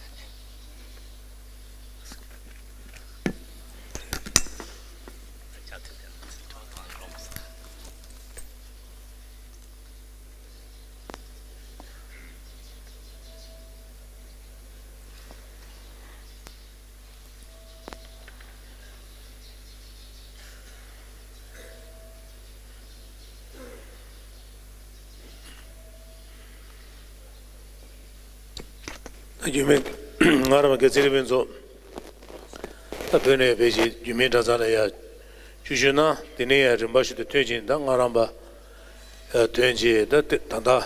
རྒྱུད་སྨད་ལྔ་རམས་པ་རྒན་ཚེ་རིང་ཕུན་ཚོགས། ད་བོད་ནས་ཕལ་ཆེར་རྒྱུད་སྨད་གྲྭ་ཚང་ལ་ཡ་བཅུ་བཞི་ན་དེ་ནས་ཡ་རིམ་པ་བཞིན་དུ་ཐོན་ཅིང་ད་ལྔ་རམས་པ་ཐོན་ཅིང་ད་ད་ད་རྒྱུད་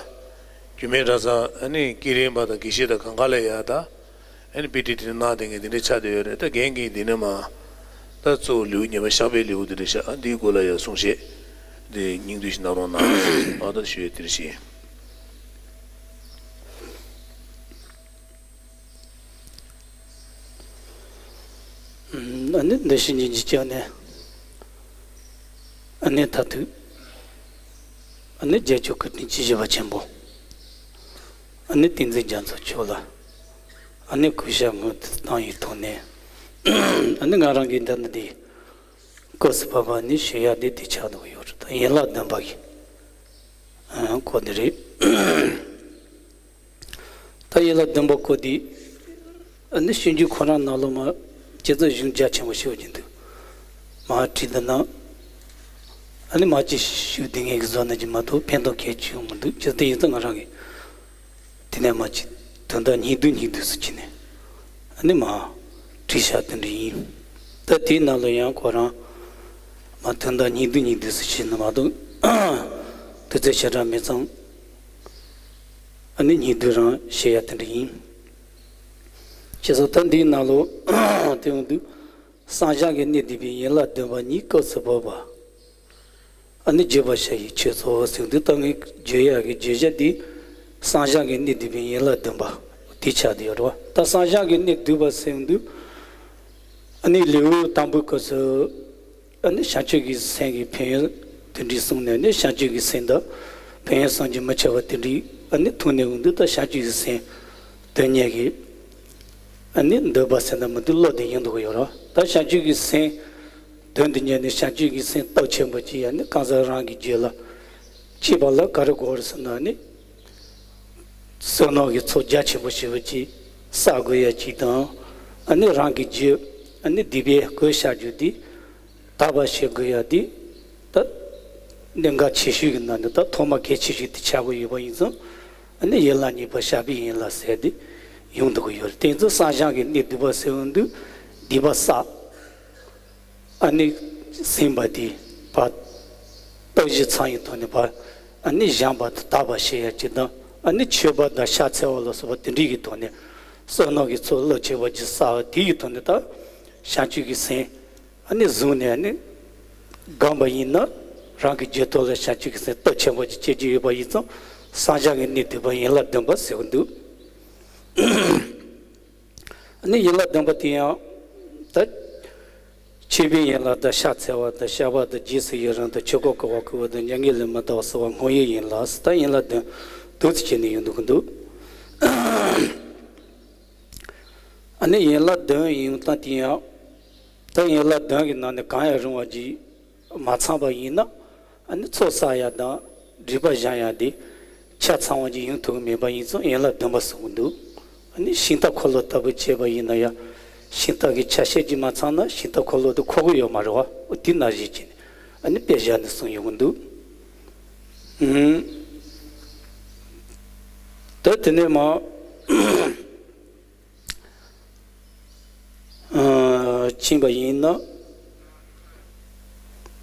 སྨད་གྲྭ་ཚང་ཨ་ནི་དཀྱིལ་རིམ་པ་དང་དགེ་བཤེས་དང་གང་ག་ལ་ཡ་ད་ཨ་ནི་དཔེ་ཁྲིད་དེ་གནང་བསྡད་མཁན་དེ་འདྲ་ཆགས་བསྡད་ཡོད་རེད། ད་རྒན་གྱིས་འདི་ནས་མ་ད་གཙོ་བོ་ལེའུ་ཉི་མ་བཤགས་པའི་ལེའུ་དེ་འདྲ་བཞག་ཨ་འདིའི་སྐོར་ལ་ཡ་གསུང་བཤད་འདི་སྙིང་བསྡུས་ཤིག་གནང་རོགས་གནང་། ཨ་ད་ཞུ་ཡས་དེ་འདྲ་ཞིག་ཨ་ནི་འདི་ཕྱི་ཉིན་གྱི་སྐྱབས་གནས། ཨ་ནི་མཐར་ཐུག་ཨ་ནི་རྒྱལ་མཆོག་སྐུ་ཕྲེང་བཅུ་བཞི་པ་ཆེན་པོ། ཨ་ནི་བསྟན་འཛིན་རྒྱ་མཚོ་མཆོག་ལ། ཨ་ནི་གུས་ཞབས་སྔོན་དུ་བཏང་བའི་ཐོག་ནས། ཨ་ནི་ང་རང་གིས་འདི་ནི་འདི། སྐབས་སུ་བབ་པ་ནི་ཞུ་ཡག་དེ་དེ་ཆགས་འདུག་ཡོད་རེད། ད་ཡན་ལག་བདུན་པ་གི་སྐོར་དེ་རེད། ད་ཡན་ལག་བདུན་པ་སྐོར་དེ་ཨ་ནི་ཞིབ་འཇུག་ཁོ་རང་ནང་ལོགས་མ་ཇི་ཙམ་གཞུང་རྒྱ་ཆེན་པོ་ཞིག་ཡོད་ཀྱི་འདུག། མ་བྲིས་འདུག་ན་ཨ་ནི་མ་ཅིག་ཞུ་བདེ་ངེས་ཀྱི་བཟོ་ན་གྱི་མ་གཏོགས་ཕན་ཐོགས་གལ་ཆེ་མི་འདུག། ཇི་ལྟར་ཡིན་ཙང་ང་རང་གིས་དེ་ནས་མ་ཅིག་དོན་དག་སྙིང་བསྡུས་སྙིང་བསྡུས་སུ་བྱས་ནས་ཨ་ནི་མ་བྲིས་བཞག་དེ་འདྲ་ཡིན། ད་དེའི་ནང་ལ་ཡང་ཁོ་རང་མ་དོན་དག་སྙིང་བསྡུས་སྙིང་བསྡུས་སུ་བྱས་ན་མ་གཏོགས་དུས་ཚོད་ཞེ་དྲག་མེད་ཙང་ཨ་ནི་སྙིང་བསྡུས་རང་བཤད་ཡག་དེ་འདྲ་ཡིན། བྱས་ཙང་ད་འདིའི་ནང་ལོགས་དེ་ཡོང་དུས། སངས་རྒྱས་ཀྱི་གནས་བསྡུས་པའི་ཡན་ལག་བདུན་པ་ཉིད་སྐབས་སུ་བབ་པ། ཨ་ནི་བརྗོད་པར་བྱ་ཡི་ཆོས་ཚོགས་ཟེར་དུས་ད་ངས་བརྗོད་ཡག་གི་བརྗོད་བྱ་འདི་སངས་རྒྱས་ཀྱི་གནས་བསྡུས་པའི་ཡན་ལག་བདུན་པ་དེ་ཆགས་བསྡད་ཡོད་རེད་བ། ད་སངས་རྒྱས་ཀྱི་གནས་བསྡུས་པ་ཟེར་དུས་ཨ་ནི་ལེའུ་དང་པོའི་སྐབས་སུ་ཨ་ནི་བྱང་ཆུབ་ཀྱི་སེམས་ཀྱི་ཕན་ཡོན་དེ་འདྲའི་གསུངས་ནས་ནི་བྱང་ཆུབ་ཀྱི་སེམས་དང་ཕན་ཡོན་བསམ་གྱིས་མི་ཁྱབ་པ་དེ་འདྲའི་ཨ་ནི་ཐོག་ནས་འོང་དུས་ད་བྱང་ཆུབ་ཀྱི་སེམས་དོན་གཉེར་གྱི་ཨ་ནི་འདོད་པ་ཟེར་ན་མི་འདུག། བློ་དེ་ཡིན་འདུག་ཡོད་རེད། ད་བྱང་ཆུབ་ཀྱི་སེམས་དོན་དུ་གཉེར་ནས་བྱང་ཆུབ་ཀྱི་སེམས་སྟོབས་ཆེན་པོ་ཅིག་ཡང་ནི་གང་ཟག་རང་གི་རྒྱུད་ལ་སྐྱེས་པ་ལ་ག་རེ་དགོས་རེད་ཟེར་ན་ནི་བསོད་ནམས་ཀྱི་ཚོགས་རྒྱ་ཆེན་པོ་ཞེ་པོ་ཅིག་བསགས་དགོས་ཡ་ཅིག་དང་། ཨ་ནི་རང་གི་རྒྱུད་ཨ་ནི་སྡིག་པའི་གོས་བཤགས་རྒྱུ་དེ་དག་པ་བྱེད་དགོས་ཡ་དེ་ད་གནད་འགག་ཆེ་ཤོས་ཀྱི་ནང་ནས་ད་ཐོག་མ་གལ་ཆེ་ཤོས་དེ་ཆགས་ཀྱི་ཡོད་པ་ཡིན་ཙང་། ཨ་ནི་ཡན་ལག་གཉིས་པ་བཤགས་པའི་ཡན་ལག་ཟེར་དེ་ཡོང་འདུག་གི་ཡོད་རེད། དེ་ཚོ་སངས་རྒྱས་ཀྱི་གནས་བསྡུས་པ་ཟེར་ཡོང་དུས་སྡིག་པ་བསགས། ཨ་ནི་ཟིན་པ་དེ་ཕར་སྟོབས་བཞི་ཚང་ཡི་ཐོག་ནས་ཕར་ཨ་ནི་སྦྱངས་པ་དང་དག་པ་བྱེད་ཡ་ཅིག་དང་། ཨ་ནི་མཆོད་པ་དང་ཕྱག་འཚལ་བ་ལ་སོགས་པ་དེ་འདྲའི་གི་ཐོག་ནས་བསོད་ནམས་ཀྱི་ཚོགས་བློ་ཆེ་བ་ཅིག་བསགས་པ་དེ་ཡི་ཐོག་ནས་ད་བྱང་ཆུབ་ཀྱི་སེམས་ཨ་ནི་བཟུང་ནས་ཨ་ནི་སྒོམ་པ་ཡིན་ན་རང་གི་རྒྱུད་ཐོག་ལ་བྱང་ཆུབ་ཀྱི་སེམས་སྟོབས་ཆེན་པོ་ཅིག་སྐྱེ་རྒྱུ་ཡོད་པ་ཡིན་ཙང་། སངས་རྒྱས་ཀྱི་གནས་བསྡུས་པ་ཡན་ལག་བདུན་པ་ཟེར་གྱི་འདུག། ཨ་ནི་ཡན་ལག་བདུན་པ་དེ་ཡང་ད་མཆོད་པའི་ཡན་ལག་དང་ཕྱག་འཚལ་བ་དང་བཤགས་པ་དང་རྗེས་སུ་ཡི་རང་དང་ཆོས་འཁོར་བསྐོར་བ་བསྐུལ་བ་དང་མྱ་ངན་ལས་མི་འདའ་བ་བསུ་བ་བསྔོ་བའི་ཡན་ལག་ཟེར་ད་ཡན་ལག་བདུན་དུ་ཚུད་བྱས་ནས་ཡོང་འདུག་གི་འདུག། ཨ་ནི་ཡན་ལག་བདུན་ཡིན་སྟངས་དེ་ཡང་ད་ཡན་ལག་བདུན་གྱི་ནང་ནས་གང་ཡང་རུང་བ་ཅིག་མ་ཚང་པ་ཡིན་ན་ཨ་ནི་ཚོགས་བསགས་ཡ་དང་སྒྲིབ་པ་སྦྱང་ཡ་དེ་ཆ་ཚང་བ་ཅིག་ཡོང་ཐུབ་ཀྱི་མེད་པ་ཡིན་ཙང་ཡན་ལག་བདུན་པ་གསུངས་ཀྱི་འདུག། ཨ་ནི་ཤིང་རྟ་འཁོར་ལོ་ལྟ་བུ་བྱས་པ་ཡིན་ན་ཡང་ཤིང་རྟ་གི་ཆ་ཤས་ཅིག་མ་ཚང་ན་ཤིང་རྟ་འཁོར་ལོ་དེ་འཁོར་གྱི་ཡོད་མ་རེད་བ། འོ་དེ་ནང་བཞིན་བྱས་ནས་ཨ་ནི་དཔེ་བཞག་ནས་གསུངས་ཡོང་གི་འདུག། ཨུམ། ད་དེ་ནས་མ། ཨ། ཕྱིན་པ་ཡིན་ན།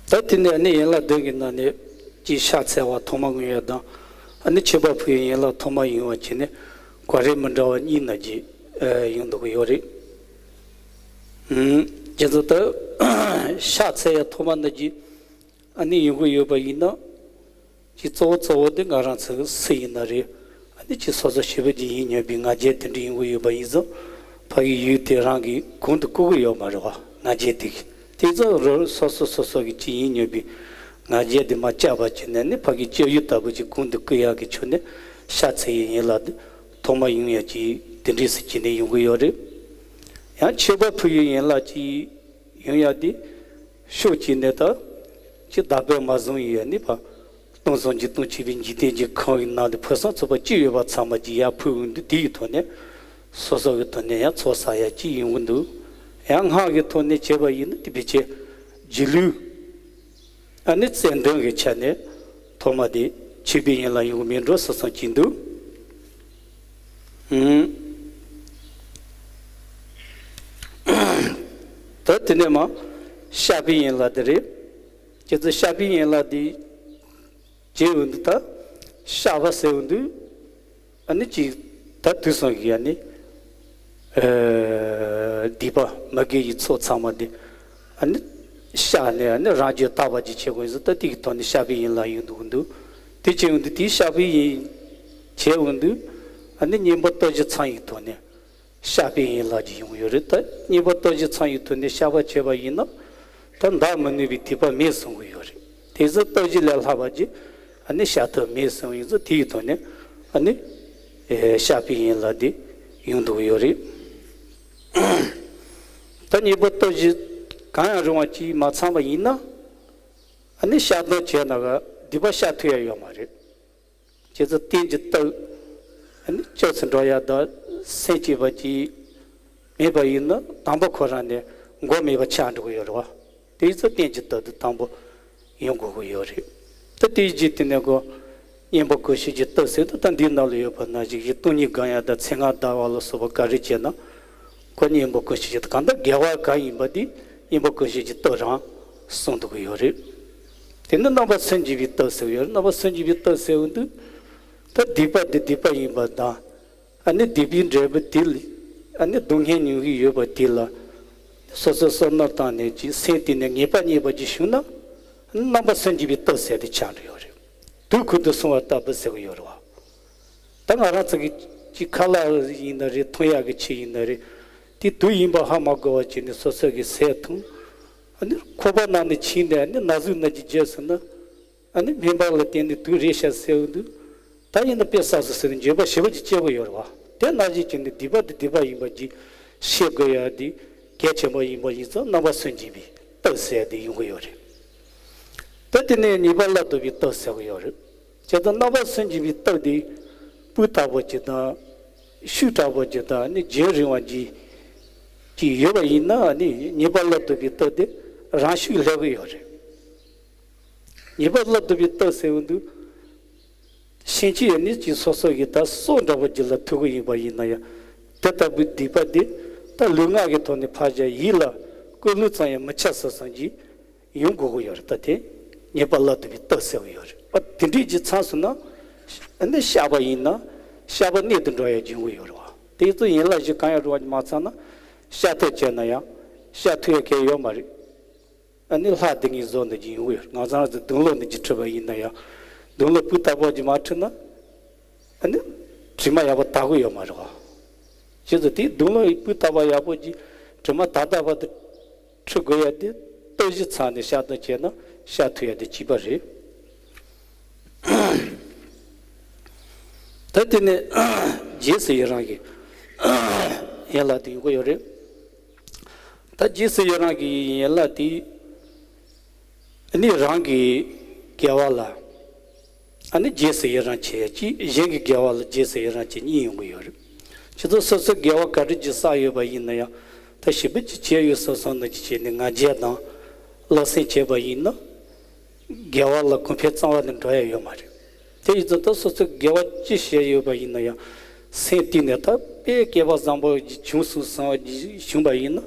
ད་དེ་ནས་ཨ་ནི་ཡན་ལག་བདུན་གྱི་ནང་ནས་ཀྱི་ཕྱག་འཚལ་བ་ཐོག་མ་མངོན་ཡ་དང་། ཨ་ནི་མཆོད་པ་ཕུལ་བའི་ཡན་ལག་ཐོག་མ་ཡིན་པ་བྱས་ནས་གོ་རིམ་མི་འདྲ་བ་གཉིས་ནང་གི་ཨ་ཡོང་འདུག་གི་ཡོད་རེད། ཨུམ། རྗེས་སུ་ད་ཕྱག་འཚལ་ཡ་ཐོག་མ་ནང་གི་ཨ་ནི་ཡོང་གི་ཡོད་པ་ཡིན་ན། ཀྱི་གཙོ་བོ་གཙོ་བོ་འདི་ང་རང་ཚོའི་སུ་ཡིན་ན་རེད། ཨ་ནི་ཅི་སོ་སོ་ཞེ་པོ་ཅིག་ཡིན་སྙམ་པའི་ང་རྒྱལ་དེ་འདྲ་ཡོང་གི་ཡོད་པ་ཡིན་ཙང་། ཕ་གི་ཡུལ་དེ་རང་གི་གོང་དུ་བཀུར་གི་ཡོད་མ་རེད་བ། ང་རྒྱལ་དེ་གི་དེ་ཚོ་རོ་སོ་སོ་སོ་སོ་གི་ཅི་ཡིན་སྙམ་པའི་ང་རྒྱལ་དེ་མར་བཅག་པ་བྱས་ནས་ནི་ཕ་གི་སྐྱོ་ཡུལ་ལྟ་བུ་ཅིག་གོང་དུ་བཀུར་ཡག་གི་ཆོས་ནི་ཤ་ཚ་ཡི་ཡིན་ལ་དེ་ཐོག་མ་ཡོང་ཡག་ཅིག་དེ་འདྲས་སུ་བྱས་ནས་ཡོང་གི་ཡོད་རེད། ཡང་མཆོད་པ་ཕུལ་ཡུལ་ཡིན་ལ་ཅིག་ཡོང་ཡག་དེ་ཕྱོགས་གཅིག་ནས་ད་ཅི་བདག་པོས་མ་བཟུང་ཡོད་ནི་ཕ། སྟོང་གསུམ་གྱི་སྟོང་ཆེ་བའི་འཇིག་རྟེན་གྱི་ཁམས་ཀྱི་ནང་དུ་ཕུན་སུམ་ཚོགས་པ་ཅི་ཡོད་པ་ཚང་མ་ཅིག་ཡར་ཕུལ་འོང་དུས་དེ་ཡི་ཐོག་ནས་སོ་སོ་གི་ཐོག་ནས་ཡང་ཚོགས་བསགས་ཡ་ཅིག་ཡོང་གི་འདུག། ཡང་སྔགས་ཀྱི་ཐོག་ནས་བྱས་པ་ཡིན་ན་དེ་ཕལ་ཆེར་སྒྱིད་ལུག་ཨ་ནི་རྩལ་འདོན་གྱི་ཆ་ནས་ཐོག་མ་དེ་མཆོད་པའི་ཡན་ལག་ཡོང་གི་མེད་འགྲོ་བསམ་བསམ་གྱི་འདུག། ཨུམ། ད་དེ་ནས་མ་བཤགས་པའི་ཡན་ལག་དེ་རེད། ཁྱེད་ཚོ་བཤགས་པའི་ཡན་ལག་དེ། བྱས་འོང་དུས་ད་བཤགས་པ་ཟེར་འོང་དུས་ཨ་ནི་ཅིག་ད་དུས་སང་གི་ཨ་ནི་ཨ་སྡིག་པ་མ་དགེ་བའི་ཚོགས་ཚང་མ་དེ་ཨ་ནི་བཤགས་ནས་ཨ་ནི་རང་རྒྱུད་དག་པ་ཅིག་བྱེད་དགོས་ཡིན་ཟེར། ད་དེ་གི་ཐོག་ནས་བཤགས་པའི་ཡན་ལག་ཡོང་འདུག་འདུག། དེ་བྱས་འོང་དུས་དེའི་བཤགས་པའི་ཡན་བྱས་འོང་དུས་ཨ་ནི་གཉེན་པོ་སྟོབས་བཞི་ཚང་ཡི་ཐོག་ནས། བཤགས་པའི་ཡན་ལག་ཅིག་ཡོང་གི་ཡོད་རེད། ད་གཉེན་པོ་སྟོབས་བཞི་ཚང་ཡི་ཐོག་ནས་བཤགས་པ་བྱས་པ་ཡིན་ན། ད་འདག་མི་ནུས་པའི་སྡིག་པ་མེད་གསུང་གི་ཡོད་རེད། དེ་ཚོ་སྟོབས་བཞི་ལས་ལྷག་པ་ཅིག་ཨ་ནི་བཤགས་ཐབས་མེད་གསུང་ཡིན་ཙང་དེ་ཡི་ཐོག་ནས་ཨ་ནི་ཨེ་བཤགས་པའི་ཡན་ལག་དེ་ཡོང་འདུག་ཡོད་རེད། ད་གཉེན་པོ་སྟོབས་བཞི་ གང་ཡང་རུང་བ་ཅིག་མ་ཚང་བ་ཡིན་ན། ཨ་ནི་བཤགས་སྡོམ་བྱས་ན་ག་སྡིག་པ་བཤགས་ཐུབ་ཡ་ཡོད་མ་རེད། བྱས་ཙང་རྟེན་གྱི་སྟོབས། ཨ་ནི་སྐྱབས་སུ་འགྲོ་ཡ་དང་སེམས་བསྐྱེད་པ་ཅིག་མེད་པ་ཡིན་ན་དང་པོ་ཁོ་རང་ནས་མགོ་མེད་པ་ཆགས་འགྲོ་གི་ཡོད་རེད་བ། དེ་ཡིན་ཙང་རྟེན་གྱི་སྟོབས་དེ་དང་པོ་ཡོང་དགོས་ཀྱི་ཡོད་རེད། ད་དེའི་རྗེས་དེ་ནས་ཁོ་གཉེན་པོ་ཀུན་ཤེས་ཀྱི་སྟོབས་ཟེར་དུས་ད་འདིའི་ནང་ལ་ཡོད་པ་ནང་བཞིན་གྱི་སྟོང་ཉིད་སྒོམ་ཡ་དང་མཚན་སྔགས་བཟླ་བ་ལ་སོགས་པ་ག་རེ་བྱས་ན། ཁོ་གཉེན་པོ་ཀུན་ཤེས་ཀྱི་གང་ལྟར་དགེ་བ་གང་ཡིན་པ་དེ་གཉེན་པོ་ཀུན་ཤེས་ཀྱི་སྟོབས་རང་གསུངས་འདུག་གི་ཡོད་རེད། དེ་ནི་རྣམ་པར་སུན་འབྱིན་པའི་སྟོབས་ཟེར་གི་ཡོད་རེད། རྣམ་པར་སུན་འབྱིན་པའི་སྟོབས་ཟེར་བ་འདི། ད་སྡིག་པ་འདི་སྡིག་པ་ཡིན་པ་དང་། ཨ་ནི་སྡིག་པའི་འབྲས་བུ་དེ་ལ། ཨ་ནི་སྡུག་བསྔལ་མྱོང་གི་ཡོད་པ་དེ་ལ། སོ་སོའི་བསམ་བློ་བཏང་ནས་ཀྱི་སེམས་གཏིང་ནས་ངེས་པ་རྙེད་པ་ཅིག་བྱུང་ན། རྣམ་པར་སུན་འབྱིན་པའི་སྟོབས་ཟེར་དེ་ཆགས་འགྲོ་ཡོད་རེད། དུག་ཁུར་དུ་སོང་བ་ལྟ་བུ་ཟེར་གི་ཡོད་རེད་བ། ད་ང་རང་ཚོ་གི་ཅིག་ཁ་ལག་ཡིན་ན་རེད། འཐུང་ཡག་གི་ཆེད་ཡིན་ན་རེད། དེ་དུག་ཡིན་པ་ཧ་མ་གོ་བ་བྱས་ནས་སོ་སོ་གི་ཟས་འཐུང་། ཨ་ནི་ཁོག་པ་ནང་ནས་ཕྱིན་ནས་ཨ་ནི་ན་ཟུག་ན་གྱི་རྗེས་སུ་ན། ཨ་ནི་སྨན་པ་ལ་བསྟན་ནས་དུག་རེད་ཤག་ཟེར་བ་འདུག་ད་ཡིན་ན་དཔེ་བསགས་སོ་ཟེར་ནས་འགྱོད་པ་ཞེ་པོ་ཅིག་སྐྱེ་གི་ཡོད་རེད་བ། དེ་ནང་བཞིན་བྱས་ནས་སྡིག་པ་དེ་སྡིག་པ་ཡིན་པ་ཅིག་ཤེས་དགོས་ཡ་དེ་གལ་ཆེན་པོ་ཡིན་པ་ཡིན་ཙང་རྣམ་པར་སུན་འབྱིན་པའི་སྟོབས་ཟེར་ཡ་དེ་ཡོང་གི་ཡོད་རེད། ད་དེ་ནས་ཉེས་པ་སླར་ལྡོག་པའི་སྟོབས་ཟེར་གི་ཡོད་རེད། བྱས་ཙང་རྣམ་པར་སུན་འབྱིན་པའི་སྟོབས་དེ་སྤུས་དག་པོ་ཅིག་དང་། ཤུགས་དྲག་པོ་ཅིག་དང་ནི་རྒྱུན་རིང་བ་ཅིག་ཅིག་ཡོད་པ་ཡིན་ན་ནི་ཉེས་པ་སླར་ལྡོག་པའི་སྟོབས་དེ་རང་ཤུགས་སླེབས་གི་ཡོད་རེད། ཉེས་པ་སླར་ལྡོག་པའི་སྟོབས་ཟེར་བ་འདུག་ཤིང་གཅིག་ཡང་ནི་གཅིག་སོ་སོ་གི་ད་སྲོག་འདྲ་པོ་ཅིག་ལ་ཐུག་གི་ཡིན་པ་ཡིན་ན་ཡང་། དེ་ལྟ་བུའི་སྡིག་པ་འདི་ད་ལུས་ངག་གི་ཐོག་ནས་ཕར་བཞག་ཡིད་ལ་ཀུན་སློང་ཙམ་ཡང་མི་འཆར་ས་ཙམ་ཅིག་ཡོང་དགོས་ཀྱི་ཡོད་རེད། ད་དེ་ཉེས་པ་སླར་ལྡོག་པའི་སྟོབས་ཟེར་གྱི་ཡོད་རེད། པ་དེ་འདྲའི་ཅིག་ཚང་སོང་ན། ཨ་ནི་བཤགས་པ་ཡིན་ན་བཤགས་པ་གནད་དུ་འགྲོ་ཡ་ཡོང་གི་ཡོད་རེད་བ། དེ་ཚོ་ཡན་ལག་བཞི་གང་ཡང་རུང་བ་མ་ཚང་ན་བཤགས་ཐབས་བྱས་ན་ཡང་བཤགས་ཐུབ་ཡ་གལ་ཡོད་མ་རེད། ཨ་ནི་ལྷ་སྡེ་ངན་བཟོ་འདི་ཅིག་ཡོང་གི་ཡོད་རེད། ང་ཚང་ཚོ་དུག་སློག་འདི་ཅིག་འཁྲུད་པ་ཡིན་ན་ཡང་། དུག་སློག་སྤུས་དག་པོ་ཅིག་མ་འཁྲུད་ན། ཨ་ནི་དྲི་མ་ཡག་པོ་དག་གི་ཡོད་མ་རེད་བ། བྱས་ཙང་དེ་དུག་སློག་སྤུས་དག་པ་ཡག་པོ་ཅིག་དྲི་མ་དག་དག་པ་དེ་འཁྲུད་དགོས་ཡ་དེ་སྟོབས་བཞི་ཚང་ནས་བཤགས་སྡོམ་བྱས་ན་བཤགས་ཐུབ་ཡ་དེ་གཅིག་པ་རེད། ད་དེ་ནས་རྗེས་སུ་ཡི་རང་གི་ཡན་ལག་དེ་ཡོང་གི་ཡོད་རེད། ད་རྗེས་སུ་ཡི་རང་གི་ཡན་ལག་དེ། ཨ་ནི་རང་གི་དགེ་བ་ལ་ཨ་ནི་རྗེས་སུ་ཡི་རང་བྱེད་ཡ་གཅིག་གཞན་གྱི་དགེ་བ་ལ་རྗེས་སུ་ཡི་རང་བྱེད་གཉིས་ཡོང་གི་ཡོད་རེད། ཁྱེད་ཚོ་སོ་སོའི་དགེ་བ་ག་རེ་ཅིག་བསགས་ཡོད་པ་ཡིན་ན་ཡང་ད་ཞིབ་པོ་ཅིག་བྱས་ཡོད་བསམ་བསམ་ནང་བཞིན་བྱས་ནས་ང་རྒྱལ་དང་བློ་སེང་བྱས་པ་ཡིན་ན། དགེ་བ་ལ་གོང་འཕེལ་རྩ་བ་ནས་འགྲོ་ཡ་ཡོད་མ་རེད། དེ་ཡིན་ཙང་ད་སོ་སོའི་དགེ་བ་ཅི་བྱས་ཡོད་པ་ཡིན་ན་ཡང་སེམས་གཏིང་ནས་ད་དཔེ་སྐལ་པ་བཟང་པོ་ཞིག་བྱུང་སོང་བསམ་བྱུང་བ་ཡིན་ན་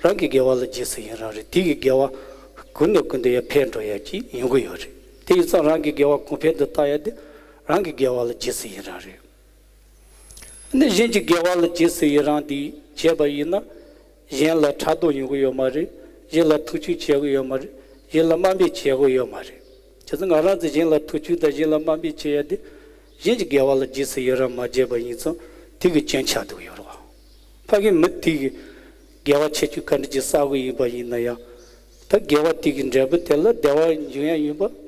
རང་གི་དགེ་བ་ལ་རྗེས་སུ་ཡི་རང་རེད། དེ་གི་དགེ་བ་ཀུན་ནས་ཀུན་ཏུ་ཡང་འཕེལ་འགྲོ་ཡ་ཅིག་ཡོང་གི་ཡོད་རེད། དེ་ཡིན་ཙང་རང་གི་དགེ་བ་གོང་འཕེལ་དུ་བཏང་ཡ་དེ་རང་གི་དགེ་བ་ལ་རྗེས་སུ་ཡི་རང་རེད། ནི་གཞན་གྱི་དགེ་བ་ལ་རྗེས་སུ་ཡི་རང་འདི་བྱས་པ་ཡིན་ན། གཞན་ལ་ཕྲག་དོག་ཡོང་གི་ཡོད་མ་རེད། གཞན་ལ་མཐོང་ཆུང་བྱེད་དགོས་ཡོད་མ་རེད། གཞན་ལ་དམའ་འབེབས་བྱེད་དགོས་ཡོད་མ་རེད། བྱས་ཙང་ང་རང་ཚོ་གཞན་ལ་མཐོང་ཆུང་དང་གཞན་ལ་དམའ་འབེབས་བྱེད་ཡ་དེ། གཞན་གྱི་དགེ་བ་ལ་རྗེས་སུ་ཡི་རང་མ་བྱས་པ་ཡིན་ཙང་དེ་གི་སྐྱོན་ཆགས་འདུག་ཡོད་རེད་བ། ཕ་གི་མི་དེ་གི་དགེ་བ་ཆེ་ཆུང་ག་འདྲ་ཅིག་བསགས་དགོས་ཡིན་པ་ཡིན་ན་ཡང་། ད་དགེ་བ་དེ་གི་འབྲས་བུ་དེ་ལ་བདེ་བ་འབྱུང་ཡ་ཡིན་པ།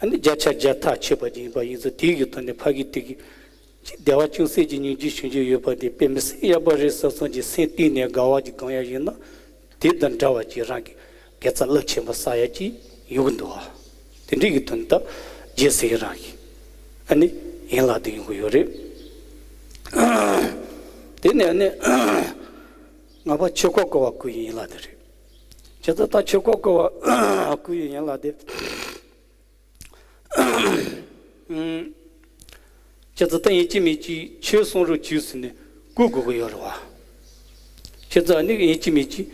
ཨ་ནི་བརྒྱ་ཆ་བརྒྱ་ཐག་ཆོད་པ་ཅིག་ཡིན་པ་ཡིན་ཙང་དེའི་གི་ཐོག་ནས་ཕ་གི་དེ་གི་ཅིག་བདེ་བ་ཅུང་ཟད་ཅིག་མྱོང་རྒྱུ་བྱུང་རྒྱུ་ཡོད་པ་དེ་དཔེ་མི་སྲིད་ཡག་པོ་རེད་བསམ་བསམ་གྱི་སེམས་གཏིང་ནས་དགའ་བ་ཅིག་སྒོམ་ཡ་ཡིན་ན་དེ་དང་འདྲ་བ་ཅིག་རང་གི་དགེ་རྩ་རླབས་ཆེན་པོ་བསགས་ཡ་ཅིག་ཡོང་གི་འདུག་བ། དེ་འདྲའི་གི་ཐོག་ནས་ད་རྗེས་སུ་ཡི་རང་གི་ཨ་ནི་ཡན་ལག་དེ་ཡོང་གི་ཡོད་རེད། དེ་ནས་ཨ་ནི་ལྔ་པ་ཆོས་འཁོར་བསྐོར་བ་སྐུའི་ཡན་ལག་དེ་རེད། བྱས་ཙང་ད་ཆོས་འཁོར་བསྐོར་བ་སྐུའི་ཡན་ལག་དེ། ཨུམ། ཁྱེད་ཚོ་ད་ཡིན་གཅིག་མིན་གཅིག་ཆོས་གསུང་རོགས་བྱོས་ཟེར་ནས་བསྐུལ་དགོས་ཀྱི་ཡོད་རེད་བ། ཁྱེད་ཚོ་ནི་ཡིན་གཅིག་མིན་གཅིག་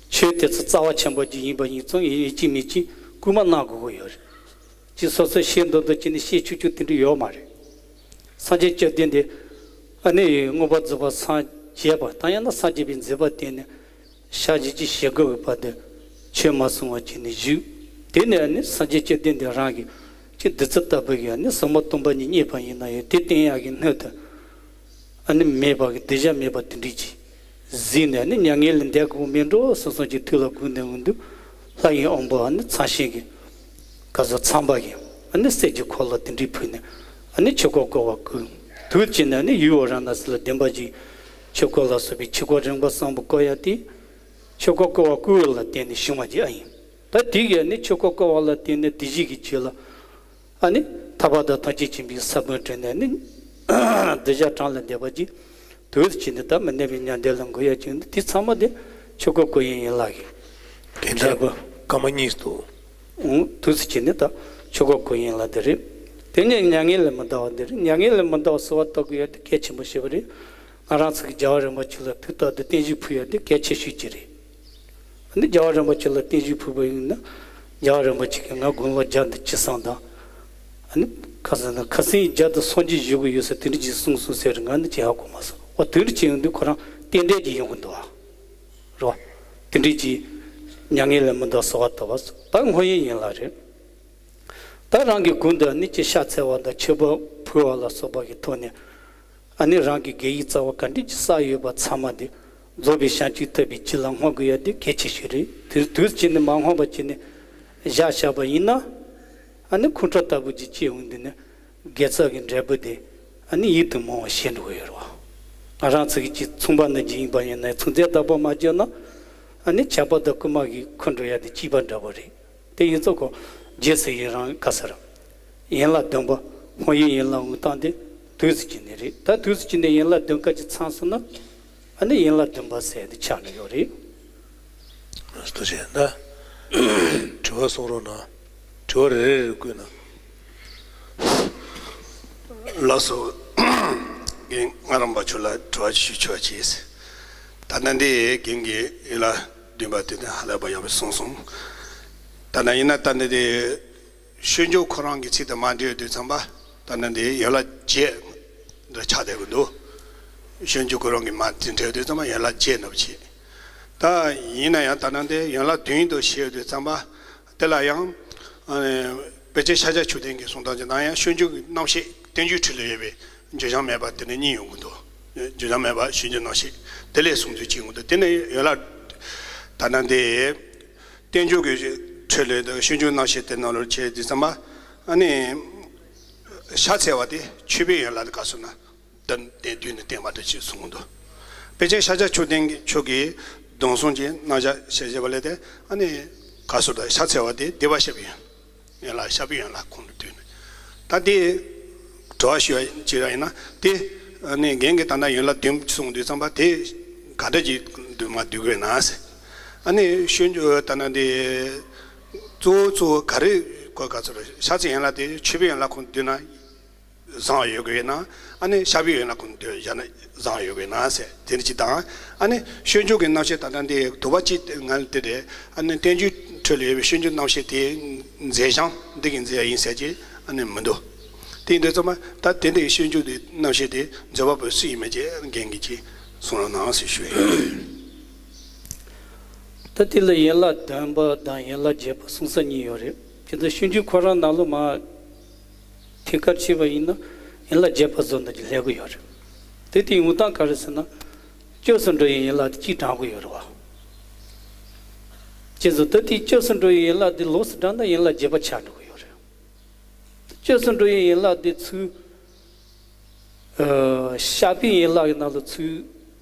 ཆོས་དེ་ཚོ་རྩ་བ་ཆེན་པོ་ཅིག་ཡིན་པ་ཡིན་ཙང་ཡིན་གཅིག་མིན་གཅིག་བསྐུལ་མ་གནང་དགོས་ཀྱི་ཡོད་རེད། ཅིག་སོ་སོས་བཤད་འདོད་འདོད་བྱས་ནས་བཤད་ཆོག་ཆོག་དེ་འདྲ་ཡོད་མ་རེད། སངས་རྒྱས་བཅོམ་ལྡན་འདས་ཨ་ནི་མངོན་པར་རྫོགས་པར་སངས་རྒྱས་པ་དང་ཡང་ན་སངས་རྒྱས་པའི་མཛད་པ་བསྟན་ནས། ཞག་བཞི་བཅུ་ཞེ་དགུ་གི་བར་དུ་ཆོས་མ་གསུང་བ་བྱས་ནས་བཞུགས། དེ་ནས་ནི་སངས་རྒྱས་བཅོམ་ལྡན་འདས་རང་གི་ཅིག་བདུད་རྩི་ལྟ་བུ་གིས་ནི་ཟབ་མོ་སྟོང་པ་ཉིད་བརྙེས་པ་ཡིན་ན་ཡང་དེ་བསྟན་ཡག་གི་སྣོད་དུ་ཨ་ནི་མེད་པ་གི་གདུལ་བྱ་མེད་པ་དེ་འདྲ་ཅིག་གཟིགས་ནས་ནི་མྱ་ངན་ལས་འདས་དགོས་མེད་འགྲོ་བསམ་བསམ་གྱི་ཐུགས་ལ་དགོངས་ནས་འོང་དུས་ལྷ་ཡི་དབང་པོ་ཨ་ནི་ཚངས་ཤིང་གི་ག་ཟུག་ཚངས་པ་གི་ཨ་ནི་གསེར་གྱི་འཁོར་ལོ་དེ་འདྲ་ཕུལ་ནས་ཨ་ནི་ཆོས་འཁོར་བསྐོར་བ་བསྐུལ། དུས་གཅིག་ནས་ནི་ཡུལ་ཝཱ་ར་ཎ་སི་ལ་བདེན་པ་བཞིན་ཆོས་འཁོར་ལ་སོགས་པའི་ཆོས་འཁོར་རིམ་པ་གསུམ་པོ་བསྐོར་ཡ་དེ། ཆོས་འཁོར་བསྐོར་བ་བསྐུལ་བ་ལ་བརྟེན་ནས་བྱུང་བ་ཅིག་ཨ་ཡིན། ད་དེ་གིས་ནི་ཆོས་འཁོར་བསྐོར་བ་ལ་བརྟེན་ནས་བདུད་བཞི་གི་རྒྱུད་ལ། ཨ་ནི་ཐར་པ་དང་ཐམས་ཅད་མཁྱེན་པའི་ས་བོན་བསྒྲིལ་ནས་ནི་གདུལ་བྱ་གྲངས་ལས་འདས་པ་ཅིག་དུས་སུ་བྱས་ནས་ད་མི་གནས་པའི་མྱང་འདས་ལ་འགོད་ཡ་ཅིག་འདི་དེ་ཚང་མ་དེ་ཆོས་འཁོར་བསྐོར་བའི་ཡན་ལག་གི་དེ་འདྲ་འབྲས་བུ། སྐར་མ་གཉིས་འདུག་འོང་དུས་སུ་བྱས་ནས་ད་ཆོས་འཁོར་བསྐོར་བའི་ཡན་ལག་དེ་རེད། དེ་ནས་མྱ་ངན་ལས་མི་འདའ་བ་དེ་རེད། མྱ་ངན་ལས་མི་འདའ་བ་གསོལ་བ་བཏབ་དགོས་ཡ་དེ་གལ་ཆེན་པོ་ཞེ་པོ་རེད། ང་རང་ཚོ་གི་རྒྱལ་བ་རིན་པོ་ཆེ་ལ་ཐུགས་བརྟག་དང་བརྟན་བཞུགས་ཕུལ་ཡ་དེ་གལ་ཆེ་ཤོས་ཅིག་རེད། ཨ་ནི་རྒྱལ་བ་རིན་པོ་ཆེ་ལ་བརྟན་བཞུགས་ཕུལ་བ་ཡིན་ན། རྒྱལ་བ་རིན་པོ་ཆེ་གིས་ང་དགུང་ལོ་བརྒྱ་དང་བཅུ་གསུམ་དང་། ཨ་ནི་ཁ་སང་ན་ཁ་སང་བརྒྱ་དང་སུམ་ཅུ་བཞུགས་ཀྱི་ཡོད་ཟེར་དེ་འདྲ་ཅིག་གསུངས་སོང་ཟེར། ང་ནི་ཅི་ཧ་གོ་མ་སོང་། འོ་དེ་འདྲ་ཅིག་ཡོང་དུས་ཁོ་རང་རྟེན་འབྲེལ་གྱི་ཡོང་གི་འདུག་ཨ། རེད་བ། དེ་འདྲ་ཅིག་མྱ་ངན་ལས་མི་འདའ་གསོལ་བ་བཏབ་པ་ད་སྔོན་ཡོད་ཡན་ལག་རེད། ད་རང་གི་དགུང་དུ་ནི་ཅི་ཕྱག་འཚལ་བ་དང་མཆོད་པ་ཕུལ་བ་ལ་སོགས་པ་གི་ཐོག་ནས། ཨ་ནི་རང་གི་དགེ་བའི་རྩ་བ་ག་འདྲ་ཅིག་བསགས་ཡོད་པ་ཚང་མ་དེ་རྫོགས་པའི་བྱང་ཆུབ་ཐོབ་པའི་ཕྱིར་ལ་བསྔོ་དགོས་ཡ་དེ་གལ་ཆེ་ཤོས་རེད། དུས་དུས་ཕྱིན་ནས་མ་བསྔོས་པ་བྱས་ནས་བཞག་བཞག་པ་ཡིན་ན། ཨ་ནི་ཁོང་ཁྲོ་ལྟ་བུ་ཅིག་སྐྱེ་འོང་དུས་ནས་དགེ་རྩ་གི་འབྲས་བུ་དེ་ཨ་ནི་ཡིད་དུ་མི་འོང་བ་ཞེ་འགྲོ་གི་ཡོད་རེད་བ། ང་རང་ཚོ་གི་ཅིག་མཚུངས་པ་ནང་བཞིན་ཡིན་པ་ཡིན་ན་མཚུངས་ཚེ་བདག་པོ་མ་བྱས་ན། ཨ་ནི་ཇག་པ་དང་རྐུན་མ་གི་ཁོང་ཁྲོ་ཡ་དེ་སྐྱེས་པ་འདྲ་བོ་རེད། དེ་ཡིན་ཙང་ཁོ་རྗེས་སུ་ཡི་རང་ག་ཟེར། ཡན་ལག་བདུན་པ་སྔོན་ཡོད་ཡན་ལག་འོང་སྟངས་དེ་དུས་སུ་བྱས་ནས་རེད། ད་དུས་སུ་བྱས་ནས་ཡན་ལག་བདུན་ཀ་ཅིག་ཚང་སོང་ན། ཨ་ནི་ཡན་ལག་བདུན་པ་ཟེར་དེ་ཆགས་ནས་ཡོད་རེད། ལགས་སོ། དྲི་བ་གསུང་རོགས་གནང་། དྲི་བ་རེ་རེ་རེ་བཀོད་གནང་། ལགས་སོ། རྒན་ང་རམ་པ་ཆོས་ལ་དྲི་བ་ཞུ་ཆོག་ཅེས། ད་ལྟ་འདི་རྒན་གྱིས་ཡན་ལག་བདུན་པ་དེ་དང་ཧ་ལས་པ་ཡག་པོ་གསུངས་སོང་། ད་ལྟ་ཡིན་ན་ད་ལྟ་འདི། སྤྱོད་འཇུག་ཁོ་རང་གི་ཚིག་དང་མ་འབྲེལ་དུས་ཙམ་པ་ད་ནི་འདི་ཡན་ལག་བརྒྱད་འདྲ་ཆགས་བསྡད་ཀྱི་འདུག་སྤྱོད་འཇུག་ཁོ་རང་གི་མ་འབྲེལ་དུས་ཙམ་པ་ཡན་ལག་བརྒྱད་ནང་བཞིན། ད་ཡིན་ན་ཡང་ད་ནི་འདི་ཡན་ལག་བདུན་དུ་བཤད་དུས་ཙམ་པ་དེ་ལ་ཡང་། ཨ་ནི་དཔེ་ཆ་ཤཱཀྱ་མཆོག་ལྡན་གྱི་གསུང་སྟངས་ཀྱི་ནང་ཡང་སྤྱོད་འཇུག་གི་རྣམ་བཤད་བསྟན་བཅོས་ཁྲོད་ལ་ཡོད་པའི་བརྗོད་བྱ་མེད་པ་དེ་ནི་གཉིས་ཡོང་གི་འདུག་བརྗོད་བྱ་མེད་པ་སྤྱོད་འཇུག་རྣམ་བཤད་དེ་ལས་གསུངས་ཚུལ་གཅིག་ཡོང་གི་འདུག་དེ་ནི་ཡན་ལག་ད་ནི་འདི། བསྟན་བཅོས་ཀྱི་ཁྲོད་ལས་སྤྱོད་འཇུག་རྣམ་བཤད་དེ་ནང་ལོགས་བྱས་དུས་ཙམ་པ། ཨ་ནི། ཕྱག་འཚལ་བ་དེ་མཆོད་པའི་ཡན་ལག་ཏུ་ག་སོང་ན། དོན་དེ་བསྡུས་ནས་བསྟན་པ་འདྲ་ཞིག་གསུངས་འདུག་དཔེ་ཆ་ཤཱཀྱ་མཆོག་ལྡན་གྱི་མཆོག་གིས་སྡོམ་གསུམ་གྱི་རྣམ་གཞག་བཤད་བྱས་པ་ལས་དེ་ཨ་ནི། ག་སོང་ད་ཕྱག་འཚལ་བ་དེ་བཟླས་པ་བཤགས་པའི་ཡན་ལག་བཤགས་པའི་ཡན་ལག་ཁོང་དུ་བསྡུས་ནས། ད་དེ། དྲི་བ་ཞུ་བ་ཅིག་ར་ཡིན་ན་དེ། ཨ་ནི་རྒན་གྱིས་ད་ལྟ་ཡན་ལག་བདུན་གསུངས་དུས་ཙམ་པ་དེ་ག་འདྲ་ཅིག་འདུག་མ་འདུག་དགོས་ན་ཟེར། ཨ་ནི་སྤྱོད་འཇུག་ད་ལྟ་འདི་གཙོ་བོ་གཙོ་བོ་ག་རེ་གོ་ག་ཚོད་ཕྱག་འཚལ་ཡན་ལག་དེ་མཆོད་པའི་ཡན་ལག་ཁོང་དུ་བསྡུས་ན་བཟང་བ་ཡོད་དགོས་ན། ཨ་ནི་བཤགས་པའི་ཡན་ལག་ཁོང་དུ་བསྡུས་ན་བཟང་བ་ཡོད་དགོས་ན་ཟེར་དེ་འདྲ་ཅིག་དང་། ཨ་ནི་སྤྱོད་འཇུག་གི་རྣམ་བཤད་ད་ལྟ་འདི་དུ་བ་གཅིག་ང་ལ་དེ་རེད། ཨ་ནི་བསྟན་བཅོས་ཁྲོད་ལ་ཡོད་པའི་སྤྱོད་འཇུག་རྣམ་བཤད་དེ་མཛད་བྱང་འདི་གི་མཛད་ཡ་ཡིན་ཟེར་གྱི་ཨ་ནི་མི་འདུག་དེ་ཡིན་དུས་ཙམ་པ་ད་དེ་འདྲའི་སྤྱོད་འཇུག་དེ་རྣམ་བཤད་དེ་མཛད་པ་པོ་སུ་ཡིན་མིན་གྱི་རྒན་གྱིས་ཅིག་གསུང་རོགས་གནང་ཞེས་ཞུ་ཡ་ཡིན། ད་དེ་ལ་ཡན་ལག་བདུན་པ་དང་ཡན་ལག་བརྒྱད་པ་གསུང་ས་གཉིས་ཡོད་རེད། དེ་ཚོ་སྤྱོད་འཇུག་ཁོ་རང་ནང་ལོགས་མ་ཐད་ཀར་བྱས་པ་ཡིན་ན་ཡན་ལག་བརྒྱད་པ་བཟོ་འདྲ་ཅིག་སླེབས་ཀྱི་ཡོད་རེད། དེ་དེ་ཡོང་སྟངས་ག་རེ་ཟེར་ན། སྐྱབས་སུ་འགྲོ་བའི་ཡན་ལག་དེ་གཅིག་དྲངས་ཀྱི་ཡོད་རེད་བ། བྱས་ཙང་ད་དེ་སྐྱབས་སུ་འགྲོ་བའི་ཡན་ལག་དེ་ལོགས་སུ་བགྲངས་ན་ཡན་ལག་བརྒྱད་པ་ཆགས་འགྲོ་གི་ཡོད་རེད། སྐྱབས་སུ་འགྲོ་བའི་ཡན་ལག་དེ་ཚུར། ཨ། བཤགས་པའི་ཡན་ལག་གི་ནང་ལ་ཚུར་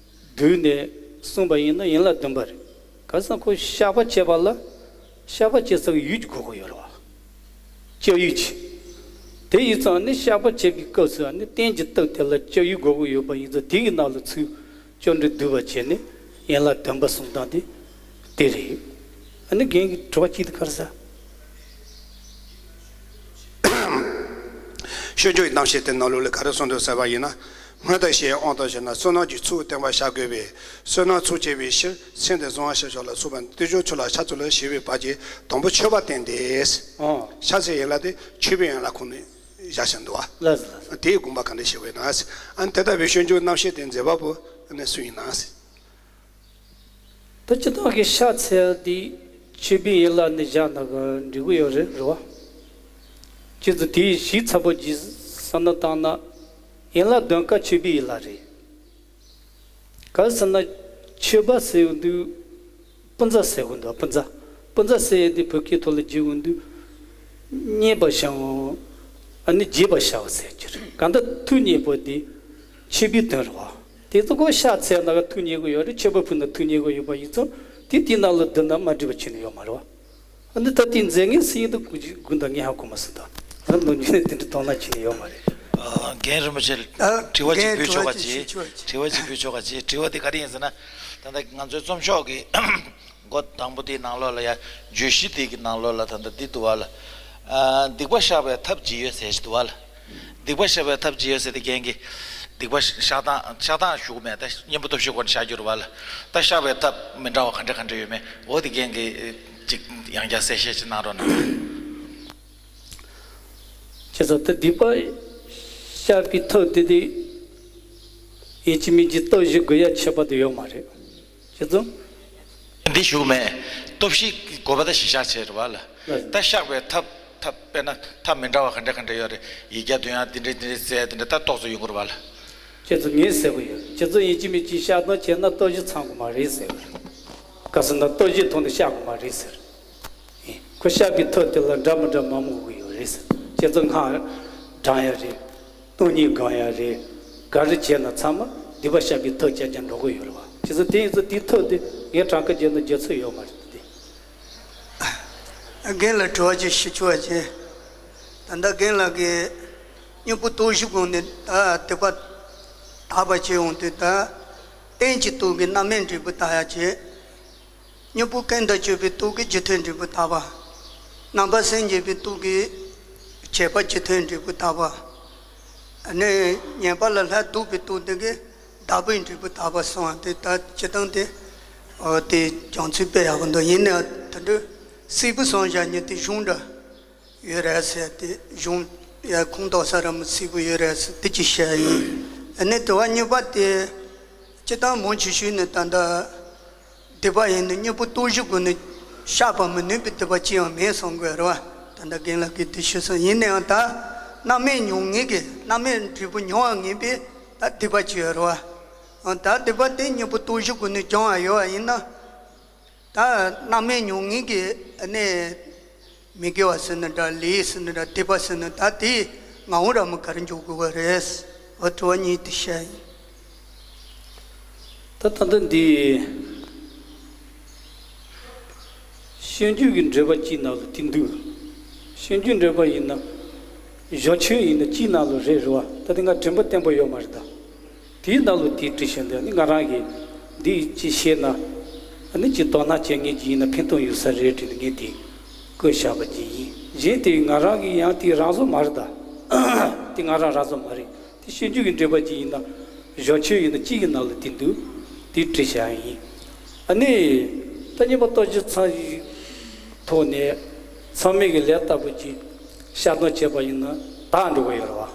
བསྡུས་ནས་གསུངས་པ་ཡིན་ན་ཡན་ལག་བདུན་པ་རེད། ག་རེ་ཟེར་ན་ཁོ་བཤགས་པ་བྱེད་པ་ལ་བཤགས་པ་བྱེད་སའི་ཡུལ་གྱི་དགོས་ཀྱི་ཡོད་རེད་བ། སྐྱབས་ཡུལ་གྱི། དེ་ཡིན་ཙང་ནི་བཤགས་པ་བྱེད་པའི་སྐབས་སུ་ནི་རྟེན་གྱི་སྟོབས་དེ་ལ་སྐྱབས་ཡུལ་དགོས་ཀྱི་ཡོད་པ་ཡིན་ཙང་དེ་གི་ནང་ལ་ཚུར་སྐྱབས་འགྲོ་བསྡུས་པ་བྱས་ནས་ཡན་ལག་བདུན་པ་གསུངས་སྟངས་དེ་དེ་རེད། ཨ་ནི་རྒན་གྱི་དྲི་བ་གཅིག་དེ་ག་རེ་ཟེར། སྤྱོད་འཇུག་གི་རྣམ་བཤད་དེ་ནང་ལོགས་ལ་ག་རེ་གསུངས་འདུག་ཟེར་བ་ཡིན་ན། སྔོན་དང་ཕྱིའི་དབང་དུ་བྱས་ན་བསོད་ནམས་ཀྱི་ཚོགས་བསྟེན་པར་བྱ་དགོས་པས། བསོད་ནམས་ཚོགས་བསྐྱེད་པའི་ཕྱིར་སེམས་དེ་བཟུང་བར་བྱ་ཕྱོགས་ལ་སོགས་པ་བསྟན་བཅོས་ཚུལ་ལ་ཕྱག་འཚལ་ལོ་ཞེས་པའི་བར་གྱི་དང་པོ་མཆོད་པ་བསྟན་ཏེ། ཨོ། ཕྱག་འཚལ་ཡན་ལག་དེ་མཆོད་པའི་ཡན་ལག་ཁོངས་ནས་བཞག་བཞིན་འདུག་བ། ལགས་སོ་ལགས་སོ། དེའི་དགོངས་པ་ག་འདྲ་བཞེས་དགོས་ན། ཨ་ནི་དེ་ལྟ་བུའི་སྤྱོད་འཇུག་རྣམ་བཤད་དེ་མཛད་པ་པོ་ཨ་ནི་སུ་ཡིན་ན། ད་སྤྱིར་བཏང་གི་ཕྱག་འཚལ་དེ་མཆོད་པའི་ཡན་ལག་ནས་བཞག་ན་འགྲིག་གི་ཡོད་རེད། རེད་བ། ཁྱེད་ཚོ་དེའི་གཞི་ཚ་པོ་ཅིག་བསམ་བློ་བཏང་ན། ཡན་ལག་བདུན་ཀ་མཆོད་པའི་ཡན་ལག་རེད། ག་རེ་ཟེར་ན། མཆོད་པ་ཟེར་ཡོང་དུས་པུར་ཛ་ཟེར་གི་འདུག་པུར་ཛ། པུར་ཛ་ཟེར་ཡས་དེ་བོད་སྐད་ཐོག་ལ་བསྒྱུར་ཡོང་དུས། མཉེས་པར་བྱའོ། ཨ་ནི་རྒྱས་པར་བྱའོ་ཟེར་གྱི་རེད། གང་ལྟར་ཐུགས་མཉེས་པོ་དེ་མཆོད་པའི་དོན་རེད་བ། དེ་ཚོ་ཁོ་ཕྱག་འཚལ་ན་ཐུགས་མཉེས་ཀྱི་ཡོད་རེད། མཆོད་པ་ཕུལ་ན་ཐུགས་མཉེས་ཀྱི་ཡོད་པ་ཡིན་ཙང་ དེ་དེའི་ནང་ལ་བསྡུ་ན་མ་འགྲིག་པ་ཁྱོན་ནས་ཡོད་མ་རེད་བ། ཨ་ནི་ད་དེ་མཛད་ངས་སུ་ཡིན་དུ་གུ་གུ་འདང་ངས་ཧ་གོ་མ་སོང་ད། ད་ནམ་རྒྱུན་ནས་དེ་འདྲ་གཏོང་ན་ཁྱོན་ནས་ཡོད་མ་རེད། ཨ། རྒན་རིན་པོ་ཆེ། ཨ། དྲི་བ་ཅིག་ཕུལ་ཆོག་ག་ཅེས། དྲི་བ་ཅིག་ཕུལ་ཆོག་ག་ཅེས། དྲི་བ་དེ་ག་རེ་ཡིན་ཟེར་ན། ད་ལྟ་ང་ཚོའི་རྩོམ་ཤོག་གི་མགོ་དང་པོ་དེའི་ནང་ལོགས་ལ་ཡ། བརྗོད་གཞི་དེ་གི་ནང་ལོགས་ལ་ད་ལྟ་འདི་འདུག་བ་ལ། ཨ། སྡིག་པ་བཤགས་པའི་ཐབས་ཇི་ཡོད་ཟེར་ཞིག་འདུག་བ་ལ། སྡིག་པ་བཤགས་པའི་ཐབས་ཇི་ཡོད་ཟེར་དེ་རྒན་གྱིས། སྡིག་པ་བཤགས་སྟངས་བཤགས་སྟངས་ཞུ་གི་མེད་ད། གཉེན་པོ་སྟོབས་བཞི་སྒོ་ནས་བཤགས་རྒྱུ་རེད་བ་ལ། ད་བཤགས་པའི་ཐབས་མི་འདྲ་བ་ག་འདྲ་ག་འདྲ་ཡོད་མེད་འོ་དེ་རྒན་གྱིས་ཅིག་ཡང་བསྐྱར་གསལ་བཤད་ཅིག་གནང་རོགས་གནང་། བྱས་ཙང་ད་སྡིག་པ་བཤགས་པའི་ཐབས་དེ་དེ་ཡིན་གཅིག་མིན་གཅིག་སྟོབས་བཞི་དགོས་ཡ་ཁྱད་པར་དུ་ཡོད་མ་རེད། ཁྱེད་ཚོ། འདི་ཞུ་གི་མེད། སྟོབས་བཞི་དགོས་པ་ད་གཞི་བཞག་བྱས་རེད་བ་ལ། ལགས། ད་བཤགས་པའི་ཐབས། ཐབས་དཔེར་ན་ཐབས་མི་འདྲ་བ་ག་འདྲ་ག་འདྲ་ཡོད་རེད། ཡིག་བརྒྱ་དོན་ཡང་འདི་འདྲ་འདི་འདྲ་ཟེར་འདི་འདྲ་ད་ཏོག་ཙམ་ཡོང་གི་རེད་བ་ལ། ཁྱེད་ཚོ་ངས་ཟེར་གི་ཡོད། ཁྱེད་ཚོ་ཡིན་གཅིག་མིན་གཅིག་བཤགས་སྡོམ་བྱས་ན་སྟོབས་བཞི་ཚང་དགོས་མ་རེད་ཟེར་གི་རེད། ག་ཟེར་ན་སྟོབས་བཞིའི་ཐོག་ནས་བཤགས་དགོས་མ་རེད་ཟེར། ཨེ། ཁོ་བཤགས་པའི་ཐབས་དེ་ལ་འདྲ་མི་འདྲ་མང་པོ་དགོས་ཡོད་རེད་ཟེར། ཁྱེད་ཚོ་སྔགས་བགྲང་ཡ་རེད། སྟོང་ཉིད་སྒོམ་ཡ་རེད། ག་རེ་བྱས་ན་ཚང་མ་སྡིག་པ་བཤགས་པའི་ཐབས་རྐྱང་རྐྱང་འགྲོ་གི་ཡོད་རེད་བ། བྱས་ཙང་དེ་ཡིན་ཙང་དེའི་ཐབས་དེ་ངས་གྲངས་ཀ་བརྒྱབ་ན་བརྒྱབ་ཚོད་ཡོད་མ་རེད་དེ། རྒན་ལ་དྲི་བ་ཅིག་ཞུ་ཆོག་ཅེས། ད་ལྟ་རྒན་ལགས་ཀྱིས་གཉེན་པོ་སྟོབས་བཞི་སྒོ་ནས་ད་སྡིག་པ་དག་པ་བྱེད་འོང་དུས་ད། རྟེན་གྱི་སྟོབས་ཀྱིས་རྣམ་སྨིན་འབྲས་བུ་དག་ཡ་བྱེད། གཉེན་པོ་ཀུན་ཏུ་སྤྱོད་པའི་སྟོབས་ཀྱིས་རྒྱུ་མཐུན་འབྲས་བུ་དག་པ། རྣམ་པར་སེམས་བསྐྱེད་པའི་སྟོབས་ཀྱིས་བྱེད་པ་རྒྱུ་མཐུན་འབྲས་བུ་དག་པ། ཨ་ནི་ཉེས་པ་ལ་ལྷ་བཟློག་པའི་སྟོབས་དེ་གིས་བདག་པོའི་འབྲས་བུ་དག་པ་གསུངས་པ་དེ་ད་སྤྱིར་བཏང་དེ། འོ་དེ་སྦྱང་ཚུལ་དཔེ་ཡག་པོ་འདུག་ཡིན་ནའང་ད་འདི་སིལ་བུ་གསུམ་བཞག་ཉེ་དེ་གཞུང་འདྲ། ཡོད་རེད་ཟེར་ཏེ་གཞུང་ཡ་ཁུངས་གཏུགས་ས་ར་མི་སིལ་བུ་ཡོད་རེད་ཟེར་དེ་ཅི་བཤད་ཡིན། ཨ་ནི་དྲི་བ་གཉིས་པ་དེ། སྤྱིར་བཏང་མང་ཆེ་ཤོས་ནི་ད་ལྟ་སྡིག་པ་ཡིན་ནི་གཉེན་པོ་སྟོབས་བཞི་སྒོ་ནས་བཤགས་པ་མི་ནུས་པའི་སྡིག་པ་ཅི་ཡང་མེད་གསུང་དགོས་རེད་བ། ད་ལྟ་རྒན་ལགས་ཀྱིས་དེ་ཞུས་སོང་། ཡིན་ནའང་ད་རྣམ་སྨིན་མྱོང་ངེས་ཀྱི་རྣམ་སྨིན་འབྲས་བུ་མྱོང་བ་ངེས་པའི་ད་སྡིག་པ་ཅི་ཡོད་རེད་བ། ད་སྡིག་པ་དེ་གཉེན་པོ་སྟོབས་བཞི་སྒོ་ནས་སྦྱང་བ་ཡོད་བ་ཡིན་ན། ད་རྣམ་སྨིན་མྱོང་ངེས་ཀྱི་ཨ་ནི་མི་དགེ་བ་ཟེར་ན་འདྲ་ལས་ཟེར་ན་འདྲ་སྡིག་པ་ཟེར་ན་ད་དེ་ངོ་བོ་རང་མི་ག་རེ་འཇོག་དགོས་པ་རེད། འོ་དྲི་བ་གཉིས་དེ་བཤད་ཡིན། ད་ད་ལྟ་འདི་སྤྱོད་འཇུག་གི་འགྲེལ་པ་གཅིག་ནང་ལ་དེ་འདུག་སྤྱོད་འཇུག་འགྲེལ་པ་ཡིན་ན་གཞོལ་ཆོས་ཡིན་ན་གཅིག་ནང་ལ་རེད་རེད་བ། ད་དེ་ང་དྲན་པ་བརྟན་པོ་ཡོད་མ་རེད་ད། དེའི་ནང་ལ་དེའི་བྲིས་བཞིན་དུ་ནི་ང་རང་གིས་འདི་ཅི་ཤེས་ན། ཨ་ནི་ཅི་དོ་སྣང་བྱེད་མཁན་ཅིག་ཡིན་ན་ཕན་ཐོགས་ཡོད་ས་རེད་དྲན་ནས་ངས་དེ་བཀོད་བཞག་པ་ཅིག་ཡིན། གཞན་དེ་ང་རང་གི་ཡང་དེ་རང་བཟོ་མ་རེད་ད། དེ་ང་རང་རང་བཟོ་མ་རེད། དེ་སྤྱོད་འཇུག་གི་འགྲེལ་པ་ཅིག་ཡིན་ན་གཞོལ་ཆོས་ཡིན་ན་གཅིག་གི་ནང་ལ་དེ་འདུག་དེ་བྲིས་བཞག་ཡིན། ཨ་ནི་ད་གཉེན་པོ་སྟོབས་བཞི་ཚང་ཐོག་ནས་མཚམས་མེད་ཀྱི་ལས་ལྟ་བུ་ཅིག་བཤགས་སྡོམ་བྱས་པ་ཡིན་ན་དག་འགྲོ་གི་ཡོད་རེད་བ།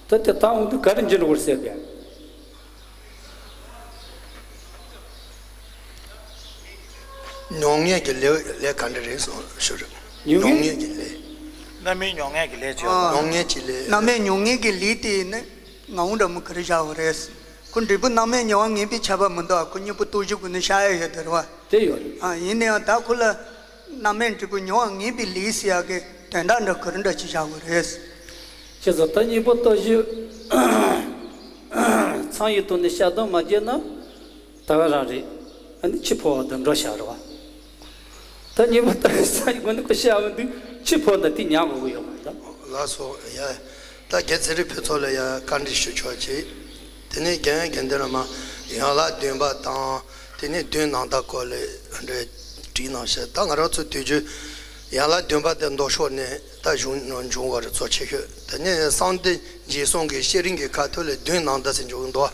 ད་དེ་དག་འོང་དུས་ག་རེ་འབྱིན་དགོས་ཟེར་གས། མྱོང་ངེས་ཀྱི་ལས་ལས་ག་འདྲ་རེད་གསུངས་ཞུ་རེད། མྱོང་ངེས། མྱོང་ངེས་ཀྱི་ལས། རྣམ་སྨིན་མྱོང་ངེས་ཀྱི་ལས་བྱས་པ། མྱོང་ངེས་ཀྱི་ལས། རྣམ་སྨིན་མྱོང་ངེས་ཀྱི་ལས་དེ་ནི་ངོ་བོ་འདྲ་མི་ག་རེ་བཞག་པ་རེད། ཁོ་འབྲས་བུ་རྣམ་སྨིན་མྱོང་བ་ངེས་པའི་ཁྱད་པར་མི་འདུག་ཁོ་གཉེན་པོ་སྟོབས་བཞི་ཀུན་ནས་བཤགས་ཡ་ཡོད་དེ་རེད་བ། དེ་ཡོད་རེད། ཨ་ཡིན་ནའང་ད་ཁོ་ལ་རྣམ་སྨིན་འབྲས་བུ་མྱོང་བ་ངེས་པའི་ལས་ཟེར་ཡག་གི་དོན་དག་འདྲ་ག་རེ་འདྲ་ཅིག་བཞག་དགོས་རེད། བྱས་ཙང་ད་གཉེན་པོ་སྟོབས་བཞི་ཚང་ཡི་དོན་ནི་བཤགས་སྡོམ་མ་བྱས་ན་ད་ག་རང་རེད། ཨ་ནི་འཆི་འཕོ་བ་དང་འགྲོ་བཞག་རེད་བ། ད་གཉེན་པོ་སྟོབས་བཞི་ཚང་ཡི་དོན་ནི་ཁོ་བཤགས་མི་འདུག་འཆི་འཕོ་ན་དེ་ཉར་དགོས་ཀྱི་ཡོད་མ་རེད་ད། ལགས་སོ་ཡ། ད་རྒན་ཚེ་རིང་ཕུན་ཚོགས་ལ་ཡ་བཀའ་འདྲི་ཞུ་ཆོག་ཅིག་དེ་ནས་རྒན་རྒན་ལྡན་བླ་མ་ཡན་ལག་བདུན་པ་དང་དེ་ནས་བདུན་ནང་ཟླ་སྐོར་ལས་འདྲ་བྲིས་གནང་ཤག་ད་ང་རང་ཚོ་དུས་རྒྱུན་ཡན་ལག་བདུན་པ་དེ་མདོ་ཕྱོགས་ནས་ད་གཞུང་ནང་འབྱུང་བ་རེད་གཙོ་ཆེ་ཤོས། དེ་ནས་གསང་བདེ་འཇིགས་གསུམ་གྱི་བཤེས་རིམ་གྱི་ཁ་ཐུག་ལས་བདུན་ནང་ཟླ་ཟེར་འཇུག་འདུག་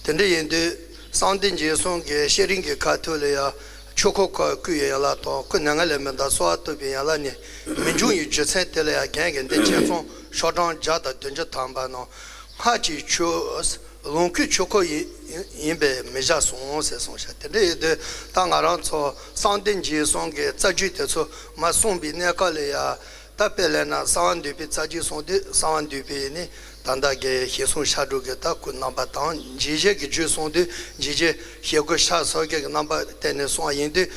དེ་འདྲ་ཡིན་དུས་གསང་བདེ་འཇིགས་གསུམ་གྱི་བཤེས་རིམ་གྱི་ཁ་ཐུག་ལ་ཡ། ཆོས་འཁོར་བསྐོར་བའི་ཡན་ལག་དང་སྐུ་མྱ་ངན་ལས་མི་འདའ་གསོལ་བ་བཏབ་པའི་ཡན་ལག་ནས་མི་འབྱུང་བའི་རྒྱུ་མཚན་དེ་ལ་ཡང་རྒན་གྱིས་འདི་ཆེད་རྩོམ་ཤོག་གྲངས་བརྒྱ་དང་བདུན་ཅུ་ཐམ་པ་ནང་སྔགས་ཀྱི་ཆོས་ལོངས་སྐུའི་ཆོས་འཁོར་ཡིན་ཡིན་པས་མི་བཞག་གསུངས་ཟེར་གསུངས་ཤག་དེ་འདྲ་ཡིན་དུས་ད་ང་རང་ཚོ་གསང་བདེ་འཇིགས་གསུམ་གྱི་རྩ་རྒྱུད་དེ་ཚོ་མ་གསུངས་པའི་གནས་སྐབས་ལ་ཡ། ད་དཔེ་ལེན་ན་གསང་བ་འདུས་པའི་རྩ་རྒྱུད་གསུངས་དུས་གསང་བ་འདུས་པའི་ནི་ད་ལྟ་གི་ཞེས་གསུངས་ཤར་དྲུག་གི་ད་སྐུ་རྣམ་པ་དང་འཇིགས་བྱེད་ཀྱི་རྒྱུད་གསུངས་དུས་འཇིགས་བྱེད་ཞེ་དགུ་ཕྱག་སོ་བརྒྱད་ཀྱི་རྣམ་པ་བསྟན་ནས་གསུངས་པ་ཡིན་དུས།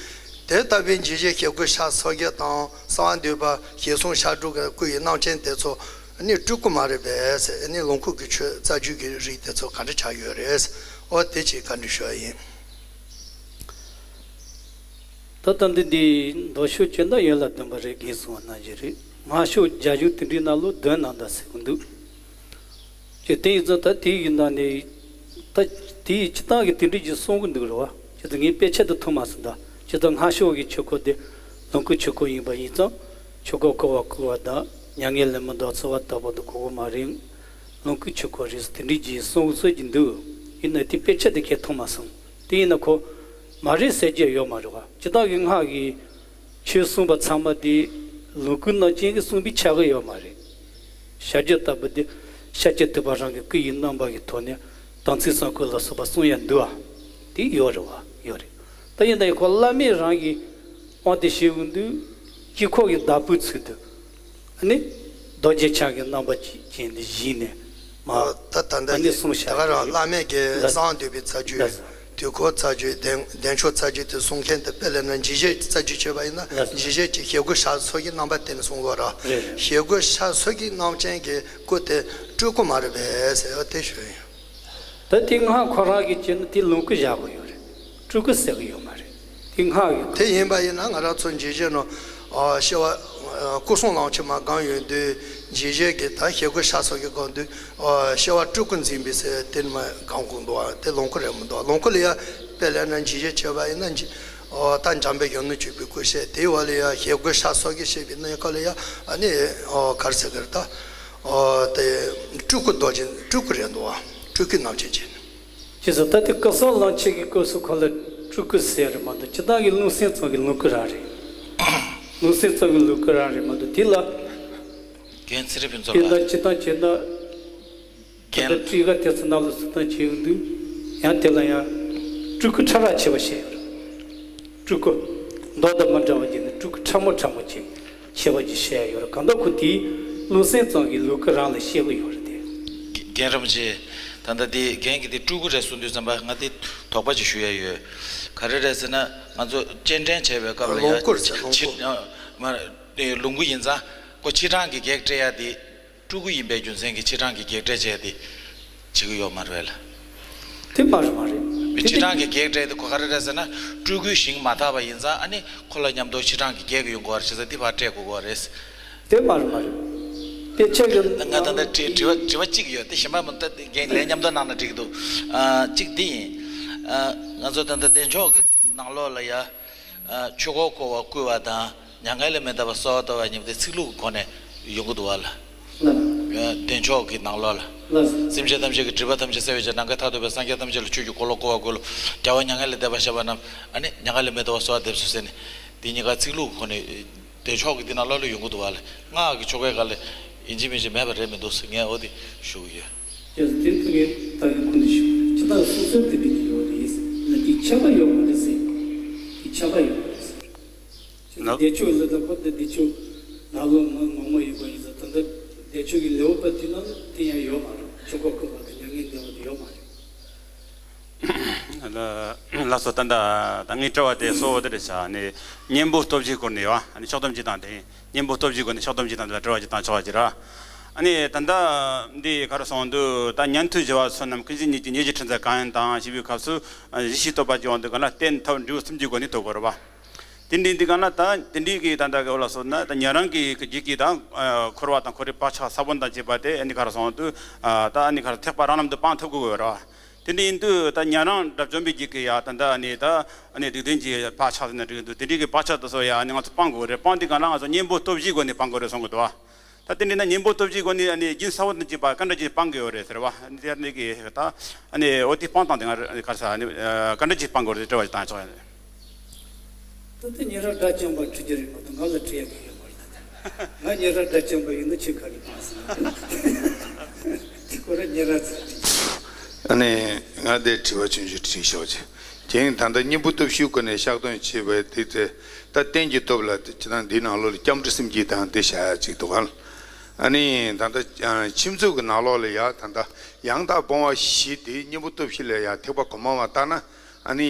དེ་ལྟ་བུའི་འཇིགས་བྱེད་ཞེ་དགུ་ཕྱག་སོ་བརྒྱད་དང་གསང་བ་འདུས་པ་ཞེས་གསུངས་ཤར་དྲུག་གི་སྐུ་ཡི་རྣམ་ཅན་དེ་ཚོ་ནི་སྤྲུལ་སྐུ་མ་རེད་པས་ཟེར་ནི་ལོངས་སྐུ་གི་ཆོས་རྩ་རྒྱུད་ཀྱི་རིགས་དེ་ཚོ་ག་འདྲ་ཆགས་ཡོད་རེད། འོ་དེ་ཅིག་བཀའ་འདྲི་ཞུ་བ་ཡིན། ད་ལྟ་འདི་འདི་མདོ་ཕྱོགས་ཀྱི་ན་ཡོད་ལ་བདེན་པ་རེད། རྒན་གསུང་བ་ནང་བཞིན་རེད། སྔགས་ཕྱོགས་རྒྱ་གཞུང་དེ་འདྲའི་ནང་ལོ་བདུན་ནང་ད་ཟེར་གི་འདུག་ཅེས་དེ་ཡིན་ཙང་ད་དེ་ཡིན་ན་ནི། ད་དེ་ཡི་སྤྱི་བཏང་གི་དེ་འདྲའི་ཅིག་གསུང་གི་འདུག་རེད་བ། ཅེས་ད་ངས་དཔེ་ཆ་དེ་མཐོང་མ་སོང་ད། ཅེས་ད་སྔགས་ཕྱོགས་ཀྱི་ཆོས་སྐོར་དེ་ལོངས་སྐུའི་ཆོས་སྐོར་ཡིན་པ་ཡིན་ཙང་། ཆོས་སྐོར་བསྐོར་བ་བསྐུལ་བ་དང་མྱ་ངན་ལས་མི་འདའ་ཚུལ་བ་ལྟ་བུ་དེ་གོ་གི་མ་རེད། ལོངས་སྐུའི་ཆོས་སྐོར་རེད་ཟེར་དེ་འདྲའི་ཅིག་གསུང་གི་ཟེར་གྱི་འདུག་ཡིན་ན་དེ་དཔེ་ཆ་དེ་ཁས་མཐོང་མ་སོང་། དེ་ཡིན་ན་ཁོ་མ་རེད་ཟེར་རྒྱུ་ཡོད་མ་རེད་བ། སྤྱི་བཏང་གི་སྔགས་ཀྱི་ཆོས་གསུངས་པ་ཚང་མ་དེ་ལོངས་སྐུའི་རྣམ་ཅན་གྱིས་གསུངས་པའི་ཆགས་ཀྱི་ཡོད་མ་རེད། བྱ་རྒྱུད་ལྟ་བུ་དེ་ཤཱཀྱ་ཐུབ་པ་རང་གི་སྐུ་ཡི་རྣམ་པ་གི་ཐོག་ནས་དམ་ཚིག་གསང་སྐུ་ལ་སོགས་པ་གསུང་ཡ་འདུག་བ། དེ་ཡོད་རེད་བ། ཡོད་རེད། ད་ཡིན་ན་ཡང་ཁོ་བླ་མས་རང་གི་དབང་དུ་བྱས་ཡོང་དུས་དཀྱིལ་འཁོར་གྱི་བདག་པོའི་ཚུལ་དུ། ཨ་ནི། རྡོ་རྗེ་འཆང་གི་རྣམ་པ་ཅན་དེ་བཞེངས་ནས་མ། ད་ད་ལྟ་ཨ་ནི་གསུངས་བཞག་ད་ག་རང་བླ་མས་ཀྱི་ལགས། གསང་འདུས་པའི་ཚར་གཅོད། ལགས། དུས་འཁོར་ཚར་གཅོད། བདེ་བདེ་མཆོག་ཚར་གཅོད་དེ་གསུང་མཁན་དེ་དཔེ་ལབ་ན་འཇིགས་བྱེད་ཚར་གཅོད་བྱས་པ་ཡིན་ན། ལགས། འཇིགས་བྱེད་ཀྱི་ཞབས་སྐུ་ཕྱག་སོགས་ཀྱི་རྣམ་པ་བསྟན་ནས་གསུང་དགོས་ར། རེད། ཞབས་སྐུ་ཕྱག་སོགས་ཀྱི་རྣམ་ཅན་གྱི་སྐུ་དེ་སྤྲུལ་སྐུ་མ་རེད་པས་ཟེར་བ་དེ་ཞུ་ཡིན། ད་དེ་སྔགས་ཁོ་རང་གིས་བྱས་ན་དེ་ལོངས་སྐུ་བཞག་གི་ཡོད་རེད། སྤྲུལ་སྐུ་ཟེར་གི་ཡོད་མ་རེད། དེ་སྔགས་ཡོད། དེ་ཡིན་པ་ཡིན་ན་ང་རང་ཚོ་འཇིགས་བྱེད་ནང་། ཨ། སྐུ་གསུང་ལམ་ཕྱེད་མ་སྒོམ་ཡོང་དུས་འཇིགས་བྱེད་ཀྱི་ད་ཞབས་སྐུ་ཕྱག་སོགས་ཀྱི་སྒོམ་དུས། ཨ། སྤྲུལ་སྐུ་འཛིན་པའི་ཟེར་དེ་མ་སྒོམ་དགོས་འདུག་བ། དེ་ལོངས་སྐུ་རེད་མི་འདུག་ལོངས་སྐུ་ལ་ཡ་དཔེ་ལབ་ན་འཇིགས་བྱེད་བྱས་པ་ཡིན་ན་འཇིགས། ཨ། ད་འཇམ་དཔལ་གཞོན་ནུ་སྤྱོད་པའི་སྐུ་བཤད་དེའི་བར་ལ་ཡ་ཞབས་སྐུ་ཕྱག་སོགས་ཀྱི་བཤད་པའི་གནས་སྐབས་ལ་ཡ། ཨ་ནི། ཨ། ག་རེ་ཟེར་གི་རེད་ད། ཨ། དེ་སྤྲུལ་སྐུ་རྡོ་རྗེ་སྤྲུལ་སྐུ་རེད་འདུག་བ། སྤྲུལ་སྐུའི་རྣམ་ཅན་བྱས་ནས། ཅེས་སོ། ད་དེ་སྐུ་གསུང་ལམ་ཕྱེད་ཀྱི་སྐབས་སུ་ཁོ་ལ་སྤྲུལ་སྐུ་ཟེར་རེད་མ་གཏོགས་སྤྱིར་བཏང་གི་ལུང་སེམས་ཙམ་གྱི་ལོངས་སྐུ་རང་རེད། ལུང་སེམས་ཙམ་གྱི་ལོངས་སྐུ་རང་རེད་མ་གཏོགས་དེ་ལ། རྒན་ཚེ་རིང་ཕུན་ཚོགས་ལགས། དེ་ལ་སྤྱིར་བཏང་བྱས་ན། རྒན། ད་ལྟ་ཊཱི་ཀ་དེ་ཚོ་ནང་ལ་སུ་དང་བྱས་ཡོང་དུས་ཡང་དེ་ལ་ཡང་སྤྲུལ་སྐུ་ཕྲ་རགས་ཆེ་བ་བཤད་ཡོད་རེད། སྤྲུལ་སྐུ། མདོ་དང་མི་འདྲ་བ་བྱས་ནས་སྤྲུལ་སྐུ་ཕྲ་མོ་ཕྲ་མོ་ཆེ་ཆེ་བ་ཅིག་བཤད་ཡོད་རེད། གང་ལྟར་ཁོ་དེའི་ལུང་སེམས་ཙམ་གྱི་ལོངས་སྐུ་རང་ལ་བཤད་གི་ཡོད་རེད་དེ། རྒན་རིན་པོ་ཆེ། ད་ལྟ་དེ་རྒན་གྱིས་དེ་སྤྲུལ་སྐུ་རེད་གསུངས་དུས་ཙམ་པ་ང་དེ་དོགས་པ་ཅིག་ཞུ་ཡ་ཡོད། ག་རེ་རེད་ཟེར་ན་ང་ཚོ་སྤྱན་འདྲེན་བྱས་པའི་སྐབས་ལ་ཡ། ལོངས་སྐུ་རེད་ཟེར། ལོངས་སྐུ། ཕྱི། ཨ། མ། དེ་ལོངས་སྐུ་ཡིན་ཙང་ཁོ་ཕྱི་འབྲང་གི་གེགས་སྤྲད་ཡ་དེ། སྤྲུལ་སྐུ་ཡིན་པའི་རྒྱུ་མཚན་གྱིས་ཕྱི་འབྲང་གི་གེགས་སྤྲད་བྱས་ཏེ་བྱེད་ཀྱི་ཡོད་མ་རེད་ལ། དེ་མ་རེད་མ་རེད། མི་དེ་ཕྱི་འབྲང་གི་གེགས་སྤྲད་དེ་ཁོ་ག་རེ་རེད་ཟེར་ན་སྤྲུལ་སྐུའི་ཞིང་མ་དག་པ་ཡིན་ཙང་ཨ་ནི་ཁོ་ལ་མཉམ་དུ་ཕྱི་འབྲང་གི་གེགས་ཡོང་དགོས་རེད་ཟེར་དེ་ཕར་སྤྲད་དགོས་དགོས་རེད། དེ་མ་རེད་མ་རེད། དེ་ཆེད་དུ་ང་ད་ལྟ་དྲི་དྲི་བ་དྲི་བ་གཅིག་ཡོད་དེ་གཞན་པ་མི་འདུག་དེ་རྒན་ལན་མཉམ་དུ་གནང་ན་འགྲིག་གི་འདུག་ཨ། གཅིག་འདི་ཡིན། ཨ། ང་ཚོ་ད་ལྟ་བདེ་མཆོག་གི་ནང་ལོགས་ལ་ཡ། ཨ། ཆོས་འཁོར་བསྐོར་བ་བསྐུལ་བ་དང་མྱ་ངན་ལས་མི་འདའ་བར་གསོལ་བ་བཏབ་པ་གཉིས་པོ་དེ་ཚིག་ལྷུག་གི་སྒོ་ནས་ཡོང་གི་འདུག་བ་ལ། ལགས། ཨ། བདེ་མཆོག་གི་ནང་ལོགས་ལ། ལགས། སེམས་ཅན་ཐམས་ཅད་ཀྱི་སྒྲིབ་པ་ཐམས་ཅད་བསལ་བའི་ཕྱིར་ནམ་མཁའི་མཐར་ཐུག་པའི་སངས་རྒྱས་ཐམས་ཅད་ལ་ཆོས་ཀྱི་འཁོར་ལོ་བསྐོར་བར་བསྐུལ་ལོ། རྒྱལ་བ་མྱ་ངན་ལས་འདས་པར་བྱ་བ་རྣམས་ཨ་ནི་མྱ་ངན་ལས་མི་འདའ་བར་གསོལ་བ་འདེབས་སོ་ཟེར་ནས་དེ་གཉིས་ཀ་ཚིག་ལྷུག་གི་སྒོ་ནས། བདེ་མཆོག་གི་འདི་ནང་ལོགས་ལ་ཡོང་གི་འདུག་བ་ལ། སྔགས་ཀྱི་ཆོ་གའི་སྒང་ལ་ཡིན་གཅིག་མིན་གཅིག་མེད་པ་རེད་མི་འདུག་ཟེར་ངས་འོ་དེ་ཞུ་གི་ཡོད། ཡ། དེ་ཐུགས་ངས་ད་གི་ཁུངས་འདི་ཞུ་ཅི་ད་སོ་སོའི་དེ་བི་དེ་ཡོད་རེད་ཟེར་ན་དེ་ཆགས་པ་ཡོད་མ་རེད་ཟེར། དེ་ཆགས་པ་ཡོད་མ་རེད་ཟེར། ན། བདེ་མཆོག་ཟེར་ད་ཁོ་ད་བདེ་མཆོག་ནག་ལོ་མ་ངོ་མ་ཡོད་པ་ཡིན་ཟེར། ད་ད་བདེ་མཆོག་གི་ལེའུ་པ་དེ་ནང་དེ་ཡང་ཡོད་མ་རེད། ཆོས་འཁོར་བསྐོར་བ་དང་མྱ་ངན་འདས་པ་དེ་ཡོད་མ་རེད། ལགས་སོ། ད་ད་ད་ངའི་དྲི་བ་དེ་གཙོ་བོ་དེ་རེད་ཤག་ཨ་ནི་གཉེན་པོ་སྟོབས་བཞིའི་སྐོར་ནས་ཡོད། ཨ་ནི་ཕྱོགས་བསྡོམས་ཅིག་བཏང་སྟེ། གཉེན་པོ་སྟོབས་བཞིའི་སྐོར་ནས་ཕྱོགས་བསྡོམས་ཅིག་བཏང་དེ་ལ་དྲི་བ་ཅིག་བཏང་ཆོག་པ་ཅིག་ར། ཨ་ནི་ད་ལྟ་འདི་ག་རེ་གསུངས་འདུག་ད་ཉན་ཐོས་བྱེ་བ་བསོད་ནམས་ཀུན་གཞི་ཉིད་ཀྱིས་ཉེར་བཞི་ཕྲིན་ཚེགས་གང་ཡིན་དང་ཞེས་པའི་སྐབས་སུ། ཨ། གཞི་ཤེས་རྟོགས་པ་ཅིག་འོང་དུས་ག་ལ་རྟེན་ཐབས་འབྲས་བུ་གསུམ་གྱི་སྒོ་ནས་རྟོགས་དགོས་རེད་པ། དེ་འདྲའི་འདི་ག་ན་ད་དེ་འདྲའི་གི་ད་ལྟ་གི་འོ་ལགས་སོ་ན་ད་ཉན་རང་གི་གི་རྒྱུད་ཀྱི་ད་འཁོར་བ་དང་འཁོར་བའི་བག་ཆགས་ས་བོན་དང་བཅས་པ་དེ་ཨ་ནི་ག་རེ་གསུངས་འདུག་ད་ཨ་ནི་ག་རེ་ཐེག་པ་རང་ལམ་དུ་སྤང་ཐུབ་དགོས་རེད་པ། དེ་འདྲ་ཡིན་དུས་ད་ཉན་རང་དགྲ་བཅོམ་པའི་རྒྱུད་ཀྱི་ཡ་ད་ལྟ་ཨ་ནི་ད་ཨ་ནི་སྡིག་ལྡན་གྱི་བག་ཆགས་ཟེར་ན་འགྲིག་འདུག་དེ་འདྲའི་གི་བག་ཆགས་དེ་ཚོ་ཡ་ཨ་ནི་ང་ཚོ་སྤང་དགོས་རེད། སྤང་དུས་ག་ན་ང་ཚོ་གཉེན་པོ་སྟོབས་བཞིའི་སྒོ་ནས་སྤང་དགོས་རེད་གསུང་གི་འདུག་བ། ད་དེ་འདྲ་ན་གཉེན་པོ་སྟོབས་བཞིའི་སྒོ་ནས་ཨ་ནི་རྒྱུན་གསལ་བོ་དང་བཅས་པ་ག་འདྲ་ཅིག་སྤང་དགོས་ཡོད་རེད་ཟེར་བ། ཨ་ནི་དེ་ནི་གི་ད་ཨ་ནི་འོ་དེ་སྤང་སྟངས་དེ་ང་ག་རེ་ཟེར་ཨ་ནི་ག་འདྲ་ཅིག་སྤང་དགོས་རེད་དྲི་བ་ཞིག་བཏང་ཆོག་ཡ། ད་ལྟ་ཉེ་རབས་དགྲ་བཅོམ་པ་ཁྲིད་རྒྱུ་རེད་མ་གཏོགས་ང་ལ་ཁྲིད་ཡ་གི་ཡོད་མ་རེད། ད་ང་ཉེ་རབས་དགྲ་བཅོམ་པ་ཡིན་ན་ཁྱེད་ག་རེ་སྤང་ཟེར་ན། དེ་ཁོ་རང་ཉེ་རབས་ཚོས་ཁྲིད། ཨ་ནི་ང་དེ་དྲི་བ་ཆུང་ཆུང་དྲིས་ཤོག་ཅིག་ཀྱང་ད་ལྟ་གཉེན་པོ་སྟོབས་བཞིའི་སྒོ་ནས་བཤགས་སྡོམ་བྱས་པའི་དེ་ཚེ་ད་རྟེན་གྱི་སྟོབས་ལ་ཅི་དང་འདིའི་ནང་ལོགས་ལ་སྐྱབས་འགྲོ་སེམས་བསྐྱེད་དང་དེ་བྱ་ཡ་ཅིག་འདུག་ག་ཨ་ནི་ད་ལྟ་ཁྱིམ་མཚེས་ཀྱི་ནང་ལོགས་ལ་ཡ་ད་ལྟ་ཡང་དག་སྤོང་བ་བཞི་དེ་གཉེན་པོ་སྟོབས་བཞི་ལ་ཡ་ཐེག་པ་གོང་མ་མ་བཏང་ན་ཨ་ནི་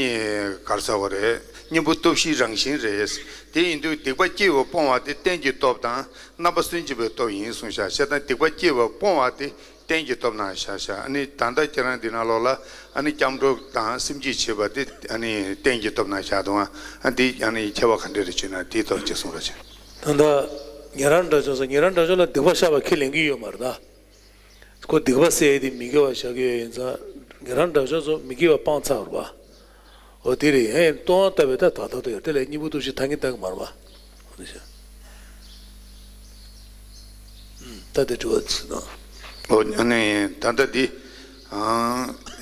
ག་རེ་ཟེར་བ་རེད། གཉེན་པོ་སྟོབས་བཞིའི་རང་བཞིན་རེད། དེ་ཡིན་དུས་སྡིག་པ་སྐྱེས་པ་སྤོང་བ་དེ་རྟེན་གྱི་སྟོབས་དང་རྣམ་པར་སུན་འབྱིན་པའི་སྟོབས་ཡིན་གསུངས་ཤག་བྱས་ཙང་སྡིག་པ་སྐྱེས་པ་སྤོང་བ་དེ། རྟེན་གྱི་སྟོབས་ནང་བཞག་བཞག་ཨ་ནི་ད་ལྟ་ཁྱེད་རང་འདི་ནང་ལོགས་ལ་ཨ་ནི་སྐྱབས་འགྲོ་དང་སེམས་བསྐྱེད་བྱེད་པ་དེ་ཨ་ནི་རྟེན་གྱི་སྟོབས་ནང་བཞག་འདུག་ཨ་འདི་ཨ་ནི་ཁྱད་པར་ག་འདྲ་རེ་བྱུང་ན་དེའི་ཐོག་ཅིག་གསུང་རོགས་བྱེད། ད་ལྟ་ཉན་རང་དགྲ་བཅོམ་ཟེར། ཉན་རང་དགྲ་བཅོམ་ལ་སྡིག་པ་བཤགས་པ་ཁས་ལེན་གྱི་ཡོད་མ་རེད་ད། ཁོ་སྡིག་པ་བསལ་ཡས་དེ་མི་དགེ་བ་བཤགས་ཀྱི་ཡོད་ཡིན་ཙང་། ཉན་རང་དགྲ་བཅོམ་ཚོ་མི་དགེ་བ་སྤངས་ཚར་བ། འོ་དེ་རེད། ཡང་ཡང་ལྟུང་བ་བཏབ་པའི་ད་ད་ལྟ་དུ་ཡོད། དེ་ལས་གཉེན་པོ་སྟོབས་བཞི་ཐང་གིན་བཏང་གི་མ་རེད་བ། འོ་དེ་བྱས། ད་དེ་དྲི་བ་ཚིག་དང་། འོ་ཨ་ནི་ད་ལྟ་འདི། ཨ་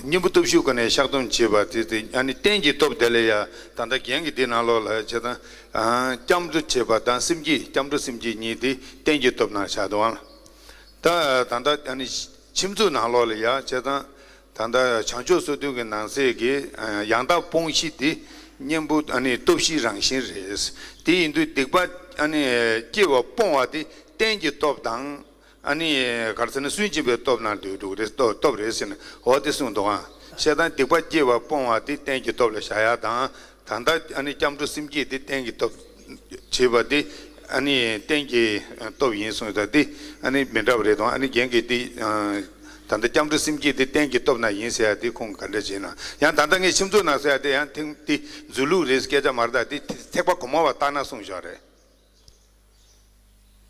གཉེན་པོ་སྟོབས་བཞིའི་སྒོ་ནས་བཤགས་སྡོམ་བྱེད་པ་དེ་དེ་ཨ་ནི་རྟེན་གྱི་སྟོབས་དེ་ལས་ཡ་ད་ལྟ་རྒན་གྱི་འདི་ནང་ལོགས་ལ་བྱས་ཙང་། ཨ་སྐྱབས་འགྲོ་བྱེད་པ་དང་སེམས་བསྐྱེད། སྐྱབས་འགྲོ་སེམས་བསྐྱེད་གཉིས་དེ་རྟེན་གྱི་སྟོབས་ནང་བཞག་འདུག་ཨང་། ད་ད་ལྟ་ཨ་ནི་ཁྱིམ་མཚེས་ནང་ལོགས་ལ་ཡ་བྱས་ཙང་། ད་ལྟ་བྱང་ཆུབ་སོ་བདུན་གྱི་ནང་གསེས་ཀྱི་ཡང་དག་སྤོང་གཞི་དེ་གཉེན་པོ་ཨ་ནི་སྟོབས་བཞིའི་རང་བཞིན་རེད། དེ་ཡིན་དུས་སྡིག་པ་ཨ་ནི་སྐྱེ་བ་སྤོང་བ་དེ་རྟེན་གྱི་སྟོབས་དང་། ཨ་ནི་ག་རེ་ཟེར་ན་སུན་འབྱིན་པའི་སྟོབས་ནང་འདུས་འགྲོ་གི་རེད། སྟོབས་སྟོབས་རེད་ཟེར་ནས་འོ་དེ་གསུངས་འདུག་ཨང་། བཤད་སྟངས་སྡིག་པ་སྐྱེ་བ་སྤོང་བ་དེ་རྟེན་གྱི་སྟོབས་ལ་བཞག་ཡ་དང་། ད་ལྟ་ཨ་ནི་སྐྱབས་འགྲོ་སེམས་བསྐྱེད་དེ་རྟེན་གྱི་སྟོབས་བྱེད་པ་དེ་ཨ་ནི་རྟེན་གྱི་སྟོབས་ཡིན་གསུངས་ཡོད་ད། དེ་ཨ་ནི་མི་འདྲ་བ་རེད་དང་། ཨ་ནི་རྒན་གྱིས་དེ་ད་ལྟ་སྐྱབས་འགྲོ་སེམས་བསྐྱེད་དེ་རྟེན་གྱི་སྟོབས་ནང་ཡིན་ཟེར་ཡ་དེ་ཁུངས་ག་འདྲ་བྱས་ན། ཡང་ད་ལྟ་ངས་ཁྱིམ་མཚེས་ནང་ཟེར་ཡ་དེ་ཡང་ཐེངས་དེ་མཛོད་ལུགས་རེད། སྐད་ཆ་མ་རེད་ད། དེ་ཐེག་པ་གོང་མ་བ་ལྟར་ན་གསུངས་བཞག་རེད།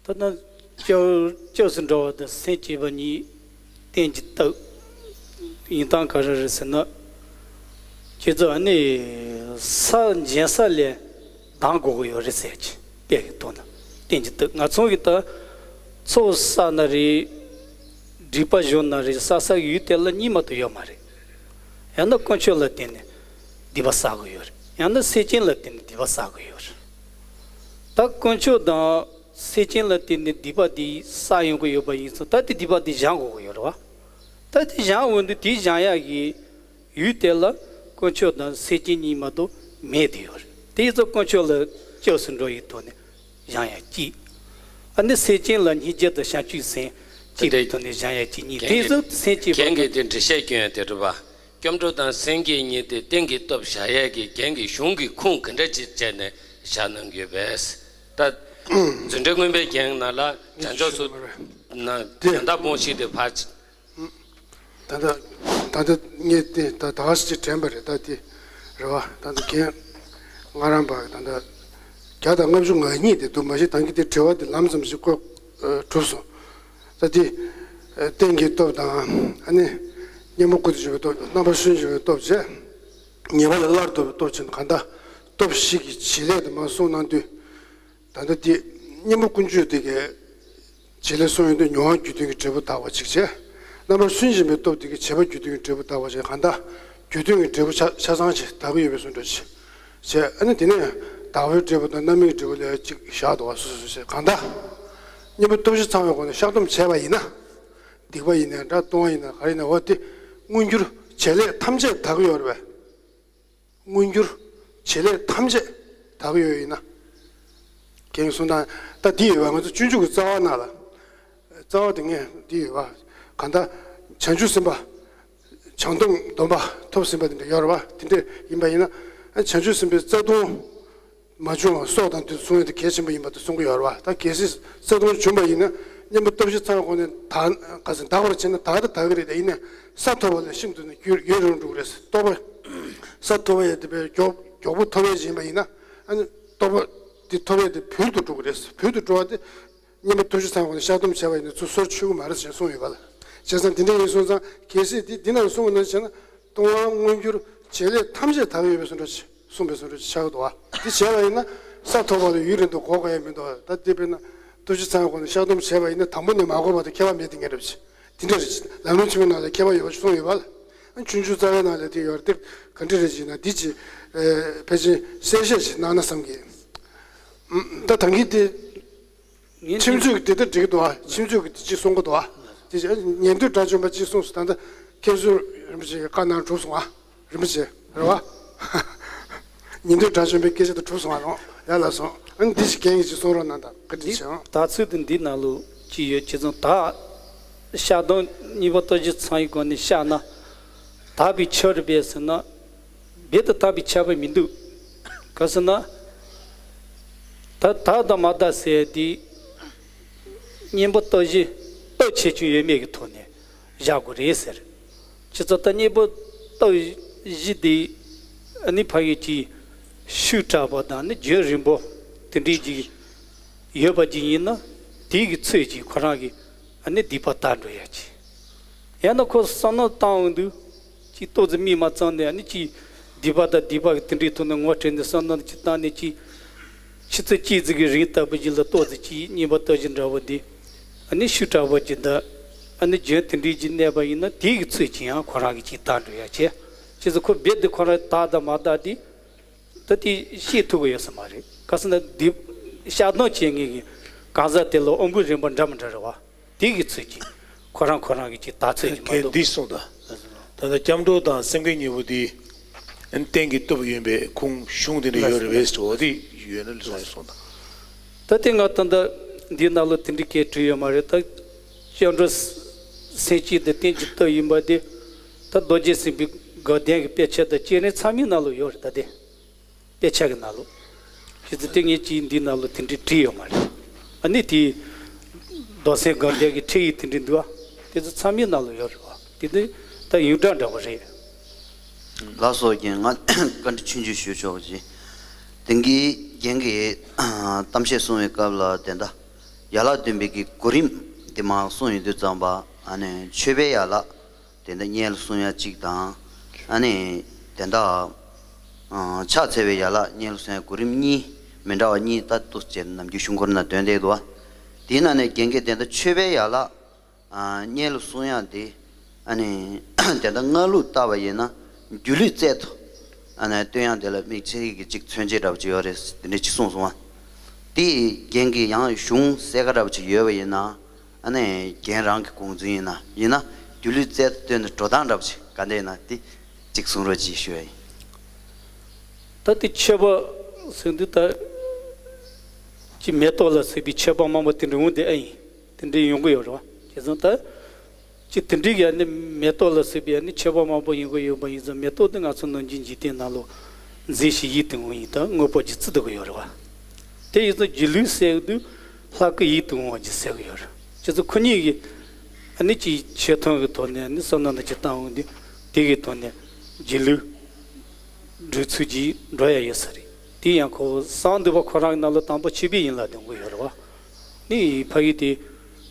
ད་ལྟ་སྐྱབས་སྐྱབས་སུ་འགྲོ་བ་དང་སེམས་བསྐྱེད་པ་གཉིས་རྟེན་གྱི་སྟོབས་ཡིན་སྟངས་ག་རེ་རེད་ཟེར་ན། ཁྱེད་ཚོ་ཨ་ནི་ས་འཇལ་ས་ལས་འདང་དགོས་ཀྱི་ཡོད་རེད་ཟེར་གྱི། དཔེ་གི་ཐོག་ན་རྟེན་གྱི་སྟོབས། ང་ཚོ་གི་ད་ཚོགས་བསགས་ན་རེད། སྒྲིབ་པ་སྦྱོང་ན་རེད། བསགས་ས་ཡུལ་དེ་ལ་གཉིས་མ་གཏོགས་ཡོད་མ་རེད། ཡང་ན་དཀོན་མཆོག་ལ་བརྟེན་ནས་སྡིག་པ་བསགས་ཀྱི་ཡོད་རེད། ཡང་ན་སེམས་ཅན་ལ་བརྟེན་ནས་སྡིག་པ་བསགས་ཀྱི་ཡོད་རེད། ད་དཀོན་མཆོག་དང་སེམས་ཅན་ལ་བརྟེན་ནས་སྡིག་པ་འདི་བསགས་ཡོང་གི་ཡོད་པ་ཡིན་ཙང་། ད་དེ་སྡིག་པ་འདི་སྦྱང་དགོས་ཀྱི་ཡོད་རེད་བ། ད་དེ་སྦྱང་འོང་དུས་དེ་སྦྱང་ཡག་གི་ཡུལ་དེ་ལ་དཀོན་མཆོག་དང་སེམས་ཅན་གཉིས་མ་གཏོགས་མེད་དེ་ཡོད་རེད། དེ་ཡིན་ཙང་དཀོན་མཆོག་ལ་སྐྱབས་སུ་འགྲོ་ཡི་ཐོག་ནས་སྦྱང་ཡག་གཅིག། ཨ་ནི་སེམས་ཅན་ལ་སྙིང་རྗེ་དང་བྱང་ཆུབ་སེམས་གཅིག་གི་ཐོག་ནས་སྦྱང་ཡག་གཅིག་གཉིས། དེ་ཡིན་ཙང་སེམས་བསྐྱེད་པ། རྒན་གྱིས་དེ་འགྲེལ་བཤད་སྐྱོན་ཡག་དེ་རེད་བ། སྐྱབས་འགྲོ་དང་སེམས་བསྐྱེད་གཉིས་དེ་རྟེན་གྱི་སྟོབས་བཞག་ཡས་ཀྱི་རྒན་གྱི་གཞུང་གི་ཁུངས་ག་འདྲ་ཅིག་བྱས་ནས་བཞག་གནང་གི་ཡོད་པས། ད་འཛིན་གྲྭ་སྔོན་པའི་རྒན་ནང་ལ་བྱང་ཆུབ་སོ་ན་དེ་ཡང་དག་སྤོང་གཞི་དེ་ཕར། ད་ལྟ་ད་ལྟ་ངས་དེ་ད་ད་ག་ཞིག་དྲན་པ་རེད། ད་དེ་རེད་བ། ད་ལྟ་རྒན་ང་རང་པ་ད་ལྟ་བརྒྱ་དང་ལྔ་བཅུ་ང་གཉིས་དེ་འདུག་མ་གཞི་ད་གིན་དེ་དྲི་བ་དེ་ལམ་ཙམ་ཞིག་བཀོད་གྲུབ་སོང་། ད་དེ་རྟེན་གྱི་སྟོབས་དང་། ཨ་ནི་གཉེན་པོ་ཀུན་ཏུ་སྤྱོད་པའི་སྟོབས། རྣམ་པར་སུན་འབྱིན་པའི་སྟོབས་བྱས། ཉེས་པ་ལས་སླར་ལྡོག་པའི་སྟོབས་བྱས་ནས། གང་ལྟར་སྟོབས་བཞི་གི་བྱེད་ལས་དེ་མར་གསུངས་གནང་དུས། ད་ལྟ་འདི་གཉེན་པོ་ཀུན་སྤྱོད་དེ་གའི་བྱེད་ལས་གསུངས་ཡོང་དུས་མྱོང་བ་རྒྱུ་མཐུན་གྱི་འབྲས་བུ་དག་པ་གཅིག་བྱས། རྣམ་པར་སུན་འབྱིན་པའི་སྟོབས་དེ་གའི་བྱེད་པ་རྒྱུ་མཐུན་གྱི་འབྲས་བུ་དག་པ་བྱས། གང་ལྟར་རྒྱུ་མཐུན་གྱི་འབྲས་བུ་ཆ་ཆ་ཚང་ཅིག་དག་གི་ཡོད་པའི་བཟོ་འདྲ་ཅིག་བྱས། ཨ་ནི་དེ་ནས་བདག་པོའི་འབྲས་བུ་དང་རྣམ་སྨིན་གྱི་འབྲས་བུ་ལ་གཅིག་བཞག་འདུག་བ། སོ་སོ་བྱས། གང་ལྟར་གཉེན་པོ་སྟོབས་བཞི་ཚང་བའི་སྒོ་ནས་བཤགས་སྡོམ་བྱས་པ་ཡིན་ན། སྡིག་པ་ཡིན་ནའི་འདྲ། ལྟུང་བ་ཡིན་ནའི་ག་རེ་ཡིན་ནའི་འོ་དེ་མངོན་གྱུར་བྱེད་ལས་ཐམས་ཅད་དག་གི་ཡོད་རེད་པས། མངོན་གྱུར་བྱེད་ལས་ཐམས་ཅད་དག་ཡོད་ཡིན་ན། རྒན་གསུང་དང་ད་འདི་ཡོད་པ། ང་ཚོ་སྤྱོད་འཇུག་གི་རྩ་བ་ནང་ལ། རྩ་བ་དེ་ངས་འདི་ཡོད་པ། གང་ལྟར་བྱང་ཆུབ་སེམས་དཔའ་བྱང་སྡོམ་སྡོམ་པ་ཐོབ་ཟིན་པ་དེ་འདྲ་ཡོད་རེད་པ། དེ་འདྲ་ཡིན་པ་ཡིན་ན། བྱང་ཆུབ་སེམས་དཔའི་རྩ་ལྟུང་མ་བྱུང་བ་སྲོག་དང་དེ་ཚོ་སྲུང་ཡས་དེ་གལ་ཆེན་པོ་ཡིན་པ་དེ་གསུང་གི་ཡོད་རེད་པ། ད་གལ་སྲིད་རྩ་ལྟུང་བྱུང་བ་ཡིན་ན་གཉེན་པོ་སྟོབས་བཞི་ཚང་བའི་སྒོ་ནས་དག་ག་ཟེར་དག་པར་བྱས་ན་དག་ད་དག་གི་རེད། དེ་ཡིན་ནའི་ས་ཐོབ་པ་ལས་ཤིན་ཏུ་ནས་རྒྱུན་རིང་འགྲོ་གི་རེད། རྟོགས་པ། ས་ཐོབ་པ་ཡང་དེ་བས་མགྱོགས་མགྱོགས་པོ་ཐོབ་ཡས་ཡིན་པ་ཡིན་ན། ཨ་ནི་རྟོགས་པ་དེ་ཐོབ་ཡས་དེ་བུལ་དུ་འགྲོ་གི་རེད། བུལ་དུ་འགྲོ་བ་དེ་གཉེན་པོ་སྟོབས་བཞི་ཚང་བའི་སྒོ་ནས་བཤགས་སྡོམ་བྱས་པ་ཡིན་ན་ཚུར་སོར་ཆུད་ཀྱི་མ་རེད་ཅེས་གསུངས་ཡོད་པ་ལ། བྱས་ཙང་དེ་འདྲ་ཡིན་སོང་ཙང་གལ་སྲིད་དེ་འདི་ནང་གསུངས་པ་ནང་བྱས་ན། ལྟུང་བ་མངོན་གྱུར་བྱེད་ལས་ཐམས་ཅད་དག་ཡོད་པའི་བཟོ་འདྲ་ཅིག་གསུངས་པའི་བཟོ་འདྲ་ཅིག་ཆགས་ཀྱི་འདུག་བ། དེ་བྱས་པ་ཡིན་ན་ས་ཐོབ་པ་ལ་ཡུན་རིང་དུ་འགོར་དགོས་ཡ་མི་འདུག་བ། ད་དེ་དཔེར་ན་སྟོབས་བཞི་ཚང་བའི་སྒོ་ནས་བཤགས་སྡོམ་བྱས་པ་ཡིན་ན་དང་པོ་ནས་མ་འགོར་བ་དང་ཁྱད་པར་མེད་དེ་ངེས་རེད་ཅེས། དེ་འདྲ་རེད། ལམ་རིམ་ཆེན་མོའི་ནང་ལ་ཁྱད་པར་ཡོད་པ་ཞིག་གསུངས་ཡོད་པ་ལ། ཨ་ནི་སྤྱོད་འཇུག་རྩ་བའི་ནང་ལ་དེ་ཡོད་རེད། དེ་ག་འདྲ་རེད་ཅེ་ན་འདི་ཅིག་ཨེ་ཕལ་ཆེར་གསལ་བཤད་ཅིག་གནང་ན་བསམ་གི། ཨམ། ད་ད་གིན་དེ་ངས་ཁྱིམ་མཚེས་ཀྱི་དེ་ལྟར་འགྲིག་གི་འདུག་ཨ། ཁྱིམ་མཚེས་ཀྱི་དེ་ཅིག་གསུང་གི་འདུག་ཨ། དེ་ཅིག་ཉན་ཐོས་དགྲ་བཅོམ་པ་ཅིག་གསུངས་སོང་། ད་ལྟ་མཁན་ཟུར་རིན་པོ་ཆེ་གི་བཀའ་གནང་གྲུབ་སོང་ཨ། རིན་པོ་ཆེ་རེད་བ། ཉན་ཐོས་དགྲ་བཅོམ་པའི་སྐད་ཆ་དེ་གྲུབ་སོང་ཨ་ལོ། ཡ་ལ་སོང་། ཨ་ནི་འདི་ཞིག་རྒན་ཡིན་ཞིག་གསུང་རོགས་གནང་དང་། བཀའ་དྲིན་ཆེ་ཨང་། དག་ཚིག་དེ་འདི་ནང་ལོགས་ཅིག་ཡོད། ཅི་ཙང་དག་བཤགས་སྡོམ་གཉེན་པོ་སྟོབས་བཞི་ཚང་བའི་སྒོ་ནས་བཤགས་ན་དག་པའི་ཆོས་རེད་པས་ཟེར་ན། རྦད་དེ་དག་པའི་ཁྱད་པར་མི་འདུག་ག་ཟེར་ན། ད་དག་དང་མ་དག་ཟེར་དེ་གཉེན་པོ་སྟོབས་བཞི་སྟོབས་ཆེ་ཆུང་ཡོད་མེད་ཀྱི་ཐོག་ནས། བཞག་དགོས་རེད་ཟེར། ཁྱེད་ཚོ་ད་གཉེན་པོ་སྟོབས་བཞི་དེ་ཨ་ནི་ཕ་གི་གི་ཤུགས་དྲག་པོ་དང་ནི་རྒྱུན་རིང་པོ་དེ་འདྲའི་ཅིག་ཡོད་པ་ཅིག་ཡིན་ན། དེའི་གི་ཚོད་ཅིག་ཁོ་རང་གི་ཨ་ནི་སྡིག་པ་དག་འགྲོ་ཡ་ཅིག་ཡང་ན་ཁོ་བསམ་བློ་བཏང་འོང་དུས། ཅིག་ཏོག་ཙམ་མིག་མ་བཙུམ་ནས་ཨ་ནི་ཅིག་སྡིག་པ་དང་སྡིག་པ་གི་དེ་འདྲའི་ཐོག་ནས་ངོ་སྤྲད་ནས་བསམ་བློ་ཅིག་བཏང་ནས། ཅིག་ཆུ་ཚོད་གཅིག་ཙམ་གྱི་རིང་ལྟ་བུ་ཅིག་ལ་ཏོག་ཙམ་ཅིག་གཉེན་པོ་སྟོབས་བཞི་འདྲ་བོ་འདི་ཨ་ནི་ཤུགས་དྲག་པོ་ཅིག་དང་། ཨ་ནི་རྒྱུན་དེ་འདྲའི་ཅིག་གནས་པ་ཡིན་ན། དེའི་གི་ཚོད་ཅིག་ཡང་ཁོ་རང་གི་ཅིག་དག་འགྲོ་ཡ་བྱས། ཅེས་སུ་ཁོ་རྦད་དེ་ཁོ་རང་དག་དང་མ་དག་འདི་ད་དེ་ཤེས་ཐུབ་ཀྱི་ཡོད་ས་མ་རེད། ག་ཟེར་ན་འདི་བཤད་སྟངས་བྱེད་མཁན་གྱི་གང་ཟག་དེ་ལ་དབང་པོའི་རིམ་པ་འདྲ་མི་འདྲ་རེད་བ། དེ་གི་ཚོད་ཀྱིས་ཁོ་རང་ཁོ་རང་གི་ཅིག་དག་ཚོད་ཀྱིས་མ་གཏོགས། འདི་གསུངས་དང་། ད་ལྟ་སྐྱབས་འགྲོ་དང་སེམས་བསྐྱེད་གཉིས་པོ་འདི་རྟེན་གྱི་སྟོབས་ཡིན་པའི་ཁུངས་གཞུང་དེ་འདྲ་ཡོད་རེད་པས་ཟེར་བ་དེ་ཡོད་ན་ལས་སོང་གསུངས་དང་། ད་དེ་ང་ད་ལྟ་འདིའི་ནང་ལ་དེ་འདྲའི་སྐད་བྲིས་ཡོད་མ་རེད། ད་སྐྱབས་འགྲོ་སེམས་བསྐྱེད་དེ་རྟེན་གྱི་སྟོབས་ཡིན་པ་དེ། ད་རྡོ་རྗེ་སེམས་དཔའི་དགའ་ལྡན་གྱི་དཔེ་ཆ་དང་བཅས་རེ་ཚང་མའི་ནང་ལ་ཡོད་རེད། ད་དེ། དཔེ་ཆ་གི་ནང་ལོགས། ཁྱེད་ཚོ་དེ་ངས་ཅིག་འདིའི་ནང་ལོགས་དེ་འདྲའི་བྲིས་ཡོད་མ་རེད། ཨ་ནི་དེའི་རྡོར་སེམས་དགའ་ལྡན་གྱི་ཁྲིད་ཡིག་དེ་འདྲའི་འདུག་ཨ། དེ་ཚོ་ཚང་མའི་ནང་ལོགས་ཡོད་རེད་བ། དེ་འདི་ད་ཡོངས་གྲགས་འདྲ་བོ་རེད། ལགས་སོ། རྒན་ང་བཀའ་འདྲི་ཆུང་ཆུང་ཞུ་ཆོག་གི། དེང་གི་རྒན་གྱིས་གཏམ་བཤད་གསུང་བའི་སྐབས་ལ་དེ་འདྲ་ཡན་ལག་བདུན་པའི་གི་གོ་རིམ་དེ་མར་གསུངས་ཡོང་དུས་ཙམ་པ། ཨ་ནི་མཆོད་པའི་ཡན་ལག་དེ་འདྲ་སྙན་ལ་གསུང་ཡ་གཅིག་དང་། ཨ་ནི་དེ་འདྲ་ཕྱག་འཚལ་བའི་ཡན་ལག་སྙན་ལ་གསུང་ཡ་གོ་རིམ་གཉིས་མི་འདྲ་བ་གཉིས། ད་ལྟོ་བཅས་ནམ་རྒྱུན་གཞུང་སྐོར་ན་འདོན་བསྡད་འདུག་བ། དེའི་ནང་ནས་རྒན་གྱིས་དེ་འདྲ་མཆོད་པའི་ཡན་ལག་སྙན་ལ་གསུང་ཡ་དེ། ཨ་ནི་དེ་འདྲ་སྔགས་ལུགས་ལྟ་བ་ཡིན་ན་སྒྱུ་ལུས་རྩལ་དུ་ཨ་ནི་སྟོན་ཡ་དེ་ལ་དམིགས་བྱས་ཀྱི་གཅིག་མཚོན་བྱེད་འདྲ་བ་ཅིག་ཡོད་རེད། དེ་འདྲ་ཅིག་གསུངས་སོང་བ། དེ་ཡི་རྒན་གྱིས་ཡང་གཞུང་གསལ་ཁ་འདྲ་བ་ཅིག་ཡོད་པ་ཡིན་ན། ཨ་ནི་རྒན་རང་གི་དགོངས་ཚུལ་ཡིན་ན། ཡིན་ན་སྒྱུ་ལུས་རྩལ་དུ་བཏོན་ནས་འགྲོ་སྟངས་འདྲ་བ་ཅིག་ག་འདྲ་ཡིན་ན་དེ་གཅིག་གསུང་རོགས་གྱིས་ཞུ་ཡ་ཡིན། ད་དེ་མཆོད་པ་ཟེར་དུས་ད་ཅི་མེ་ཏོག་ལ་སོགས་པའི་མཆོད་པ་མང་པོ་དེ་འདྲ་འོང་དེ་ཨེ་ཡིན། དེ་འདྲ་ཡོང་གི་ཡོད་རེད་བ། བྱས་ཙང་ད་ཅི་དེ་འདྲའི་གི་ཨ་ནི་མེ་ཏོག་ལ་སོགས་པའི་ཨ་ནི་མཆོད་པ་མང་པོ་ཡོང་གི་ཡོད་པ་ཡིན་ཙང་། མེ་ཏོག་དེ་ང་ཚོ་ནམ་རྒྱུན་འཇིག་རྟེན་ནང་ལོགས་མཛེས་ཤིང་ཡིད་དུ་འོང་ཡིན་ད་དངོས་པོ་ཅིག་བརྩི་སྡོད་ཀྱི་ཡོད་རེད་བ། དེ་ཡིན་ཙང་སྒྱུ་ལུས་ཟེར་དུས་ལྷ་སྐུ་ཡིད་དུ་འོང་བ་ཅིག་ཟེར་གི་ཡོད་རེད། བྱས་ཙང་ཁོ་གཉིས་ཀྱི་ཨ་ནི་ཅིག་ཆོས་ཐུན་གྱི་ཐོག་ནས་ཨ་ནི་བསམ་བློ་འདི་ཅིག་བཏང་འོང་དུས། དེ་གི་ཐོག་ནས་སྒྱུ་ལུས་སྒྲུབ་ཚུལ་གྱི་འགྲོ་ཡ་ཡོད་ས་རེད། དེ་ཡང་ཁོ་གསང་འདུས་པ་ཁོ་རང་གི་ནང་ལ་དང་པོ་མཆོད་པའི་ཡན་ལག་དེ་འགོ་ཡོད་རེད་བ། ནི་ཕ་གི་དེ་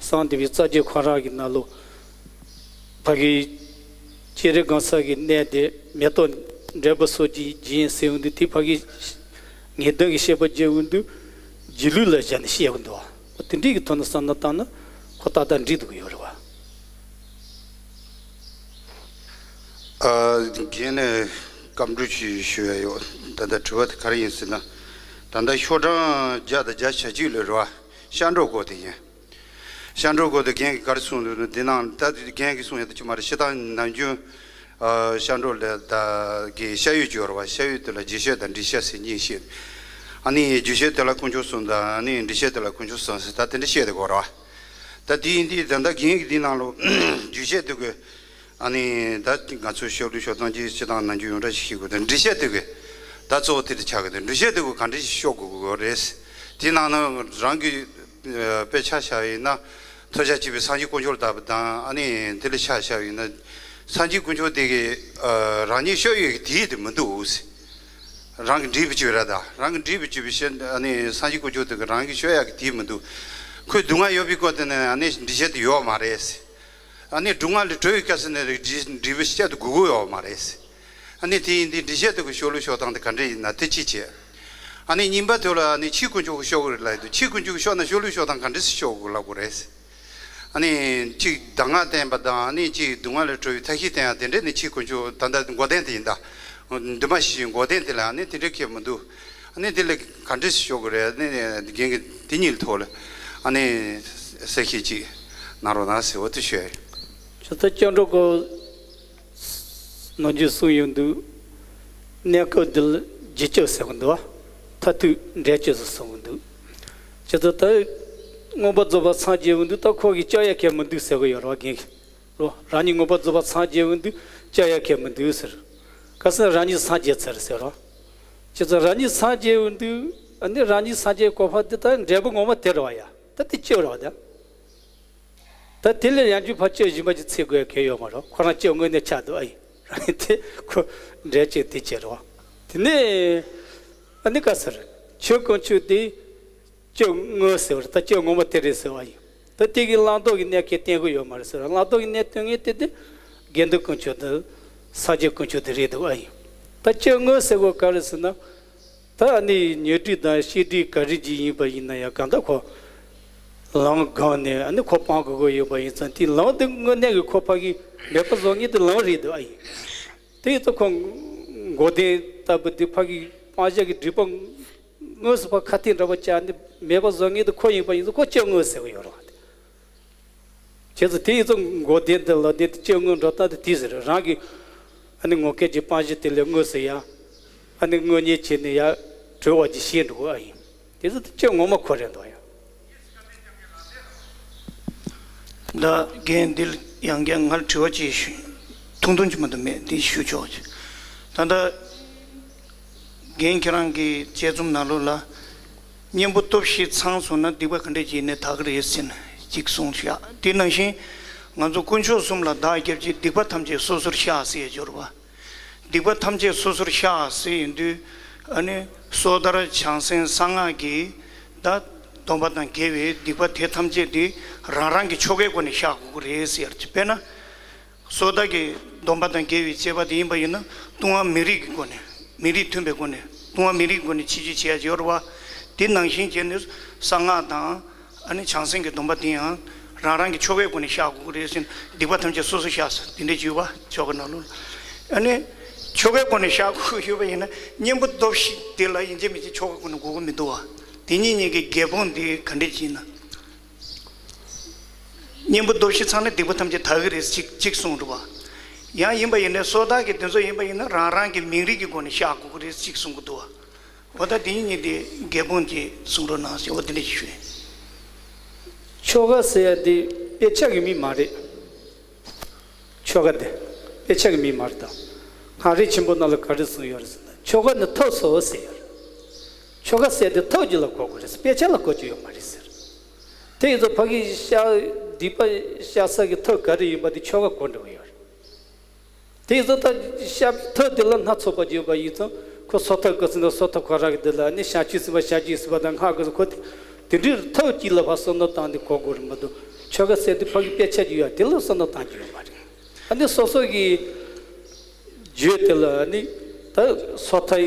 གསང་འདུས་པའི་རྩ་རྒྱུད་ཁོ་རང་གི་ནང་ལོ། ཕ་གི་སྤྱན་རས་གཟིགས་ས་གི་གནས་དེ་མེ་ཏོག་འབྲས་བུ་སོགས་ཀྱིས་བརྒྱན་ཟེར་འོང་དུས། དེ་ཕ་གི་ངེས་དོན་གྱི་བཤད་པ་བརྗོད་འོང་དུས་སྒྱུ་ལུས་ལ་བཞག་ནས་བཤད་འོང་འདུག་བ། དེ་འདྲའི་གི་ཐོག་ནས་བསམ་བློ་བཏང་ན་ཁོ་ཏག་ཏག་འགྲིག་འདུག་གི་ཡོད་རེད་བ། ཨ། རྒན་ནས་སྐབས་འགྲོ་ཞུ་ཞུ་ཡ་ཡོད། ད་ལྟ་དྲི་བ་དེ་ག་རེ་ཡིན་ཟེར་ན། ད་ལྟ་ཤོག་གྲངས་བརྒྱ་དང་བརྒྱ་ཆ་གཅིག་ལོས་རེད་བ། ཤར་འགྲོ་སྐོར་དེ་ཡིན། ཤར་འགྲོ་སྐོར་དེ་རྒན་གྱིས་ག་རེ་གསུངས་འདུག་ན། འདི་ནང་ད་རྒན་གྱིས་གསུངས་ཡ་དེ་ཅི་མ་རེད། སྤྱིར་བཏང་ནམ་རྒྱུན་ཨ་ཤར་འགྲོ་ལ་ད་གི་ཤར་ཡུལ་གྱི་ཡོད་རེད་བ། ཤར་ཡུལ་དེ་ལ་རྗེས་ཤུལ་དང་འགྲེལ་བཤད་ཟེར་གཉིས་བཤད། ཨ་ནི་རྗེས་ཤུལ་དེ་ལ་དཀོན་མཆོག་གསུམ་དང་། ཨ་ནི་འགྲེལ་བཤད་དེ་ལ་དཀོན་མཆོག་གསུམ་ཟེར། ད་དེ་འདྲ་བཤད་དེ་གོ་རེད་བ། ད་དེ་ཡིན་དུས་ད་ལྟ་རྒན་གྱིས་འདི་ནང་ལོ་རྗེས་ཤུལ་དེ་གི་ཨ་ནི་ད་ང་ཚོའི་ཤོག་ལུས་ཤོག་གྲངས་ཀྱི་སྤྱིར་བཏང་ནམ་རྒྱུན་ཡོངས་གྲགས་ཤིག་ཤེས་དགོས་དེ། འགྲེལ་བཤད་དེ་གི་ད་གཙོ་བོ་དེ་དེ་ཆགས་ཀྱི་འདུག་འགྲེལ་བཤད་དེ་གི་ག་འདྲ་ཞིག་ཤོག་དགོས་དགོས་རེད། དེ་ནང་ན་རང་གི་ཨ་དཔེ་ཆ་བཞག་ཡིན་ན། མཐོལ་བྱ་བྱེད་པའི་སངས་རྒྱས་དཀོན་མཆོག་ལྟ་བུ་དང་། ཨ་ནི་དེ་ལ་ཆ་བཞག་ཡིན་ན། སངས་རྒྱས་དཀོན་མཆོག་དེ་གི་ཨ་རང་ཉིད་ཤོག་ཡོད་ཀྱི་དེ་དེ་མི་འདུག་རང་གི་འབྲས་བུ་ཅིག་རེད་ད། རང་གི་འབྲས་བུ་ཅིག་བྱས། ཨ་ནི་སངས་རྒྱས་དཀོན་མཆོག་དེ་གི་རང་གི་ཤོག་ཡག་གི་དེ་མི་འདུག་ཁོའི་སྡུག་བསྔལ་ཡོད་པའི་སྐོར་དེ་ནི་ཨ་ནི་འགྲེལ་བཤད་དེ་ཡོད་མ་རེད། ཨ་ནི་སྡུག་བསྔལ་ལས་གྲོལ་བའི་སྐབས་སུ་ནི་འབྲས་འབྲས་བུ་བཤད་དུ་དགོས་ཀྱི་ཡོད་མ་རེད། ཨ་ནི་དེ་ཡིན་དུས་འགྲེལ་བཤད་དེ་གི་ཤོག་ལུས་ཤོག་གྲངས་དེ་ག་འདྲ་ཡིན་ན་དེ་གཅིག་བྱས། ཨ་ནི་གཉིས་པ་དེ་ལ་ཨ་ནི་ཆོས་དཀོན་མཆོག་གི་ཤོག་གི་རེད་ལབ་ཡོད་དུས། ཆོས་དཀོན་མཆོག་གི་ཤོག་ན་ཤོག་ལུས་ཤོག་གྲངས་ག་འདྲ་ཞིག་ཤོག་དགོས་ལབ་དགོས་རེད། ཨ་ནི་གཅིག་གདམས་ངག་བསྟན་པ་དང་། ཨ་ནི་གཅིག་སྡུག་བསྔལ་ལས་གྲོལ་བའི་ཐབས་ཤེས་བསྟན་ཡ་དེ་འདྲས་ནི་ཆོས་དཀོན་མཆོག་ད་ལྟ་འགོག་བདེན་དེ་ཡིན་ད། འདུས་མ་བྱས་ཀྱི་འགོག་བདེན་དེ་ལ་ཨ་ནི་དེ་འདྲས་ཁྱད་མི་འདུག་ཨ་ནི་དེ་ལ་ག་འདྲས་ཤོག་གི་རེད། ཨ་ནི་རྒན་གྱིས་དེ་གཉིས་ཐོག་ལ་ཨ་ནི་གསལ་བཤད་ཅིག་གནང་རོགས་གནང་ཟེར་བ་དེ་ཞུ་ཡ་ཡིན། ཁྱོད་ཚོ་སྐྱབས་འགྲོ་སྐོར་ནམ་རྒྱུན་གསུང་ཡོང་དུས། གནས་སྐབས་འདི་ལ་རྗེས་གཅོད་ཟེར་གི་འདུག་བ། མཐར་ཐུག་འབྲས་གཅོད་ཟེར་གསུང་གི་འདུག་ཁྱོད་ཚོ་ད་མངོན་པ་རྫོགས་པ་སངས་རྒྱས་འོང་དུས་ད་ཁོ་གིས་གཅོད་ཡ་གང་ཡང་མི་འདུག་ཟེར་གི་ཡོད་རེད་བ། རྒན་གྱིས་རོ། རང་ཉིད་མངོན་པ་རྫོགས་པ་སངས་རྒྱས་འོང་དུས་གཅོད་ཡ་གང་ཡང་མི་འདུག་ཟེར། ག་ཟེར་ན་རང་ཉིད་སངས་རྒྱས་ཚར་ཟེར་རོ། ཁྱོད་ཚོ་རང་ཉིད་སངས་རྒྱས་འོང་དུས། ཨ་ནི་རང་ཉིད་སངས་རྒྱས་གོ་འཕང་འདི་ད་འབྲས་བུ་ངོ་མ་དེ་རེད་བ་ཡ། ད་དེ་གཅོད་རེད་བ་ད། ད་དེ་ལས་ཡང་རྒྱུན་ཕར་སྐྱེ་བཞིན་པ་ཅིག་ཚེ་དགོས་གལ་ཡོད་མ་རེད། ཁོ་རང་སྐྱེ་དངོས་གནས་ཆགས་འདུག་ཨ་ཡིན། རང་ཡིན་དེ་ཁོ་འདྲ་ཅིག་དེ་བྱེད་རོགས། དེ་ནས་ཨ་ནི་ག་ཟེར། ཆོས་དཀོན་མཆོག་དེ་སྐྱེ་དངོས་ཟེར་བ་རེད། ད་སྐྱེ་ངོ་མ་དེ་རེད་ཟེར་བ་ཡིན། ད་དེ་གི་བླང་དོར་གྱི་གནད་ཁེལ་བསྟན་གི་ཡོད་མ་རེད་ཟེར། བླང་དོར་གྱི་གནད་སྟོན་མཁན་དེ་དེ་དགེ་འདུན་དཀོན་མཆོག་དང་སངས་རྒྱས་དཀོན་མཆོག་དེ་རེད་འདུག་ཨ་ཡིན། ད་སྐྱེ་དངོས་ཟེར་བ་ག་རེ་ཟེར་ན། ད་ཨ་ནི་ཉོན་སྒྲིབ་དང་ཤེས་སྒྲིབ་ག་རེ་ཅིག་ཡིན་པ་ཡིན་ན་ཡང་གང་ལྟར་ཁོ་ལམ་སྒང་ནས་ཨ་ནི་ཁོ་སྤང་དགོས་ཀྱི་ཡོད་པ་ཡིན་ཙང་། དེ་ལམ་དེ་དངོས་གནས་ཀྱི་ཁོ་ཕ་གི་མེད་པ་བཟོ་མཁན་དེ་ལམ་རེད་འདུག་ཨ་ཡིན། དེ་ཡིན་ཙང་ཁོ་མགོ་ལྡན་ལྟ་བུ་དེ་ཕ་གི་སྤང་བྱ་གི་སྒྲིབ་པ་དངོས་སུ་ཕ་ཁ་གཏད་འདྲ་པོ་བཅག་ནས་མེད་པ་བཟོ་མཁན་དེ་ཁོ་ཡིན་པ་ཡིན་ཙང་ཁོ་སྐྱེ་དངོས་ཟེར་གི་ཡོད་རེད་བ། བྱས་ཙང་དེ་ཡིན་ཙང་མགོ་ལྡན་དང་ལག་ལྡན་དེ་སྐྱེ་དངོས་འགྲོ་སྟངས་དེ་དེ་ཟེར། རང་གི་ཨ་ནི་ངོ་སྐལ་གྱི་སྤང་བྱ་དེ་ལས་དངོས་སུ་ཡ་ཨ་ནི་དངོས་གཉེན་བྱས་ནས་ཡ་གྲོལ་བ་ཅིག་ཤེས་འགྲོ་གི་ཨ་ཡིན། དེ་ཚོ་དེ་སྐྱེ་ངོ་མ་ཁོ་རེད་འདུག་ཡ། ད་རྒན་འདི་ལ་ཡང་བསྐྱར་ང་ལ་དྲི་བ་ཅིག་ཞུ། ཐུང་ཐུང་ཅིག་མ་གཏོགས་མེད། འདི་ཞུ་ཆོག་ཅིག་ད་ལྟ་རྒན་ཁྱེད་རང་གི་དཔྱད་རྩོམ་ནང་ལོགས་ལ། གཉེན་པོ་སྟོབས་བཞི་ཚང་སོང་ན་སྡིག་པ་ག་འདྲ་ཅིག་ནས་དག་གི་རེད་ཟེར་ནས་ཅིག་གསུངས་བཞག་དེ་ནང་བཞིན་ང་ཚོ་དཀོན་མཆོག་གསུམ་ལ་བདག་སྐྱབས་མཆི། སྡིག་པ་ཐམས་ཅད་སོ་སོར་བཤགས་ཟེར་ཡ་སྦྱོར་བ། སྡིག་པ་ཐམས་ཅད་སོ་སོར་བཤགས་ཟེར་ཡོང་དུས། ཨ་ནི་སོ་ཐར་བྱང་སེམས་གསང་སྔགས་ཀྱི་ད་སྡོམ་པ་དང་འགལ་བའི་སྡིག་པ་དེ་ཐམས་ཅད་དེ་རང་རང་གི་ཆོ་གའི་སྒོ་ནས་བཤགས་དགོས་ཀྱི་རེད་ཟེར་ཡ། དཔེར་ན། སོ་ཐར་གྱི་སྡོམ་པ་དང་འགལ་བའི་དཔྱད་པ་དེ་ཡིན་པ་ཡིན་ན། ལྟུང་བ་མི་རིགས་ཀྱི་སྒོ་ནས། མི་རིགས་མཐུན་པའི་སྒོ་ནས། ལྟུང་བ་མི་རིགས་ཀྱི་སྒོ་ནས་ཕྱིར་བཅོས་བྱེད་ཡ་ཅིག་ཡོད་རེད་བ། དེ་ནང་བཞིན་བྱས་ནས་གསང་སྔགས་དང་ཨ་ནི་བྱང་སེམས་ཀྱི་སྡོམ་པ་དེ་ཡང་རང་རང་གི་ཆོ་གའི་སྒོ་ནས་བཤགས་དགོས་ཀྱི་རེད་ཟེར། སྡིག་པ་ཐམས་ཅད་སོ་སོར་བཤགས་ཟེར་དེ་འདྲ་ཅིག་ཡོད་པ། ཆོ་ག་ནང་ལོགས་ལ། ཨ་ནི་ཆོ་གའི་སྒོ་ནས་བཤགས་དགོས་ཀྱི་ཡོད་པ་ཡིན་ན། གཉེན་པོ་སྟོབས་བཞི་དེ་ལ་ཡིན་གཅིག་མིན་གཅིག་ཆོ་གའི་སྒོ་ནས་དགོས་ཀྱི་མི་འདུག་བ། དེ་གཉིས་གཉིས་ཀྱི་འགལ་སྤོང་དེ་ག་འདྲ་ཅིག་ཡིན་ན། གཉེན་པོ་སྟོབས་བཞི་ཚང་ན་སྡིག་པ་ཐམས་ཅད་དག་གི་རེད་ཅིག་ཅིག་གསུངས་འདུག་བ། ཡང་ཡིན་པ་ཡིན་ན་སོ་ཐར་གྱི་དེ་ཚོ་ཡིན་པ་ཡིན་ན་རང་རང་གི་མིང་རིགས་ཀྱི་སྒོ་ནས་བཤགས་དགོས་ཀྱི་རེད་ཅིག་གསུང་གི་འདུག་བ། འོ་ད་དེ་གཉིས་གཉིས་དེ་འགལ་སྤོང་དེ་གསུང་རོགས་གནང་ཟེར། འོ་དེ་འདྲ་ཞིག་ཞུ་ཡིན། ཆོ་ག་ཟེར་ཡ་དེ་དཔེ་ཆ་གི་མིང་མ་རེད། ཆོ་ག་དེ་དཔེ་ཆ་གི་མིང་མ་རེད་ད། སྔགས་རིག་ཆེན་པོ་ནང་ལ་ག་རེ་གསུངས་ཡོད་རེད་ཟེར་ན། ཆོ་ག་ནི་ཐབས་སོ་ཟེར་ཡོད་རེད། ཆོ་ག་ཟེར་དེ་ཐབས་ཀྱི་ལ་གོ་དགོས་རེད། དཔེ་ཆ་ལ་གོ་རྒྱུ་ཡོད་མ་རེད་ཟེར། དེ་ཡིན་ཙང་ཕ་གི་བཤགས། སྡིག་པ་བཤགས་ས་གི་ཐབས་ག་རེ་ཡིན་པ་དེ་ཆོ་ག་གོ་འགྲོ་གི་ཡོད་རེད། དེ་ཡིན་ཙང་ད་བཤགས་པའི་ཐབས་དེ་ལ་སྣ་ཚོགས་པ་ཡོད་པ་ཡིན་ཙང་། ཁོ་སོ་ཐར་ག་ཚོད་ན་སོ་ཐར་ཁོ་རང་གི་འདི་ལ་ནི་བྱང་ཆུབ་སེམས་དཔའ་བྱང་ཆུབ་སེམས་དཔའ་དང་སྔགས་ཀྱི་ཁོ་དེ་དེ་འདྲའི་ཐབས་གཅིག་ལ་ཕར་བསམ་བློ་བཏང་ནས་གོ་དགོས་རེད་མ་གཏོགས། ཆོ་ག་ཟེར་དེ་ཕ་གི་དཔེ་ཆ་ཅིག་ཡོད་དེ་ལ་བསམ་བློ་བཏང་རྒྱུ་ཡོད་མ་རེད། ཨ་ནི་སོ་སོ་གི་རྒྱུད་དེ་ལ་ནི་ད་སོ་ཐར་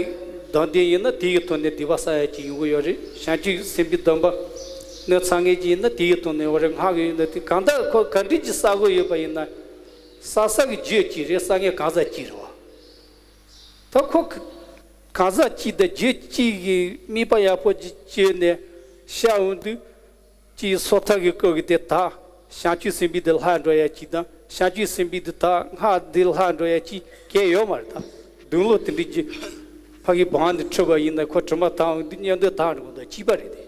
དང་ལྡན་ཡིན་ན་དེ་ཡི་ཐོག་ནས་སྡིག་པ་བསགས་ཡ་ཅིག་ཡོང་གི་ཡོད་རེད། བྱང་ཆུབ་སེམས་དཔའི་སྡོམ་པ་ནི་ཚང་མཁན་ཅིག་ཡིན་ན་དེ་ཡི་ཐོག་ནས་ཡོང་རེད། སྔགས་ཀྱི་ཡིན་ན་དེ་གང་ལྟར་ཁོ་ག་འདྲ་ཅིག་བསགས་དགོས་ཡོད་པ་ཡིན་ན། བསགས་ས་གི་རྒྱུད་གཅིག་རེད། བསགས་མཁན་གང་ཟག་གཅིག་རེད་བ། ད་ཁོ་ག་གང་ཟག་གཅིག་དང་རྒྱུད་གཅིག་གི་དམིགས་པ་ཡག་པོ་ཅིག་བཅོས་ནས་བཤགས་འོང་དུས། གཅིག་སོ་ཐར་གྱི་སྐབས་ཀྱི་དེ་དག་བྱང་ཆུབ་སེམས་དཔའི་དེ་ལྷག་འགྲོ་ཡ་གཅིག་དང་། བྱང་ཆུབ་སེམས་དཔའི་དེ་དག་སྔགས་དེ་ལྷག་འགྲོ་ཡ་གཅིག་གལ་ཡོད་མ་རེད་ད། དུག་ལོག་དེ་འདྲའི་རྒྱུ་ཕ་གི་སྦང་ནས་འཁྲུད་པ་ཡིན་ན་ཁོ་དྲི་མ་དག་འོང་དུས་གཉེན་དོན་དག་འགྲོ་འདུག་གཅིག་པ་རེད་དེ།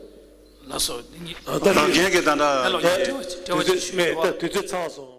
ལགས་སོ། འདི་གཉིས། ད་རང་རྒན་གྱིས་ད་ལྟ་ཧེ་ལོ། ད་དུས་ཚོད་མེད། ད་དུས་ཚོད་ཚང་སོང་།